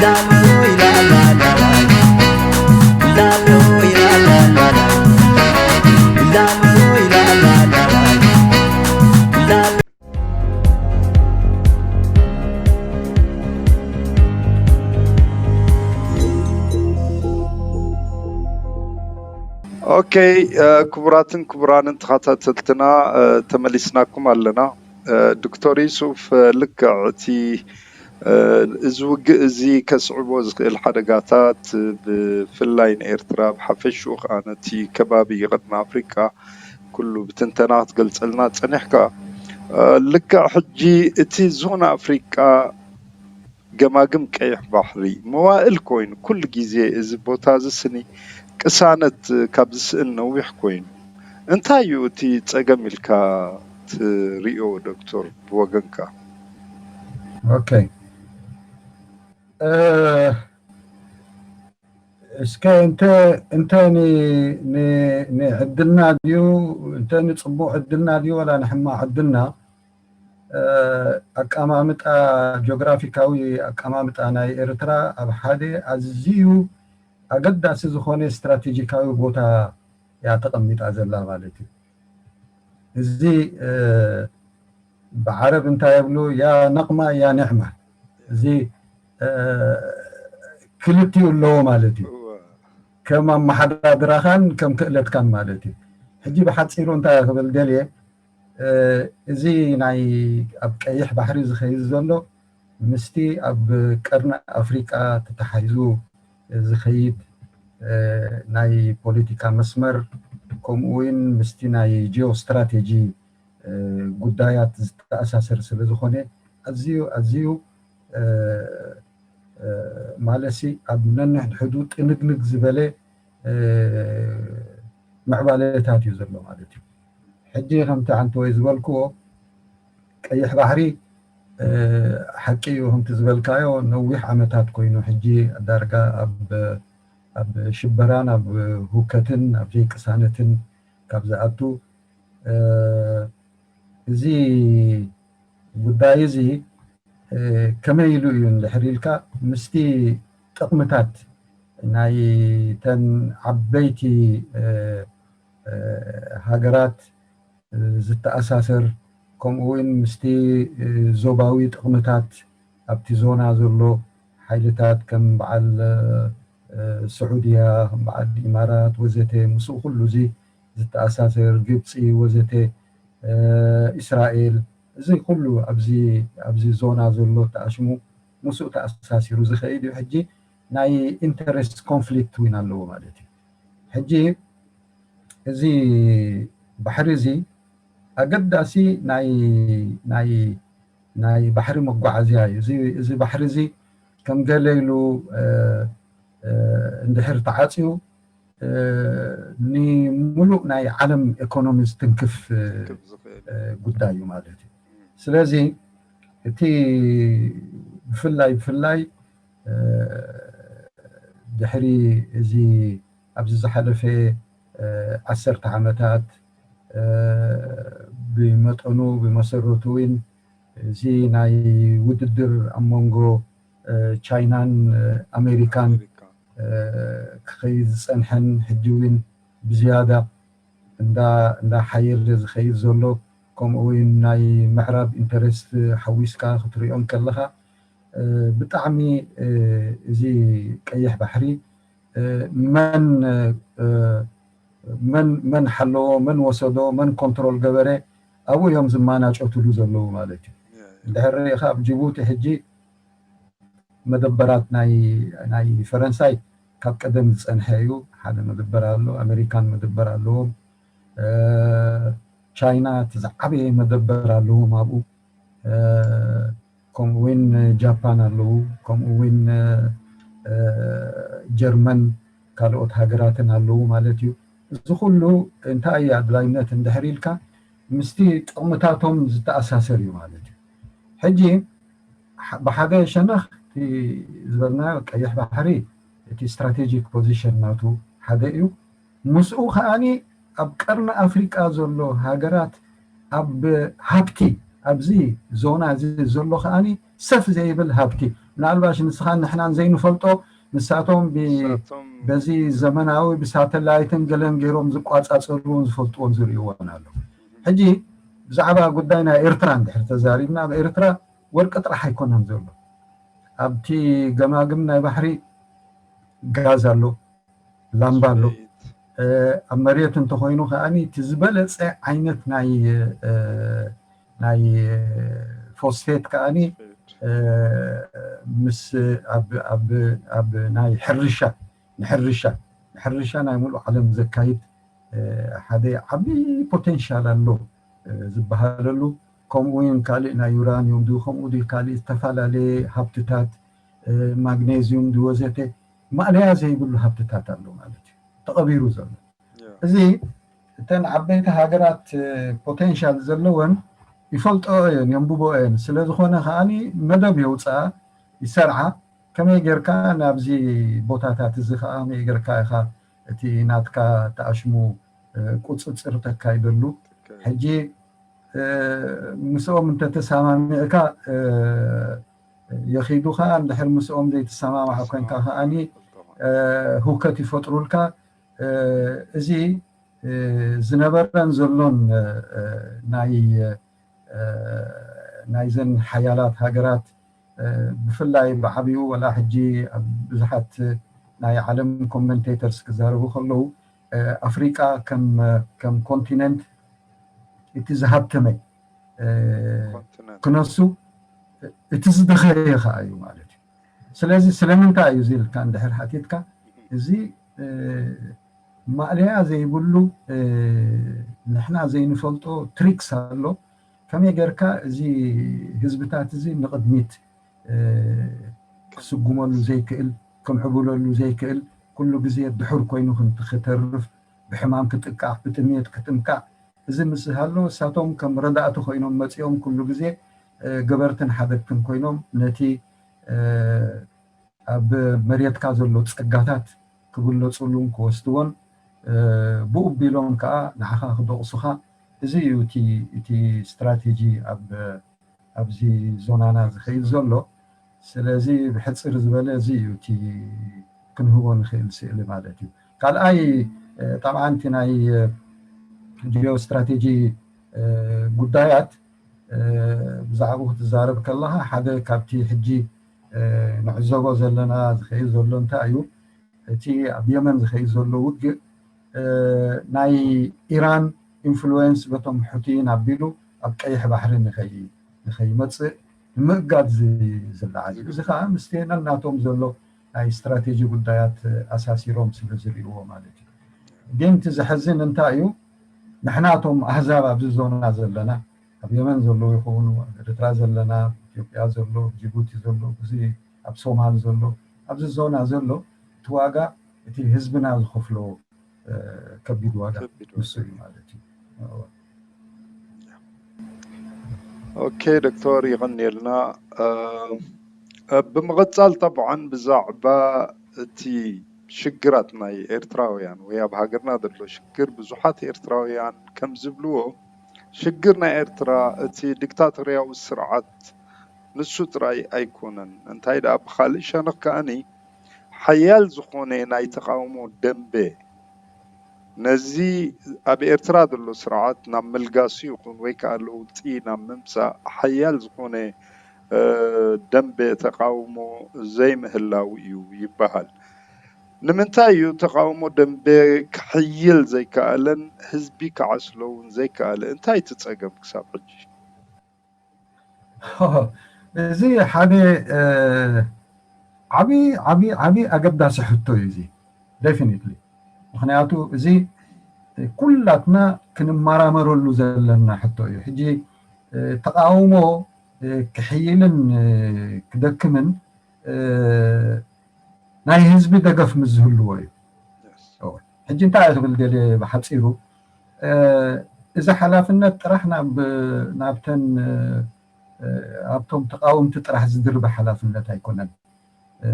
ላሎይ ላላላላ። ላሎይ ላላላላ። ላሎይ ላላላላ። ላሎ ኦኬ፣ ክቡራትን ክቡራንን ተኸታተልትና፣ ተመሊስናኩም ኣለና። ዶክተር ዩሱፍ፣ ልክዕ እቲ እዚ ውግእ እዚ ከስዕቦ ዝኽእል ሓደጋታት፣ ብፍላይ ንኤርትራ፣ ብሓፈሽኡ ከኣ ነቲ ከባቢ ቀርኒ ኣፍሪቃ ኩሉ ብትንተና ክትገልጸልና ጸኒሕካ። ልክዕ ሕጂ እቲ ዞን ኣፍሪቃ ገማግም ቀይሕ ባሕሪ መዋእል ኮይኑ፣ ኩሉ ግዜ እዚ ቦታ እዚ ስኒ ቅሳነት ካብ ዝስእን ነዊሕ ኮይኑ፣ እንታይ እዩ እቲ ጸገም ኢልካ ትሪኦ ዶክተር ብወገንካ? ኦኬ፣ እስከ እንተ እንተ ንዕድልና ድዩ፣ እንተ ንጽቡቕ ዕድልና ድዩ ወላ ንሕማቕ ዕድልና፣ ኣቀማምጣ፣ ጂኦግራፊካዊ ኣቀማምጣ ናይ ኤርትራ ኣብ ሓደ ኣዝዩ ኣገዳሲ ዝኾነ ስትራቴጂካዊ ቦታ እያ ተቐሚጣ ዘላ ማለት እዩ። እዚ ብዓረብ እንታይ የብሉ፣ ያ ነቕማ ያ ኒዕማ። እዚ ክልቲኡ ኣለዎ ማለት እዩ። ከም ኣመሓዳድራኻን ከም ክእለትካን ማለት እዩ። ሕጂ ብሓፂሩ እንታይ ክብል ደልየ፣ እዚ ናይ ኣብ ቀይሕ ባሕሪ ዝኸይድ ዘሎ ምስቲ ኣብ ቀርኒ ኣፍሪቃ ተተሓሒዙ ዝኸይድ ናይ ፖለቲካ መስመር፣ ከምኡ እውን ምስቲ ናይ ጂኦስትራቴጂ ጉዳያት ዝተኣሳሰር ስለ ዝኾነ፣ ኣዝዩ ኣዝዩ ማለትሲ ኣብ ነንሕድሕዱ ጥንግንግ ዝበለ ምዕባለታት እዩ ዘሎ ማለት እዩ። ሕጂ ከምቲ ዓንተወይ ዝበልክዎ፣ ቀይሕ ባሕሪ ሓቂ እዩ፣ ከምቲ ዝበልካዮ ነዊሕ ዓመታት ኮይኑ፣ ሕጂ ዳርጋ ኣብ ኣብ ሽበራን ኣብ ሁከትን ኣብ ዘይቅሳነትን ካብ ዝኣቱ፣ እዚ ጉዳይ እዚ ከመይ ኢሉ እዩ እንድሕር ኢልካ፣ ምስቲ ጥቕምታት ናይተን ዓበይቲ ሃገራት ዝተኣሳሰር፣ ከምኡ እውን ምስቲ ዞባዊ ጥቕምታት ኣብቲ ዞና ዘሎ ሓይልታት ከም በዓል ስዑድያ፣ ከም በዓል ኢማራት ወዘተ፣ ምስኡ ኩሉ እዚ ዝተኣሳሰር፣ ግብፂ ወዘተ፣ እስራኤል፣ እዚ ኩሉ ኣብዚ ኣብዚ ዞና ዘሎ ተኣሽሙ ምስኡ ተኣሳሲሩ ዝኸይድ እዩ። ሕጂ ናይ ኢንተረስት ኮንፍሊክት እውን ኣለዎ ማለት እዩ። ሕጂ እዚ ባሕሪ እዚ ኣገዳሲ ናይ ናይ ናይ ባሕሪ መጓዓዝያ እዩ። እዚ እዚ ባሕሪ እዚ ከም ገለ ኢሉ እንድሕር ተዓፅዩ፣ ንሙሉእ ናይ ዓለም ኤኮኖሚ ዝትንክፍ ጉዳይ እዩ ማለት እዩ። ስለዚ እቲ ብፍላይ ብፍላይ ድሕሪ እዚ ኣብዚ ዝሓለፈ ዓሰርተ ዓመታት ብመጠኑ ብመሰረቱ እውን እዚ ናይ ውድድር ኣብ መንጎ ቻይናን ኣሜሪካን ክኸይድ ዝፀንሐን ሕጂ እውን ብዝያዳ እንዳ ሓየለ ዝኸይድ ዘሎ፣ ከምኡ እውን ናይ ምዕራብ ኢንተረስት ሓዊስካ ክትሪኦ እንከለኻ ብጣዕሚ እዚ ቀይሕ ባሕሪ መን መን መን ሓለዎ፣ መን ወሰዶ፣ መን ኮንትሮል ገበረ፣ ኣብኡ እዮም ዝማናጨትሉ ዘለዉ ማለት እዩ። እንድሕር ርኢኻ ኣብ ጅቡቲ ሕጂ መደበራት ናይ ናይ ፈረንሳይ ካብ ቀደም ዝጸንሐ እዩ። ሓደ መደበር ኣሎ፣ ኣሜሪካን መደበር ኣለዎም። ቻይና እቲ ዝዓበየ መደበር ኣለዎም ኣብኡ። ከምኡ እውን ጃፓን ኣለዉ፣ ከምኡ እውን ጀርመን፣ ካልኦት ሃገራትን ኣለዉ ማለት እዩ። እዚ ኩሉ እንታይ እዩ ኣድላይነት እንድሕር ኢልካ ምስቲ ጥቕምታቶም ዝተኣሳሰር እዩ ማለት እዩ። ሕጂ ብሓደ ሸነኽ እቲ ዝበልናዮ ቀይሕ ባሕሪ እቲ ስትራቴጂክ ፖዚሽን ናቱ ሓደ እዩ። ምስኡ ከኣኒ ኣብ ቀርኒ ኣፍሪቃ ዘሎ ሃገራት ኣብ ሃብቲ ኣብዚ ዞና እዚ ዘሎ ከኣኒ ሰፍ ዘይብል ሃብቲ ምናልባሽ ንስኻን ንሕናን ዘይንፈልጦ ንሳቶም በዚ ዘመናዊ ብሳተላይትን ገለን ገይሮም ዝቋፃፀርዎን ዝፈልጥዎን ዝርእይዎን ኣሎ። ሕጂ ብዛዕባ ጉዳይ ናይ ኤርትራ እንድሕር ተዛሪብና ኣብ ኤርትራ ወርቂ ጥራሕ ኣይኮነን ዘሎ። ኣብቲ ገማግም ናይ ባሕሪ ጋዝ ኣሎ፣ ላምባ ኣሎ። ኣብ መሬት እንተኮይኑ ከኣኒ እቲ ዝበለፀ ዓይነት ናይ ናይ ፎስፌት ከኣኒ ምስ ኣብ ናይ ሕርሻ ንሕርሻ ንሕርሻ ናይ ሙሉእ ዓለም ዘካይድ ሓደ ዓቢ ፖቴንሻል ኣሎ ዝበሃለሉ ከምኡ እውን ካልእ ናይ ዩራኒየም ድዩ ከምኡ ድዩ ካልእ ዝተፈላለየ ሃብትታት ማግኔዚዩም ድዩ ወዘተ ማእለያ ዘይብሉ ሃብትታት ኣሎ ማለት እዩ ተቐቢሩ ዘሎ። እዚ እተን ዓበይቲ ሃገራት ፖቴንሻል ዘለወን ይፈልጦ እየን የንብቦ እየን። ስለዝኾነ ከዓኒ መደብ የውፅኣ ይሰርዓ። ከመይ ጌርካ ናብዚ ቦታታት እዚ ከዓ ከመይ ጌርካ ኢኻ እቲ ናትካ ተኣሽሙ ቁፅፅር ተካይደሉ። ሕጂ ምስኦም እንተተሰማሚዕካ የኺዱኻ፣ እንድሕር ምስኦም ዘይትሰማማዕ ኮይንካ ከዓኒ ህውከት ይፈጥሩልካ። እዚ ዝነበረን ዘሎን ናይ ናይዘን ሓያላት ሃገራት ብፍላይ ብዓብኡ ወላ ሕጂ ኣብ ብዙሓት ናይ ዓለም ኮመንቴተርስ ክዛረቡ ከለዉ ኣፍሪቃ ከም ኮንቲነንት እቲ ዝሃብተመ ክነሱ እቲ ዝደኸየ ከዓ እዩ ማለት እዩ። ስለዚ ስለምንታይ እዩ እዚ ኢልካ እንድሕር ሓቲትካ እዚ ማእለያ ዘይብሉ ንሕና ዘይንፈልጦ ትሪክስ ኣሎ። ከመይ ጌርካ እዚ ህዝብታት እዚ ንቕድሚት ክስጉመሉ ዘይክእል፣ ክምዕብለሉ ዘይክእል፣ ኩሉ ግዜ ድሑር ኮይኑ ክተርፍ፣ ብሕማም ክጥቃዕ፣ ብጥምየት ክጥምቃዕ፣ እዚ ምስ ዝሃሎ እሳቶም ከም ረዳእቲ ኮይኖም መፂኦም ኩሉ ግዜ ገበርትን ሓደግትን ኮይኖም ነቲ ኣብ መሬትካ ዘሎ ፀጋታት ክብለፁሉን ክወስድዎን ብኡ ቢሎም ከዓ ንዓኻ ክደቕሱኻ እዚ እዩ እቲ ስትራቴጂ ኣብዚ ዞናና ዝኸይድ ዘሎ። ስለዚ ብሕፅር ዝበለ እዚ እዩ እቲ ክንህቦ ንኽእል ስእሊ ማለት እዩ። ካልኣይ ጠብዓን እቲ ናይ ጂኦ ስትራቴጂ ጉዳያት ብዛዕባኡ ክትዛረብ ከለኻ ሓደ ካብቲ ሕጂ ንዕዘቦ ዘለና ዝኸይድ ዘሎ እንታይ እዩ እቲ ኣብ የመን ዝኸይድ ዘሎ ውግእ ናይ ኢራን ኢንፍሉዌንስ በቶም ሑቲን ኣቢሉ ኣብ ቀይሕ ባሕሪ ንኸይመፅእ ንምእጋድ ዝለዓል እዩ። እዚ ከዓ ምስቲ ነናቶም ዘሎ ናይ ስትራቴጂ ጉዳያት ኣሳሲሮም ስለ ዝርእይዎ ማለት እዩ። ግን እቲ ዘሕዝን እንታይ እዩ ንሕናቶም ኣህዛብ ኣብዚ ዞና ዘለና ኣብ የመን ዘለዉ ይኹኑ ኣብ ኤርትራ ዘለና ኢትዮጵያ ዘሎ ጅቡቲ ዘሎ እዚ ኣብ ሶማል ዘሎ ኣብዚ ዞና ዘሎ እቲ ዋጋ እቲ ህዝብና ዝኸፍሎ ከቢድ ዋጋ ንሱ እዩ ማለት እዩ። ኦኬ ዶክተር ይቐንየልና። ብምቕፃል ጠብዓን ብዛዕባ እቲ ሽግራት ናይ ኤርትራውያን ወይ ኣብ ሃገርና ዘሎ ሽግር ብዙሓት ኤርትራውያን ከም ዝብልዎ ሽግር ናይ ኤርትራ እቲ ዲክታቶርያዊ ስርዓት ንሱ ጥራይ ኣይኮነን። እንታይ ደኣ ብኻልእ ሸነኽ ከኣኒ ሓያል ዝኾነ ናይ ተቓውሞ ደንበ ነዚ ኣብ ኤርትራ ዘሎ ስርዓት ናብ ምልጋሱ ይኹን ወይ ከዓ ለውጢ ናብ ምምፃእ ሓያል ዝኾነ ደንበ ተቓውሞ ዘይምህላው እዩ ይበሃል። ንምንታይ እዩ ተቓውሞ ደንበ ክሕይል ዘይከኣለን ህዝቢ ክዓስሎ እውን ዘይከኣለ? እንታይ እቲ ፀገም ክሳብ ሕጂ? እዚ ሓደ ዓብዪ ዓብዪ ዓብዪ ኣገዳሲ ሕቶ እዩ እዚ ደፊኒትሊ። ምኽንያቱ እዚ ኩላትና ክንመራመረሉ ዘለና ሕቶ እዩ። ሕጂ ተቓውሞ ክሕይልን ክደክምን ናይ ህዝቢ ደገፍ ምስ ዝህልዎ እዩ። ሕጂ እንታይ ክብል ደልየ ብሓፂሩ እዚ ሓላፍነት ጥራሕ ናብተን ኣብቶም ተቃወምቲ ጥራሕ ዝድርበ ሓላፍነት ኣይኮነን።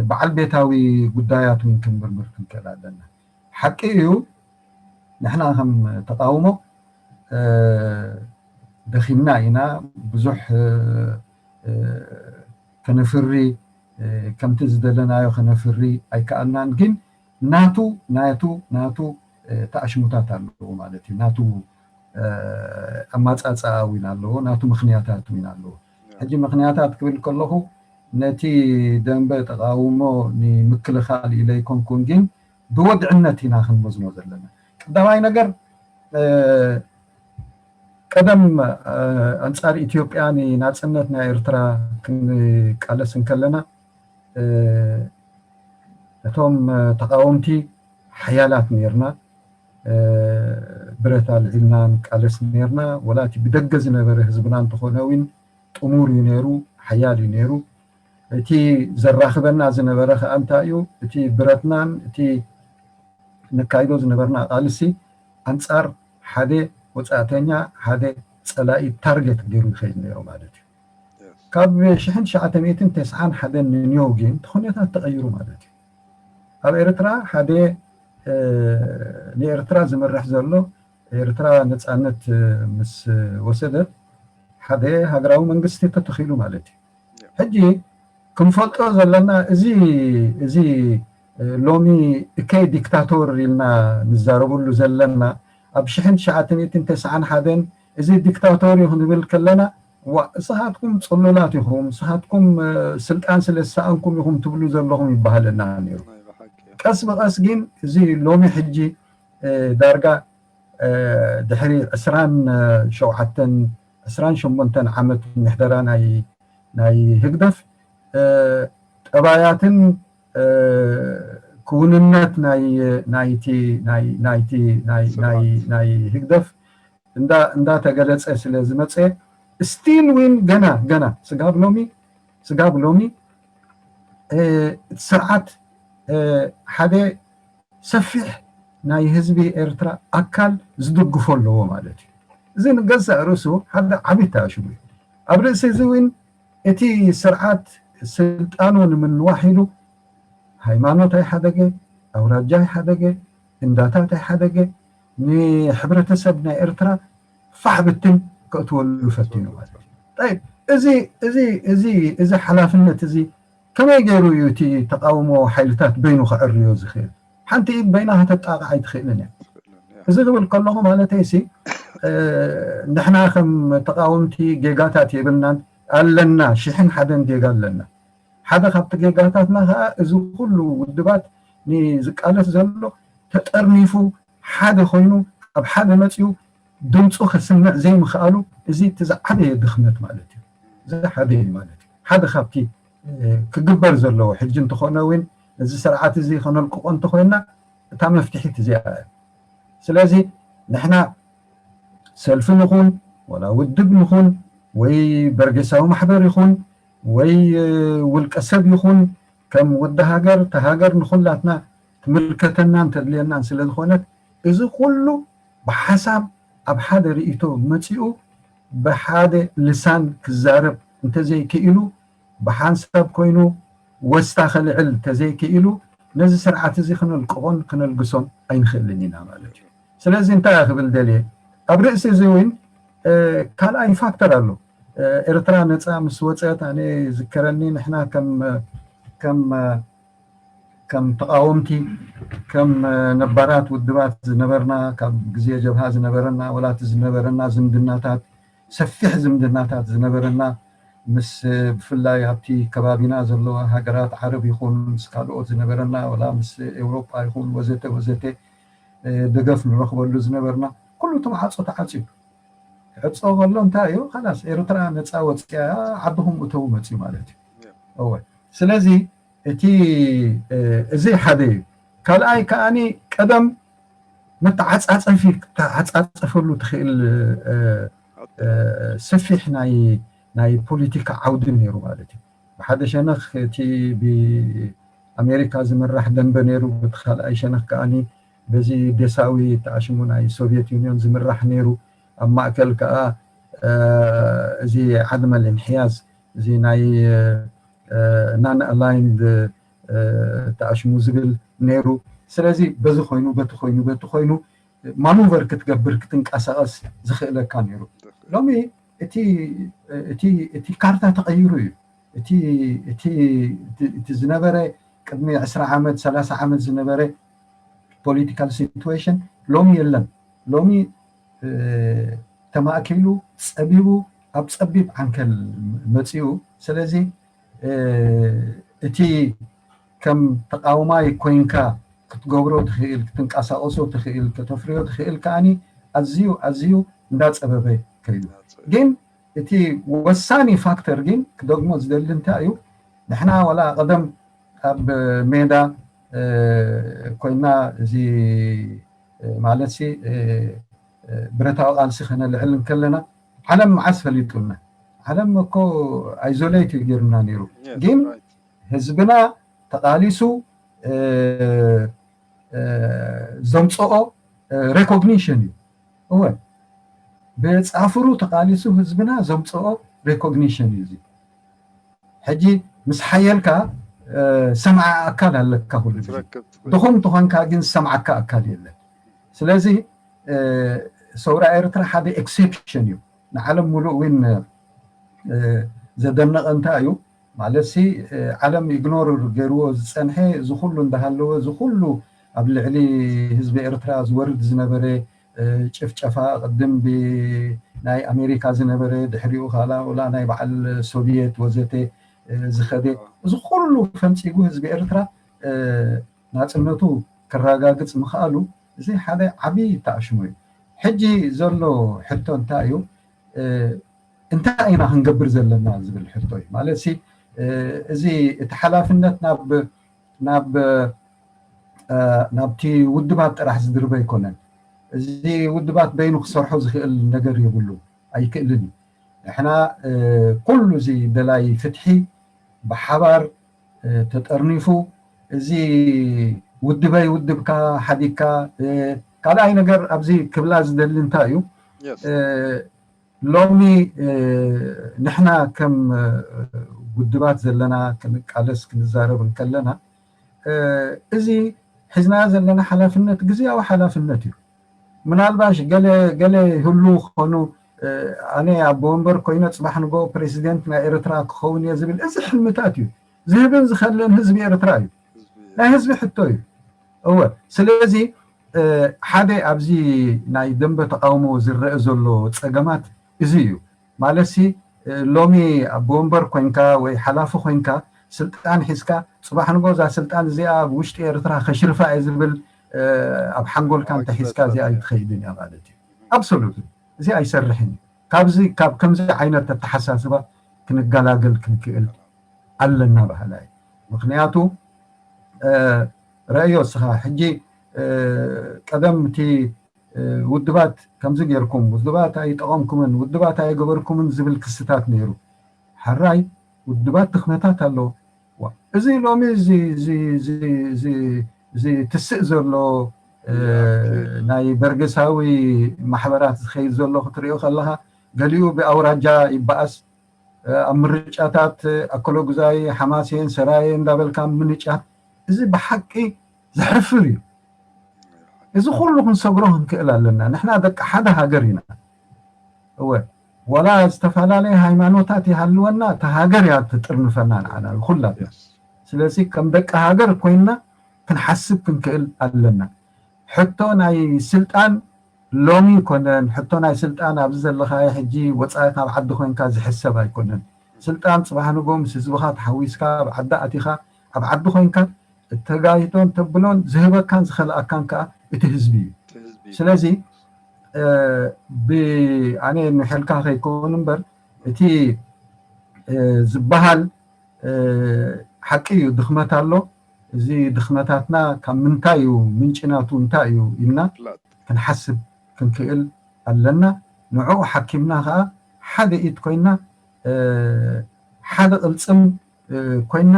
በዓል ቤታዊ ጉዳያት እውን ክንምርምር ክንክእል ኣለና። ሓቂ እዩ፣ ንሕና ከም ተቃውሞ ደኺምና ኢና። ብዙሕ ከነፍሪ፣ ከምቲ ዝደለናዮ ከነፍሪ ኣይከኣልናን። ግን ናቱ ናቱ ናቱ ተኣሽሙታት ኣለዎ ማለት እዩ። ናቱ ኣማፃፅኣ እውን ኣለዎ፣ ናቱ ምክንያታት እውን ኣለዎ። ሕጂ ምክንያታት ክብል ከለኹ ነቲ ደንበ ተቃውሞ ንምክልኻል ኢለ ኣይኮንኩን፣ ግን ብወድዕነት ኢና ክንመዝኖ ዘለና። ቀዳማይ ነገር ቀደም ኣንጻር ኢትዮጵያ ንናጽነት ናይ ኤርትራ ክንቃለስ እንከለና እቶም ተቃወምቲ ሓያላት ነርና። ብረት ኣልዒልና ንቃለስ ነርና። ወላ እቲ ብደገ ዝነበረ ህዝብና እንተኾነ እውን ጥሙር እዩ ነይሩ፣ ሓያል እዩ ነይሩ። እቲ ዘራኽበና ዝነበረ ከኣ እንታይ እዩ? እቲ ብረትናን እቲ ነካይዶ ዝነበርና ቃልሲ ኣንጻር ሓደ ወጻእተኛ፣ ሓደ ጸላኢ ታርጌት ገይሩ ይኸይድ ነይሩ ማለት እዩ። ካብ ሽሕን ትሽዓተ ሚእትን ተስዓን ሓደን ንኒዮው ግን እቲ ኩነታት ተቐይሩ ማለት እዩ። ኣብ ኤርትራ ሓደ ንኤርትራ ዝመርሕ ዘሎ፣ ኤርትራ ነጻነት ምስ ወሰደት ሓደ ሃገራዊ መንግስቲ ተተኺሉ ማለት እዩ። ሕጂ ክንፈልጦ ዘለና እዚ እዚ ሎሚ እከይ ዲክታቶር ኢልና ንዛረበሉ ዘለና፣ ኣብ ሽሕን ትሽዓተ ሚእትን ተስዓን ሓደን እዚ ዲክታቶር እዩ ክንብል ከለና፣ ዋ፣ ንስኻትኩም ጽሉላት ኢኹም፣ ንስኻትኩም ስልጣን ስለ ዝሰኣንኩም ኢኹም ትብሉ ዘለኹም ይበሃለና ነይሩ። ቀስ ብቐስ ግን እዚ ሎሚ ሕጂ ዳርጋ ድሕሪ ዕስራን ሸውዓተን፣ ዕስራን ሸሞንተን ዓመት ምሕደራ ናይ ናይ ህግደፍ ጠባያትን ክውንነት ናይ ናይቲ ናይ ናይቲ ናይ ናይ ናይ ህግደፍ እንዳ እንዳተገለጸ ስለ ዝመጸ፣ ስቲል ዊን ገና ገና ስጋብ ሎሚ ስጋብ ሎሚ እቲ ስርዓት ሓደ ሰፊሕ ናይ ህዝቢ ኤርትራ ኣካል ዝድግፎ ኣለዎ ማለት እዩ። እዚ ንገዛእ ርእሱ ሓደ ዓቢ ተኣሽሙ እዩ። ኣብ ርእሲ እዚ እውን እቲ ስርዓት ስልጣኑ ንምንዋሕ ኢሉ ሃይማኖት ኣይሓደገ፣ ኣውራጃ ኣይሓደገ፣ እንዳታት ኣይሓደገ፣ ንሕብረተሰብ ናይ ኤርትራ ፋሕ ብትን ከእትወሉ ፈቲኑ ማለት እዩ። ጠይብ፣ እዚ እዚ እዚ እዚ ሓላፍነት እዚ ከመይ ገይሩ እዩ እቲ ተቃውሞ ሓይልታት በይኑ ከዕርዮ ዝኽእል? ሓንቲ ኢድ በይና ከተጣቕዕ ኣይትኽእልን እያ። እዚ ክብል ከለኹ ማለተይ ሲ ንሕና ከም ተቃወምቲ ጌጋታት የብልናን፣ ኣለና፣ ሽሕን ሓደን ጌጋ ኣለና። ሓደ ካብቲ ጌጋታትና ከዓ እዚ ኩሉ ውድባት ንዝቃለስ ዘሎ ተጠርኒፉ ሓደ ኮይኑ ኣብ ሓደ መፅዩ ድምፁ ከስምዕ ዘይምኽኣሉ፣ እዚ እቲ ዝዓበየ ድኽመት ማለት እዩ። እዚ ሓደ እዩ ማለት እዩ። ሓደ ካብቲ ክግበር ዘለዎ ሕጂ እንተኾነ እውን እዚ ስርዓት እዚ ከነልቅቆ እንተኮይና እታ መፍትሒት እዚኣ እያ። ስለዚ ንሕና ሰልፊ ንኹን ወላ ውድብ ንኹን ወይ በርጌሳዊ ማሕበር ይኹን ወይ ውልቀ ሰብ ይኹን ከም ወዲ ሃገር እታ ሃገር ንኹላትና ትምልከተናን ተድልየናን ስለ ዝኾነት እዚ ኩሉ ብሓሳብ ኣብ ሓደ ርእይቶ መጺኡ ብሓደ ልሳን ክዛረብ እንተዘይክኢሉ ብሓንሳብ ኮይኑ ወስታ ከልዕል እንተዘይክኢሉ ነዚ ስርዓት እዚ ክነልቅቖን ክነልግሶን ኣይንኽእልን ኢና ማለት እዩ። ስለዚ እንታይ እየ ክብል ደልየ ኣብ ርእሲ እዚ እውን ካልኣይ ፋክተር ኣሎ። ኤርትራ ነፃ ምስ ወፀት ኣነ ዝከረኒ ንሕና ከም ከም ከም ተቃወምቲ ከም ነባራት ውድባት ዝነበርና ካብ ግዜ ጀብሃ ዝነበረና ወላቲ ዝነበረና ዝምድናታት ሰፊሕ ዝምድናታት ዝነበረና ምስ ብፍላይ ኣብቲ ከባቢና ዘለዋ ሃገራት ዓረብ ይኹን ምስ ካልኦት ዝነበረና ወላ ምስ ኤውሮጳ ይኹን ወዘተ ወዘተ ደገፍ ንረኽበሉ ዝነበርና ኩሉ እቲ ማዕፆ ተዓፅዩ። ክዕፆ ከሎ እንታይ እዩ? ካላስ ኤርትራ ነፃ ወፅያ ዓድኹም እተው መፅዩ ማለት እዩ። እወ ስለዚ እቲ እዚ ሓደ እዩ። ካልኣይ ከዓኒ ቀደም መተዓፃፀፊ ክተዓፃፀፈሉ ትኽእል ሰፊሕ ናይ ናይ ፖለቲካ ዓውዲ ነይሩ ማለት እዩ። ብሓደ ሸነኽ እቲ ብኣሜሪካ ዝምራሕ ደንበ ነይሩ፣ ብቲ ካልኣይ ሸነኽ ከዓኒ በዚ ዴሳዊ ተኣሽሙ ናይ ሶቪየት ዩኒዮን ዝምራሕ ነይሩ። ኣብ ማእከል ከኣ እዚ ዓድመ ልንሕያዝ፣ እዚ ናይ non aligned ተኣሽሙ ዝብል ነይሩ። ስለዚ በዚ ኮይኑ በቲ ኮይኑ በቲ ኮይኑ ማኑቨር ክትገብር ክትንቀሳቐስ ዝኽእለካ ነይሩ። ሎሚ እቲ ካርታ ተቐይሩ እዩ። እቲ ዝነበረ ቅድሚ ዕስራ ዓመት ሰላሳ ዓመት ዝነበረ ፖለቲካል ሲትዌሽን ሎሚ የለን። ሎሚ ተማእኪሉ ጸቢቡ ኣብ ጸቢብ ዓንከል መጺኡ። ስለዚ እቲ ከም ተቃውማይ ኮይንካ ክትገብሮ ትኽእል፣ ክትንቀሳቀሶ ትኽእል፣ ከተፍርዮ ትኽእል ከኣኒ ኣዝዩ ኣዝዩ እንዳጸበበ ከይዱ። ግን እቲ ወሳኒ ፋክተር ግን ክደግሞ ዝደሊ እንታይ እዩ፣ ንሕና ዋላ ቀደም ኣብ ሜዳ ኮይና እዚ ማለት ሲ ብረታዊ ቃልሲ ከነልዕል እንከለና ዓለም መዓስ ፈሊጡና? ዓለም እኮ ኣይዞሌት እዩ ገይሩና ነይሩ። ግን ህዝብና ተቃሊሱ ዘምፅኦ ሬኮግኒሽን እዩ። እወ ብፃፍሩ ተቃሊሱ ህዝብና ዘምፅኦ ሬኮግኒሽን እዩ። እዚ ሕጂ ምስ ሓየልካ ሰምዓ ኣካል ኣለካ፣ ኩሉ ግዜ ድኹም ትኾንካ ግን ሰምዓካ ኣካል የለን። ስለዚ ሰውራ ኤርትራ ሓደ ኤክሴፕሽን እዩ። ንዓለም ሙሉእ እውን ዘደነቐ እንታይ እዩ ማለት ሲ ዓለም ኢግኖር ገይርዎ ዝፀንሐ፣ እዚ ኩሉ እንዳሃለወ፣ እዚ ኩሉ ኣብ ልዕሊ ህዝቢ ኤርትራ ዝወርድ ዝነበረ ጭፍጨፋ፣ ቅድም ብናይ ኣሜሪካ ዝነበረ፣ ድሕሪኡ ካላ ላ ናይ በዓል ሶቪየት ወዘተ ዝኸደ፣ እዚ ኩሉ ፈንፂጉ ህዝቢ ኤርትራ ናፅነቱ ክረጋግፅ ምኽኣሉ፣ እዚ ሓደ ዓብዪ ተኣሽሙ እዩ። ሕጂ ዘሎ ሕቶ እንታይ እዩ? እንታይ ኢና ክንገብር ዘለና ዝብል ሕቶ እዩ። ማለት ሲ እዚ እቲ ሓላፍነት ናብ ናብቲ ውድባት ጥራሕ ዝድርበ ኣይኮነን። እዚ ውድባት በይኑ ክሰርሖ ዝኽእል ነገር የብሉ፣ ኣይክእልን እዩ። ንሕና ኩሉ እዚ ደላይ ፍትሒ ብሓባር ተጠርኒፉ፣ እዚ ውድበይ ውድብካ ሓዲግካ፣ ካልኣይ ነገር ኣብዚ ክብላ ዝደሊ እንታይ እዩ፣ ሎሚ ንሕና ከም ውድባት ዘለና ክንቃለስ ክንዛረብ እንከለና፣ እዚ ሒዝና ዘለና ሓላፍነት ግዝያዊ ሓላፍነት እዩ። ምናልባሽ ገለ ገለ ይህሉ ክኾኑ፣ ኣነ ኣቦ ወንበር ኮይነ ፅባሕ ንጎ ፕሬዚደንት ናይ ኤርትራ ክኸውን እየ ዝብል፣ እዚ ሕልምታት እዩ። ዝህብን ዝኸልን ህዝቢ ኤርትራ እዩ። ናይ ህዝቢ ሕቶ እዩ። እወ፣ ስለዚ ሓደ ኣብዚ ናይ ደንበ ተቃውሞ ዝረአ ዘሎ ፀገማት እዚ እዩ። ማለት ሲ ሎሚ ኣቦ ወንበር ኮይንካ ወይ ሓላፊ ኮይንካ ስልጣን ሒዝካ፣ ፅባሕ ንጎ እዛ ስልጣን እዚኣ ኣብ ውሽጢ ኤርትራ ከሽርፋ እየ ዝብል ኣብ ሓንጎልካ እንተሒዝካ እዚኣ ኣይትኸይድን እያ ማለት እዩ። ኣብሶሉት እዚ ኣይሰርሕን እዩ። ካብዚ ካብ ከምዚ ዓይነት ኣተሓሳስባ ክንገላገል ክንክእል ኣለና ባህላ እዩ። ምክንያቱ ረእዮ እስኻ ሕጂ ቀደም እቲ ውድባት ከምዚ ጌርኩም፣ ውድባት ኣይጠቐምኩምን፣ ውድባት ኣይገበርኩምን ዝብል ክስታት ነይሩ። ሕራይ ውድባት ድኽመታት ኣለዎ። እዚ ሎሚ እዚ ትስእ ዘሎ ናይ በርገሳዊ ማሕበራት ዝኸይድ ዘሎ ክትሪኦ ከለኻ፣ ገሊኡ ብኣውራጃ ይበኣስ፣ ኣብ ምርጫታት ኣከለጉዛይ፣ ሓማሴን፣ ሰራየ እንዳበልካ ምንጫት፣ እዚ ብሓቂ ዘሕፍር እዩ። እዚ ኩሉ ክንሰግሮ ክንክእል ኣለና። ንሕና ደቂ ሓደ ሃገር ኢና። እወ፣ ዋላ ዝተፈላለየ ሃይማኖታት ይሃልወና፣ እታ ሃገር እያ ትጥርንፈና ንዓና ንኩላትና። ስለዚ ከም ደቂ ሃገር ኮይንና ክንሓስብ ክንክእል ኣለና። ሕቶ ናይ ስልጣን ሎሚ ይኮነን፣ ሕቶ ናይ ስልጣን ኣብዚ ዘለኻዮ ሕጂ ወፃኢ ካብ ዓዲ ኮይንካ ዝሕሰብ ኣይኮነን። ስልጣን ፅባሕ ንጎ ምስ ህዝብኻ ተሓዊስካ ኣብ ዓዲ ኣቲኻ ኣብ ዓዲ ኮይንካ እተጋይቶን ተብሎን ዝህበካን ዝኸልኣካን ከዓ እቲ ህዝቢ እዩ። ስለዚ ብኣነ ንሕልካ ከይከውን እምበር እቲ ዝበሃል ሓቂ እዩ፣ ድኽመት ኣሎ። እዚ ድኽመታትና ካብ ምንታይ እዩ፣ ምንጭ ናቱ እንታይ እዩ ኢልና ክንሓስብ ክንክእል ኣለና። ንዕኡ ሓኪምና ከዓ ሓደ ኢድ ኮይና ሓደ ቅልፅም ኮይና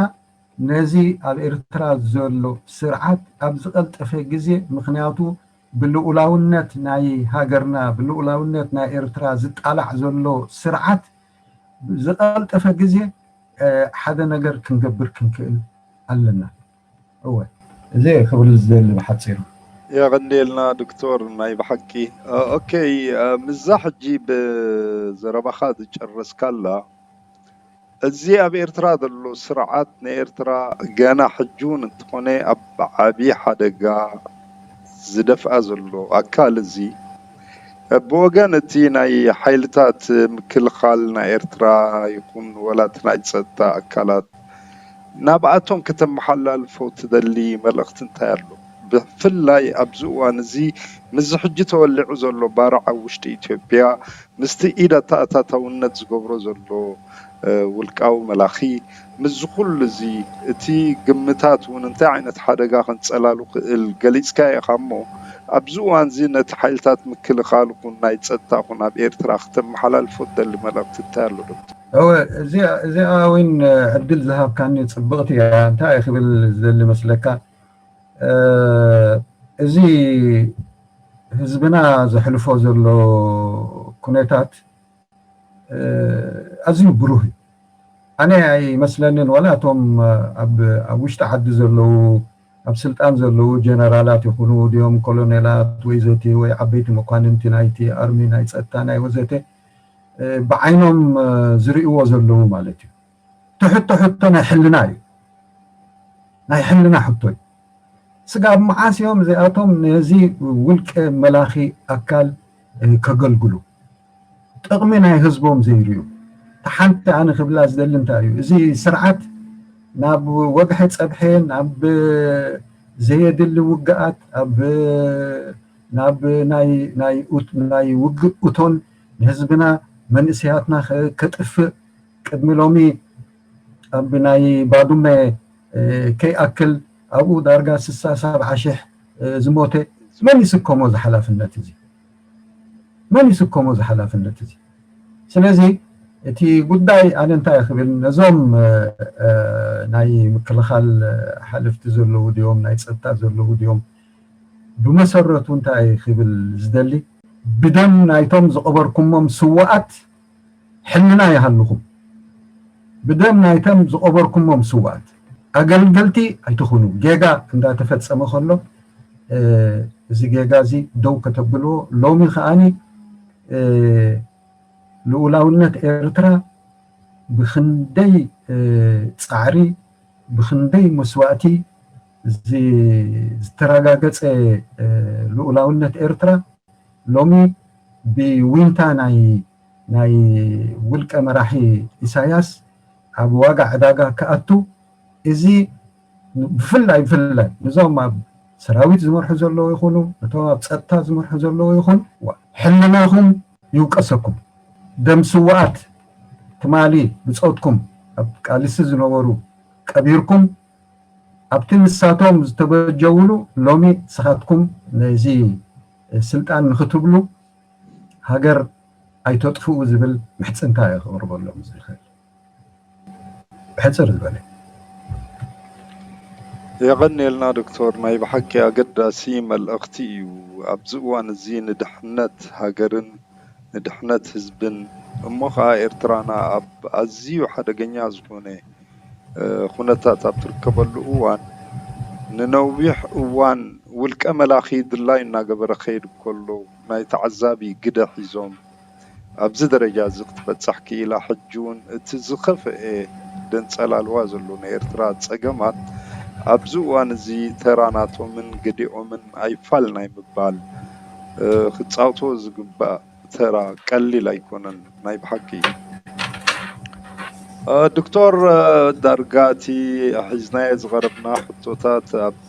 ነዚ ኣብ ኤርትራ ዘሎ ስርዓት ኣብ ዝቐልጠፈ ግዜ፣ ምክንያቱ ብልኡላውነት ናይ ሃገርና፣ ብልኡላውነት ናይ ኤርትራ ዝጣላዕ ዘሎ ስርዓት ዝቐልጠፈ ግዜ ሓደ ነገር ክንገብር ክንክእል ኣለና። እወ፣ እዚ ክብል ዝደሊ ብሓፂሩ። የቐንዴልና ዶክተር፣ ናይ ብሓቂ። ኦኬ፣ ምዛ ሕጂ ብዘረባኻ ዝጨረስካላ፣ እዚ ኣብ ኤርትራ ዘሎ ስርዓት ንኤርትራ ገና ሕጂ እውን እንተኾነ ኣብ ዓቢ ሓደጋ ዝደፍኣ ዘሎ ኣካል እዚ፣ ብወገን እቲ ናይ ሓይልታት ምክልኻል ናይ ኤርትራ ይኹን ወላ እቲ ናይ ጸጥታ ኣካላት፣ ናብኣቶም ከተመሓላልፎ ትደሊ መልእኽቲ እንታይ ኣሎ? ብፍላይ ኣብዚ እዋን እዚ ምስዚ ሕጂ ተወሊዑ ዘሎ ባርዕ ኣብ ውሽጢ ኢትዮጵያ ምስቲ ኢድ ኣተኣታታውነት ዝገብሮ ዘሎ ውልቃዊ መላኺ፣ ምስዚ ኩሉ እዚ እቲ ግምታት እውን እንታይ ዓይነት ሓደጋ ከንጸላሉ ክእል ገሊጽካ ኢኻ እሞ፣ ኣብዚ እዋን እዚ ነቲ ሓይልታት ምክልኻል ኩን ናይ ጸጥታ ኩን ኣብ ኤርትራ ክተመሓላልፎ ትደሊ መልእኽቲ እንታይ ኣሎ ዶ? እወ፣ እዚኣ እውን ዕድል ዝሃብካኒ ጽብቕቲ እያ። እንታይ ክብል ዝደሊ መስለካ፣ እዚ ህዝብና ዘሕልፎ ዘሎ ኩነታት ኣዝዩ ብሩህ እዩ። ኣነ ኣይመስለንን፣ ዋላ እቶም ኣብ ውሽጢ ዓዲ ዘለዉ፣ ኣብ ስልጣን ዘለዉ ጀነራላት ይኹኑ ድዮም ኮሎኔላት ወይ ዘቲ ወይ ዓበይቲ መኳንንቲ ናይቲ ኣርሚ፣ ናይ ጸጥታ፣ ናይ ወዘተ፣ ብዓይኖም ዝርእይዎ ዘለዉ ማለት እዩ። ትሕቶ ሕቶ ናይ ሕልና እዩ። ናይ ሕልና ሕቶ እዩ። ስጋብ መዓስ እዮም እዚኣቶም ነዚ ውልቀ መላኺ ኣካል ከገልግሉ? ጥቕሚ ናይ ህዝቦም ዘይርእዩ። እታ ሓንቲ ኣነ ክብላ ዝደሊ እንታይ እዩ፣ እዚ ስርዓት ናብ ወግሐ ጸብሐ፣ ናብ ዘየድሊ ውግኣት፣ ኣብ ናብ ናይ ናይ ናይ ውግእ እቶን ንህዝብና መንእሰያትና ከጥፍእ ቅድሚ ሎሚ ኣብ ናይ ባዱመ ከይኣክል ኣብኡ ዳርጋ ስሳ ሰብዓ ሽሕ ዝሞተ መን ይስከሞ እዚ ሓላፍነት እዚ? መን ይስከሞ እዚ ሓላፍነት እዚ? ስለዚ እቲ ጉዳይ ኣነ እንታይ ክብል ነዞም ናይ ምክልኻል ሓለፍቲ ዘለዉ ድዮም ናይ ጸጥታ ዘለዉ ድዮም ብመሰረቱ እንታይ ክብል ዝደሊ ብደም ናይቶም ዝቐበርኩሞም ስዋኣት ሕልና ይሃልኹም። ብደም ናይቶም ዝቐበርኩሞም ስዋኣት ኣገልገልቲ ኣይትኹኑ። ጌጋ እንዳተፈጸመ ከሎ እዚ ጌጋ እዚ ደው ከተብልዎ፣ ሎሚ ከኣኒ ልኡላውነት ኤርትራ ብክንደይ ጻዕሪ ብክንደይ መስዋእቲ ዝተረጋገጸ ልኡላውነት ኤርትራ ሎሚ ብዊንታ ናይ ናይ ውልቀ መራሒ ኢሳያስ ኣብ ዋጋ ዕዳጋ ክኣቱ እዚ ብፍላይ ብፍላይ ነዞም ኣብ ሰራዊት ዝመርሑ ዘለዉ ይኹኑ ነቶም ኣብ ጸጥታ ዝመርሑ ዘለዉ ይኹን ሕልናኹም ይውቀሰኩም። ደም ስውኣት ትማሊ ብጾትኩም ኣብ ቃልሲ ዝነበሩ ቀቢርኩም ኣብቲ ንሳቶም ዝተበጀውሉ ሎሚ ንስኻትኩም ነዚ ስልጣን ንኽትብሉ ሃገር ኣይተጥፍኡ ዝብል ምሕጽንታ እየ ክቕርበሎም ዝኽእል። ብሕጽር ዝበለ። የቐንየልና ዶክተር፣ ናይ ብሓቂ ኣገዳሲ መልእኽቲ እዩ። ኣብዚ እዋን እዚ ንድሕነት ሃገርን ንድሕነት ህዝብን እሞ ኸዓ ኤርትራና ኣብ ኣዝዩ ሓደገኛ ዝኾነ ኩነታት ኣብ ትርከበሉ እዋን ንነዊሕ እዋን ውልቀ መላኺ ድላዩ እናገበረ ክኸይድ ከሎ ናይ ተዓዛቢ ግደ ሒዞም ኣብዚ ደረጃ እዚ ክትበጻሕ ክኢላ ሕጂ እውን እቲ ዝኸፍአ ደንጸላልዋ ዘሎ ናይ ኤርትራ ጸገማት ኣብዚ እዋን እዚ ተራ ናቶምን ግዲኦምን ኣይፋል ናይ ምባል ክጻወትዎ ዝግባእ ተራ ቀሊል ኣይኮነን ናይ ብሓቂ። ዶክተር ዳርጋ እቲ ሒዝናዮ ዝቐረብና ሕቶታት ኣብ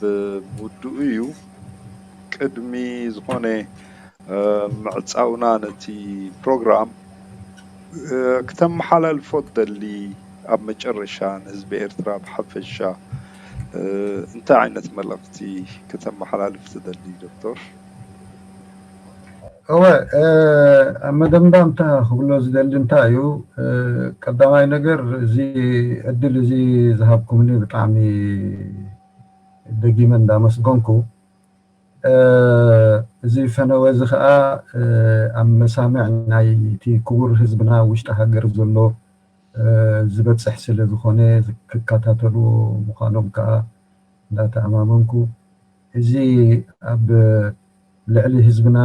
ምውድኡ እዩ። ቅድሚ ዝኾነ ምዕጻውና ነቲ ፕሮግራም ክተመሓላልፎ ትደሊ ኣብ መጨረሻ ንህዝቢ ኤርትራ ብሓፈሻ እንታይ ዓይነት መልእኽቲ ክተመሓላልፍ ትደሊ ዶክተር? እወ ኣብ መደምዳምታ ክብሎ ዝደሊ እንታይ እዩ፣ ቀዳማይ ነገር እዚ ዕድል እዚ ዝሃብኩምኒ ብጣዕሚ ደጊመ እንዳመስገንኩ እዚ ፈነወ እዚ ከዓ ኣብ መሳምዕ ናይ እቲ ክቡር ህዝብና ውሽጢ ሃገር ዘሎ ዝበፅሕ ስለ ዝኾነ ክከታተሉ ምዃኖም ከዓ እንዳተኣማመንኩ፣ እዚ ኣብ ልዕሊ ህዝብና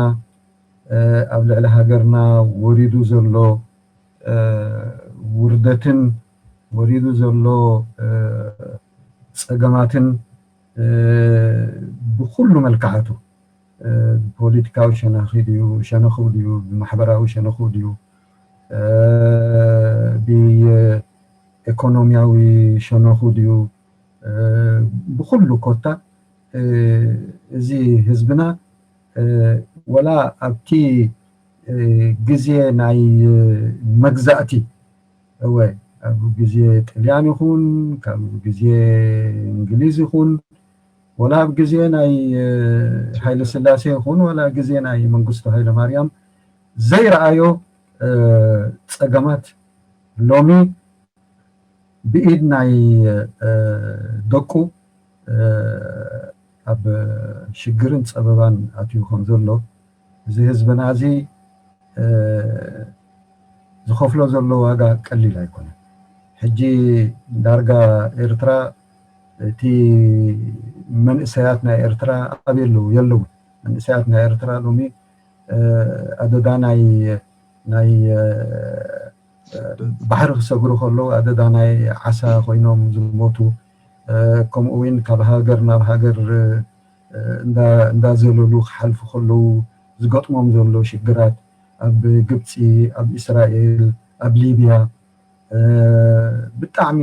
ኣብ ልዕሊ ሃገርና ወሪዱ ዘሎ ውርደትን ወሪዱ ዘሎ ፀገማትን ብኩሉ መልክዓቱ፣ ብፖለቲካዊ ሸነኺ ድዩ ሸነኹ ድዩ ብማሕበራዊ ሸነኹ ድዩ ብኢኮኖሚያዊ ሸነኹ ድዩ ብኩሉ ኮታ እዚ ህዝብና ወላ ኣብቲ ግዜ ናይ መግዛእቲ እወ ኣብ ግዜ ጥልያን ይኹን ካብ ግዜ እንግሊዝ ይኹን ወላ ኣብ ግዜ ናይ ሃይለ ስላሴ ይኹን ወላ ግዜ ናይ መንግስቱ ሃይለ ማርያም ዘይረኣዮ ፀገማት ሎሚ ብኢድ ናይ ደቁ ኣብ ሽግርን ፀበባን ኣትዩ ከም ዘሎ እዚ ህዝብና እዚ ዝኸፍሎ ዘሎ ዋጋ ቀሊል ኣይኮነን። ሕጂ ዳርጋ ኤርትራ እቲ መንእሰያት ናይ ኤርትራ ኣበይ ኣለዉ? የለውን። መንእሰያት ናይ ኤርትራ ሎሚ ኣደዳ ናይ ናይ ባሕሪ ክሰግሩ ከለዉ ኣደዳ ናይ ዓሳ ኮይኖም ዝሞቱ ከምኡ እውን ካብ ሃገር ናብ ሃገር እንዳዘለሉ ክሓልፉ ከለዉ ዝገጥሞም ዘሎ ሽግራት ኣብ ግብፂ፣ ኣብ እስራኤል፣ ኣብ ሊብያ ብጣዕሚ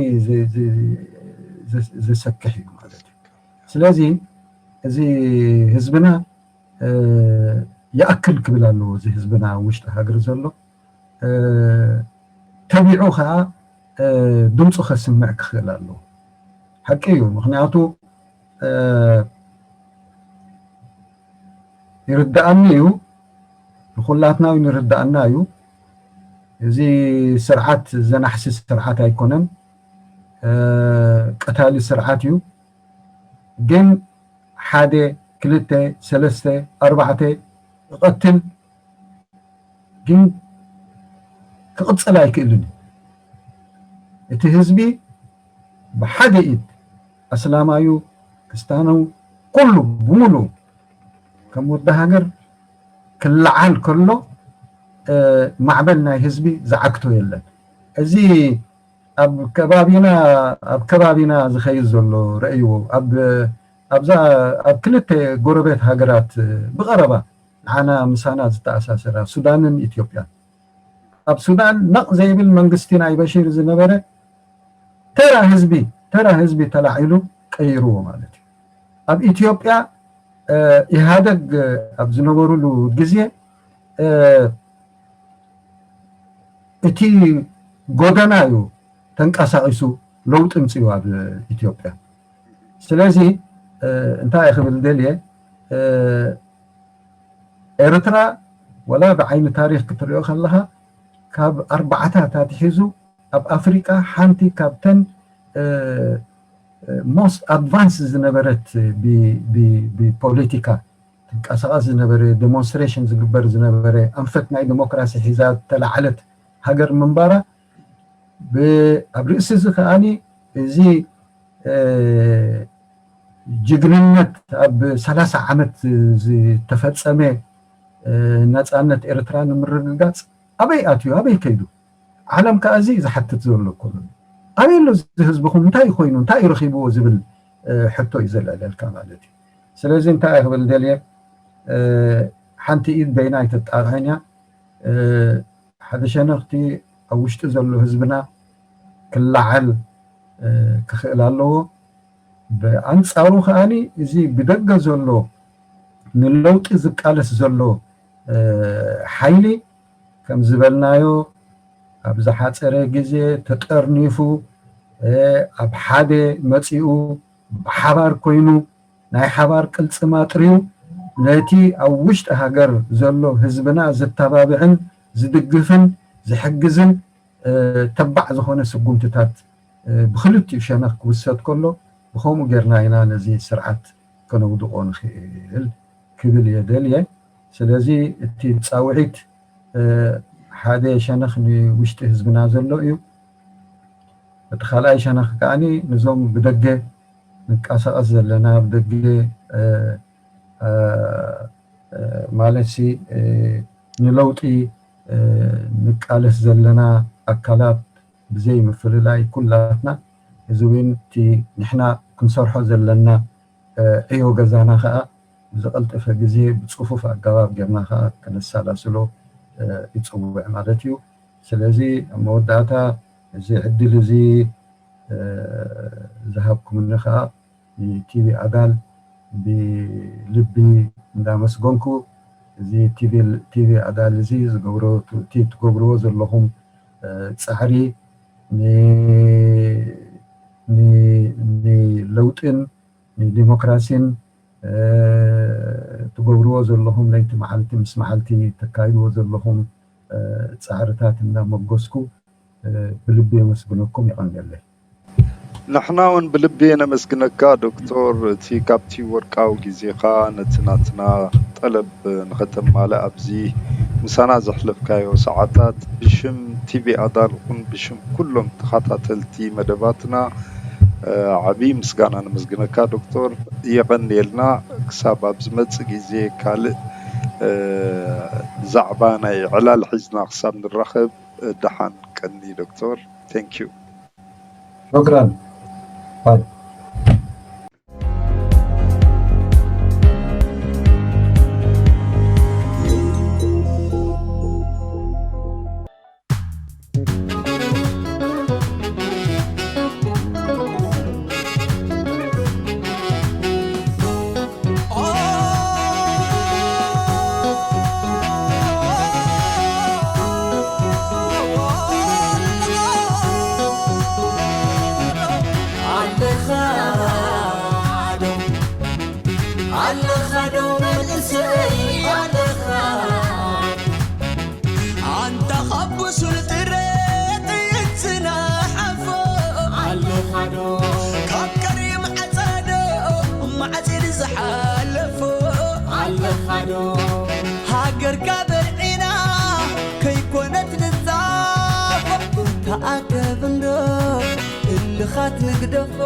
ዘሰክሕ እዩ ማለት እዩ። ስለዚ እዚ ህዝብና ይኣክል ክብል ኣለዎ። እዚ ህዝብና ኣብ ውሽጢ ሃገር ዘሎ ተቢዑ ከዓ ድምፁ ከስምዕ ክኽእል ኣለዎ። ሓቂ እዩ። ምክንያቱ ይርድኣኒ እዩ፣ ንኩላትና እውን ይርድኣና እዩ። እዚ ስርዓት ዘናሕሲ ስርዓት ኣይኮነን፣ ቀታሊ ስርዓት እዩ። ግን ሓደ ክልተ ሰለስተ ኣርባዕተ ይቐትል ግን ክቕፅል ኣይክእልን እዩ። እቲ ህዝቢ ብሓደ ኢድ ኣስላማዩ ክስታኑ ኩሉ ብምሉ ከም ወዲ ሃገር ክለዓል ከሎ ማዕበል ናይ ህዝቢ ዝዓግቶ የለን። እዚ ኣብ ከባቢና ኣብ ከባቢና ዝኸይድ ዘሎ ረእይዎ ኣብዛ ኣብ ክልተ ጎረቤት ሃገራት ብቐረባ ንዓና ምሳና ዝተኣሳሰራ ሱዳንን ኢትዮጵያን ኣብ ሱዳን ነቕ ዘይብል መንግስቲ ናይ በሽር ዝነበረ ተራ ህዝቢ ተራ ህዝቢ ተላዒሉ ቀይርዎ ማለት እዩ። ኣብ ኢትዮጵያ ኢህኣደግ ኣብ ዝነበሩሉ ግዜ እቲ ጎደና እዩ ተንቀሳቒሱ ለውጢ ምፅኡ ኣብ ኢትዮጵያ። ስለዚ እንታይ ክብል ደልየ ኤርትራ ወላ ብዓይኒ ታሪክ ክትሪኦ ከለካ ካብ ኣርባዕታት ኣትሒዙ ኣብ ኣፍሪቃ ሓንቲ ካብተን most advance ዝነበረት ብፖለቲካ ትንቀሳቐስ ዝነበረ ዴሞንስትሬሽን ዝግበር ዝነበረ ኣንፈት ናይ ዴሞክራሲ ሒዛ ተላዓለት ሃገር ምንባራ ኣብ ርእሲ እዚ ከዓኒ እዚ ጅግንነት ኣብ ሰላሳ ዓመት ዝተፈጸመ ናጻነት ኤርትራ ንምርግጋጽ ኣበይ ኣትዩ ኣበይ ከይዱ? ዓለም ከኣ እዚ ዝሓትት ዘሎ እኮ ኣሎ። ኣበይ ኣሎ እዚ ህዝብኹም እንታይ ኮይኑ እንታይ እዩ ረኺብዎ ዝብል ሕቶ እዩ ዘለዕለልካ ማለት እዩ። ስለዚ እንታይ ክብል ደልየ ሓንቲ ኢድ በይና ኣይትጣቕዕን እያ። ሓደ ሸነኽቲ ኣብ ውሽጢ ዘሎ ህዝብና ክለዓል ክኽእል ኣለዎ። ብኣንጻሩ ከኣኒ እዚ ብደገ ዘሎ ንለውጢ ዝቃለስ ዘሎ ሓይሊ ከም ዝበልናዮ ኣብ ዝሓጸረ ግዜ ተጠርኒፉ ኣብ ሓደ መጺኡ ብሓባር ኮይኑ ናይ ሓባር ቅልጽም ኣጥርዩ ነቲ ኣብ ውሽጢ ሃገር ዘሎ ህዝብና ዘተባብዕን ዝድግፍን ዝሕግዝን ተባዕ ዝኾነ ስጉምትታት ብክልቲኡ ሸነኽ ክውሰድ ከሎ ብኸምኡ ጌርና ኢና ነዚ ስርዓት ከነውድቆ ንኽእል ክብል እየ ደልየ። ስለዚ እቲ ጻውዒት ሓደ ሸነኽ ንውሽጢ ህዝብና ዘሎ እዩ። እቲ ካልኣይ ሸነኽ ከኣ ንዞም ብደገ ንቀሳቐስ ዘለና፣ ብደገ ማለት ሲ ንለውጢ ንቃለስ ዘለና ኣካላት ብዘይ ምፍልላይ ኩላትና፣ እዚ እውን እቲ ንሕና ክንሰርሖ ዘለና ዕዮ ገዛና ከኣ ብዝቐልጠፈ ግዜ ብጽፉፍ ኣገባብ ጌርና ከኣ ከነሰላስሎ ይጽውዕ ማለት እዩ። ስለዚ ኣብ መወዳእታ እዚ ዕድል እዚ ዝሃብኩምኒ ከኣ ንቲቪ ኣዳል ብልቢ እንዳመስገንኩ፣ እዚ ቲቪ ኣዳል እዚ ዝገብሮ፣ እቲ ትገብርዎ ዘለኹም ጻዕሪ ንለውጥን ንዲሞክራሲን ትገብርዎ ዘለኹም፣ ለይቲ መዓልቲ ምስ መዓልቲ ተካይድዎ ዘለኹም ጻዕርታት እንዳመጎስኩ ብልቢ የመስግነኩም። የቐንየለይ። ንሕና እውን ብልቢ ነመስግነካ ዶክተር፣ እቲ ካብቲ ወርቃዊ ግዜኻ ነቲ ናትና ጠለብ ንኸተማልእ ኣብዚ ምሳና ዘሕለፍካዮ ሰዓታት ብሽም ቲቪ ኣዳል ኹን ብሽም ኩሎም ተኸታተልቲ መደባትና ዓብዪ ምስጋና ነመስግነካ ዶክተር። የቐንየልና። ክሳብ ኣብ ዝመጽእ ግዜ ካልእ ዛዕባ ናይ ዕላል ሒዝና ክሳብ ንራኸብ ደሓን ቀኒ ዶክተር። Thank you. ሹክራን። ባይ። ኣለኻ ዶ መንእሰይ ኣለኻ ኣንታ ካብ ብሱል ጥረ ጥይት ዝነሓፎ ኣለኻ ዶ ካብ ከሪም ዓጸዶ ማዕጺድ ዝሓለፎ ኣለኻ ዶ ሃገርካ በልዒና ከይኮነት ንጻፎ ተኣከብ እንዶ እልኻት ንግደፎ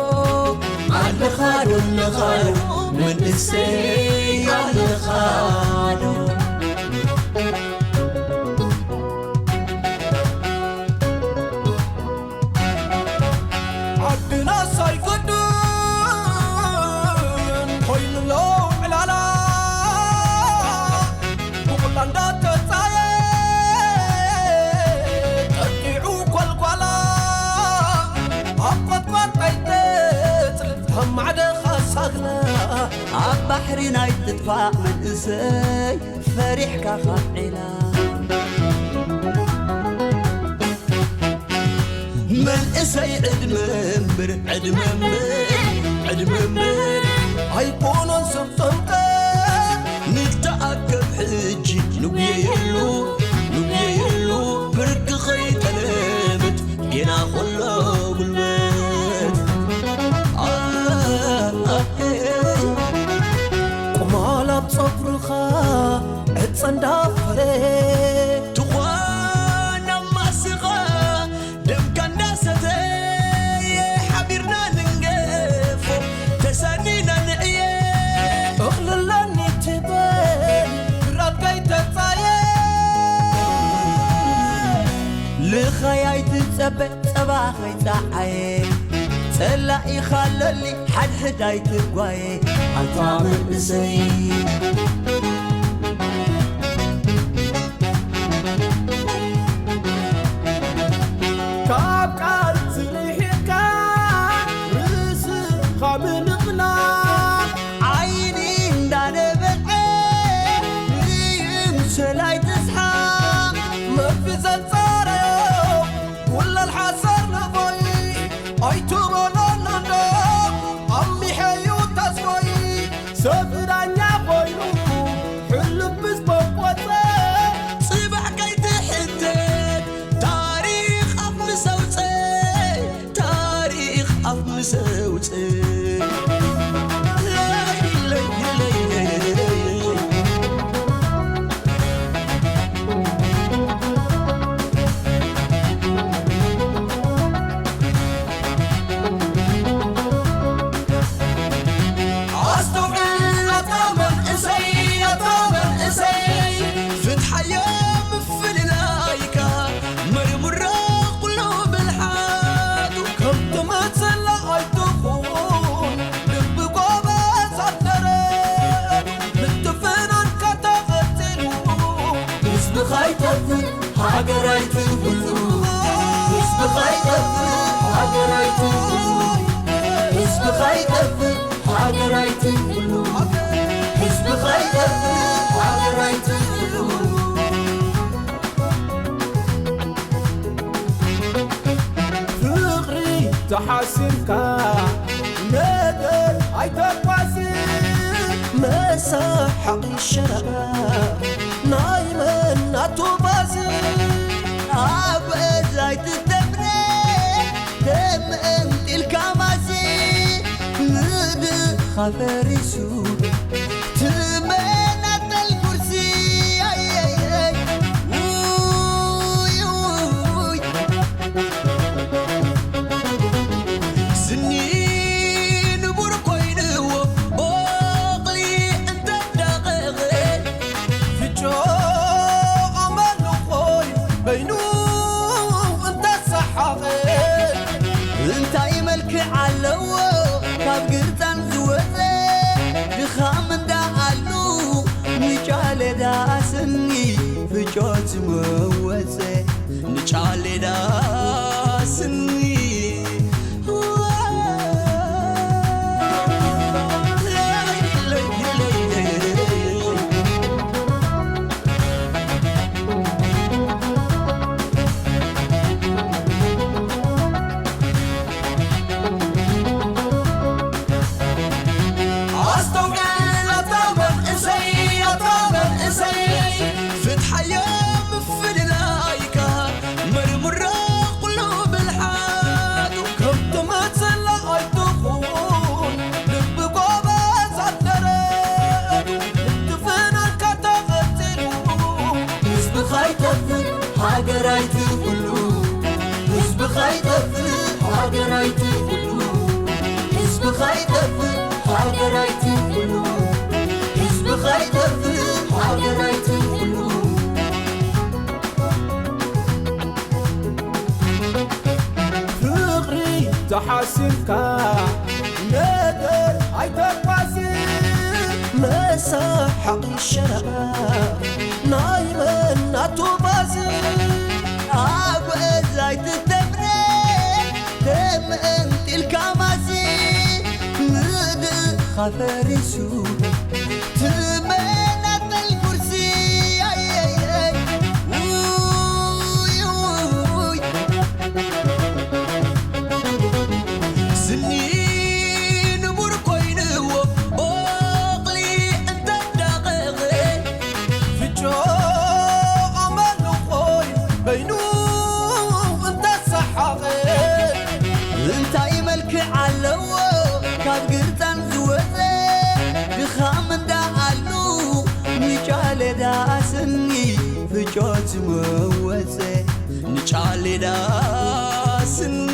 ኣለኻ ዶ ኣለኻ ዶ መንእሰይ ኣለኻ ዶ ዓድና ሳይፈድን ኮይኑሎ ዕላላ ብቑላ እንዳተጻየ ጠጢዑ ኳልኳላ ኣብ ቆጥቋጥ ኣይተጽልል ከም ማዕደ ኻሳግና ኣብ ባሕሪ ናይ ትጥፋእ መንእሰይ ፈሪሕካ ካብ ዒላ መንእሰይ ዕድመ እምብር ዕድመ እምብር ዕድመ እምብር ኣይኮኖን ሰብ ጠምቀ ንተኣከብ ሕጂ ንጉየየሉ ንጉየየሉ ብርኪ ኸይጠለበት ጌና ኸሎ ጉልበት ቁማል ኣብ ጸጉርኻ ዕጸ እንዳፈረ ትኾን ኣብ ማስኻ ደምካ እንዳሰተየ ሓቢርና ንንገፎ ተሳኒና ንዕየ እኽልለኒ ትበል ግራትካ ይተጻየ ልኻይ ኣይትጸበ ጸባ ኸይጸዓየ ጸላኢኻ ኣለሊ ሓድሕድ ኣይትጓየ ኣንታ መንእሰይ ካብ ቃል ዝርሒቕካ ርእስኻ ምንቕናቕ ዓይኒ እንዳነበዐ ይምሰል ኣይትስሓቕ መርፊ ዘንጸረዮ ውላል ሓሰር ንኾይ ኣይትበሎና እንዶ ኣሚሐዩ ተስፎይ ሰብ ዳኛ ኮይኑ ሕሉፍ ምስ መቆጸ ጽባሕ ከይትሕተት ታሪኽ ኣፍ ምስ ኣውጸ ታሪኽ ኣፍ ምስ ኣውጸ ለይ ለይ ለይ ለይ ተሓሲምካ ነገር ኣይተጓዝን። መሳሓቂ ሸረባ ናይ መን ናቱ ባዝ? ኣብ እዛ ኣይትተብረ ተመንጢልካ ማዝ። ምድኻ ፈሪሱ ትመናጠል ኩርሲ። ኣየየይ ውይ ውይ ስኒ ንቡር ኮይንዎ ቦቕሊ እንተዳቐቐ። ፍጮ ኣመሉ ኮይኑ በይኑ እንተሰሓቐ። እንታይ መልክዕ ኣለዎ ካብ ግርጻን ዝወጸ? ድኻም እንዳኣሉ ንጫለ ዳስኒ ፍጮ ዝመወጸ። ንጫሌዳ ስኒ ኣስተውዕል ኣታ መንእሰይ፣ ኣታ መንእሰይ፣ ፍትሓዮ ምፍልላይካ፣ መርምሮ ኩሉ ብልሓቱ። ከም ትመጽእ ኣይትኹን፣ ልቢ ጎበዝ ኣደረቱ፣ ምትፍናንካ ተቐጺሉ። ህዝብኻ ይጠፍእ፣ ሃገር ኣይትኹሉ። ህዝብኻ ይጠፍእ፣ ሃገር ኣይትኹሉ። ህዝብኻ ይጠፍእ፣ ሃገር ኣይትኹሉ። ህዝብኻ ይጠፍእ፣ ሃገር ኣይትኹሉ። ፍቕሪ ተሓሲምካ ነገር ኣይተጓዝን። መሳሓቒ ሸረባ ናይ መን ናቱ ባዝ? ኣብ እዛ ኣይትተብረ ተመንጢልካ ማዝ። ምድኻ ፈሪሱ ትመናጠል ኩርሲ። ኣየየይ ውይ ውይ ስኒ ንቡር ኮይንዎ ቦቕሊ እንተዳቐቐ። ፍጮ ኣመሉ ኮይኑ በይኑ እንተሰሓቐ። እንታይ መልክዕ ኣለዎ ካብ ግርጻን ዝወጸ? ድኻም እንዳኣሉ ንጫሌዳ ስኒ ፍጮ ዝመወጸ። ንጫሌዳ ስኒ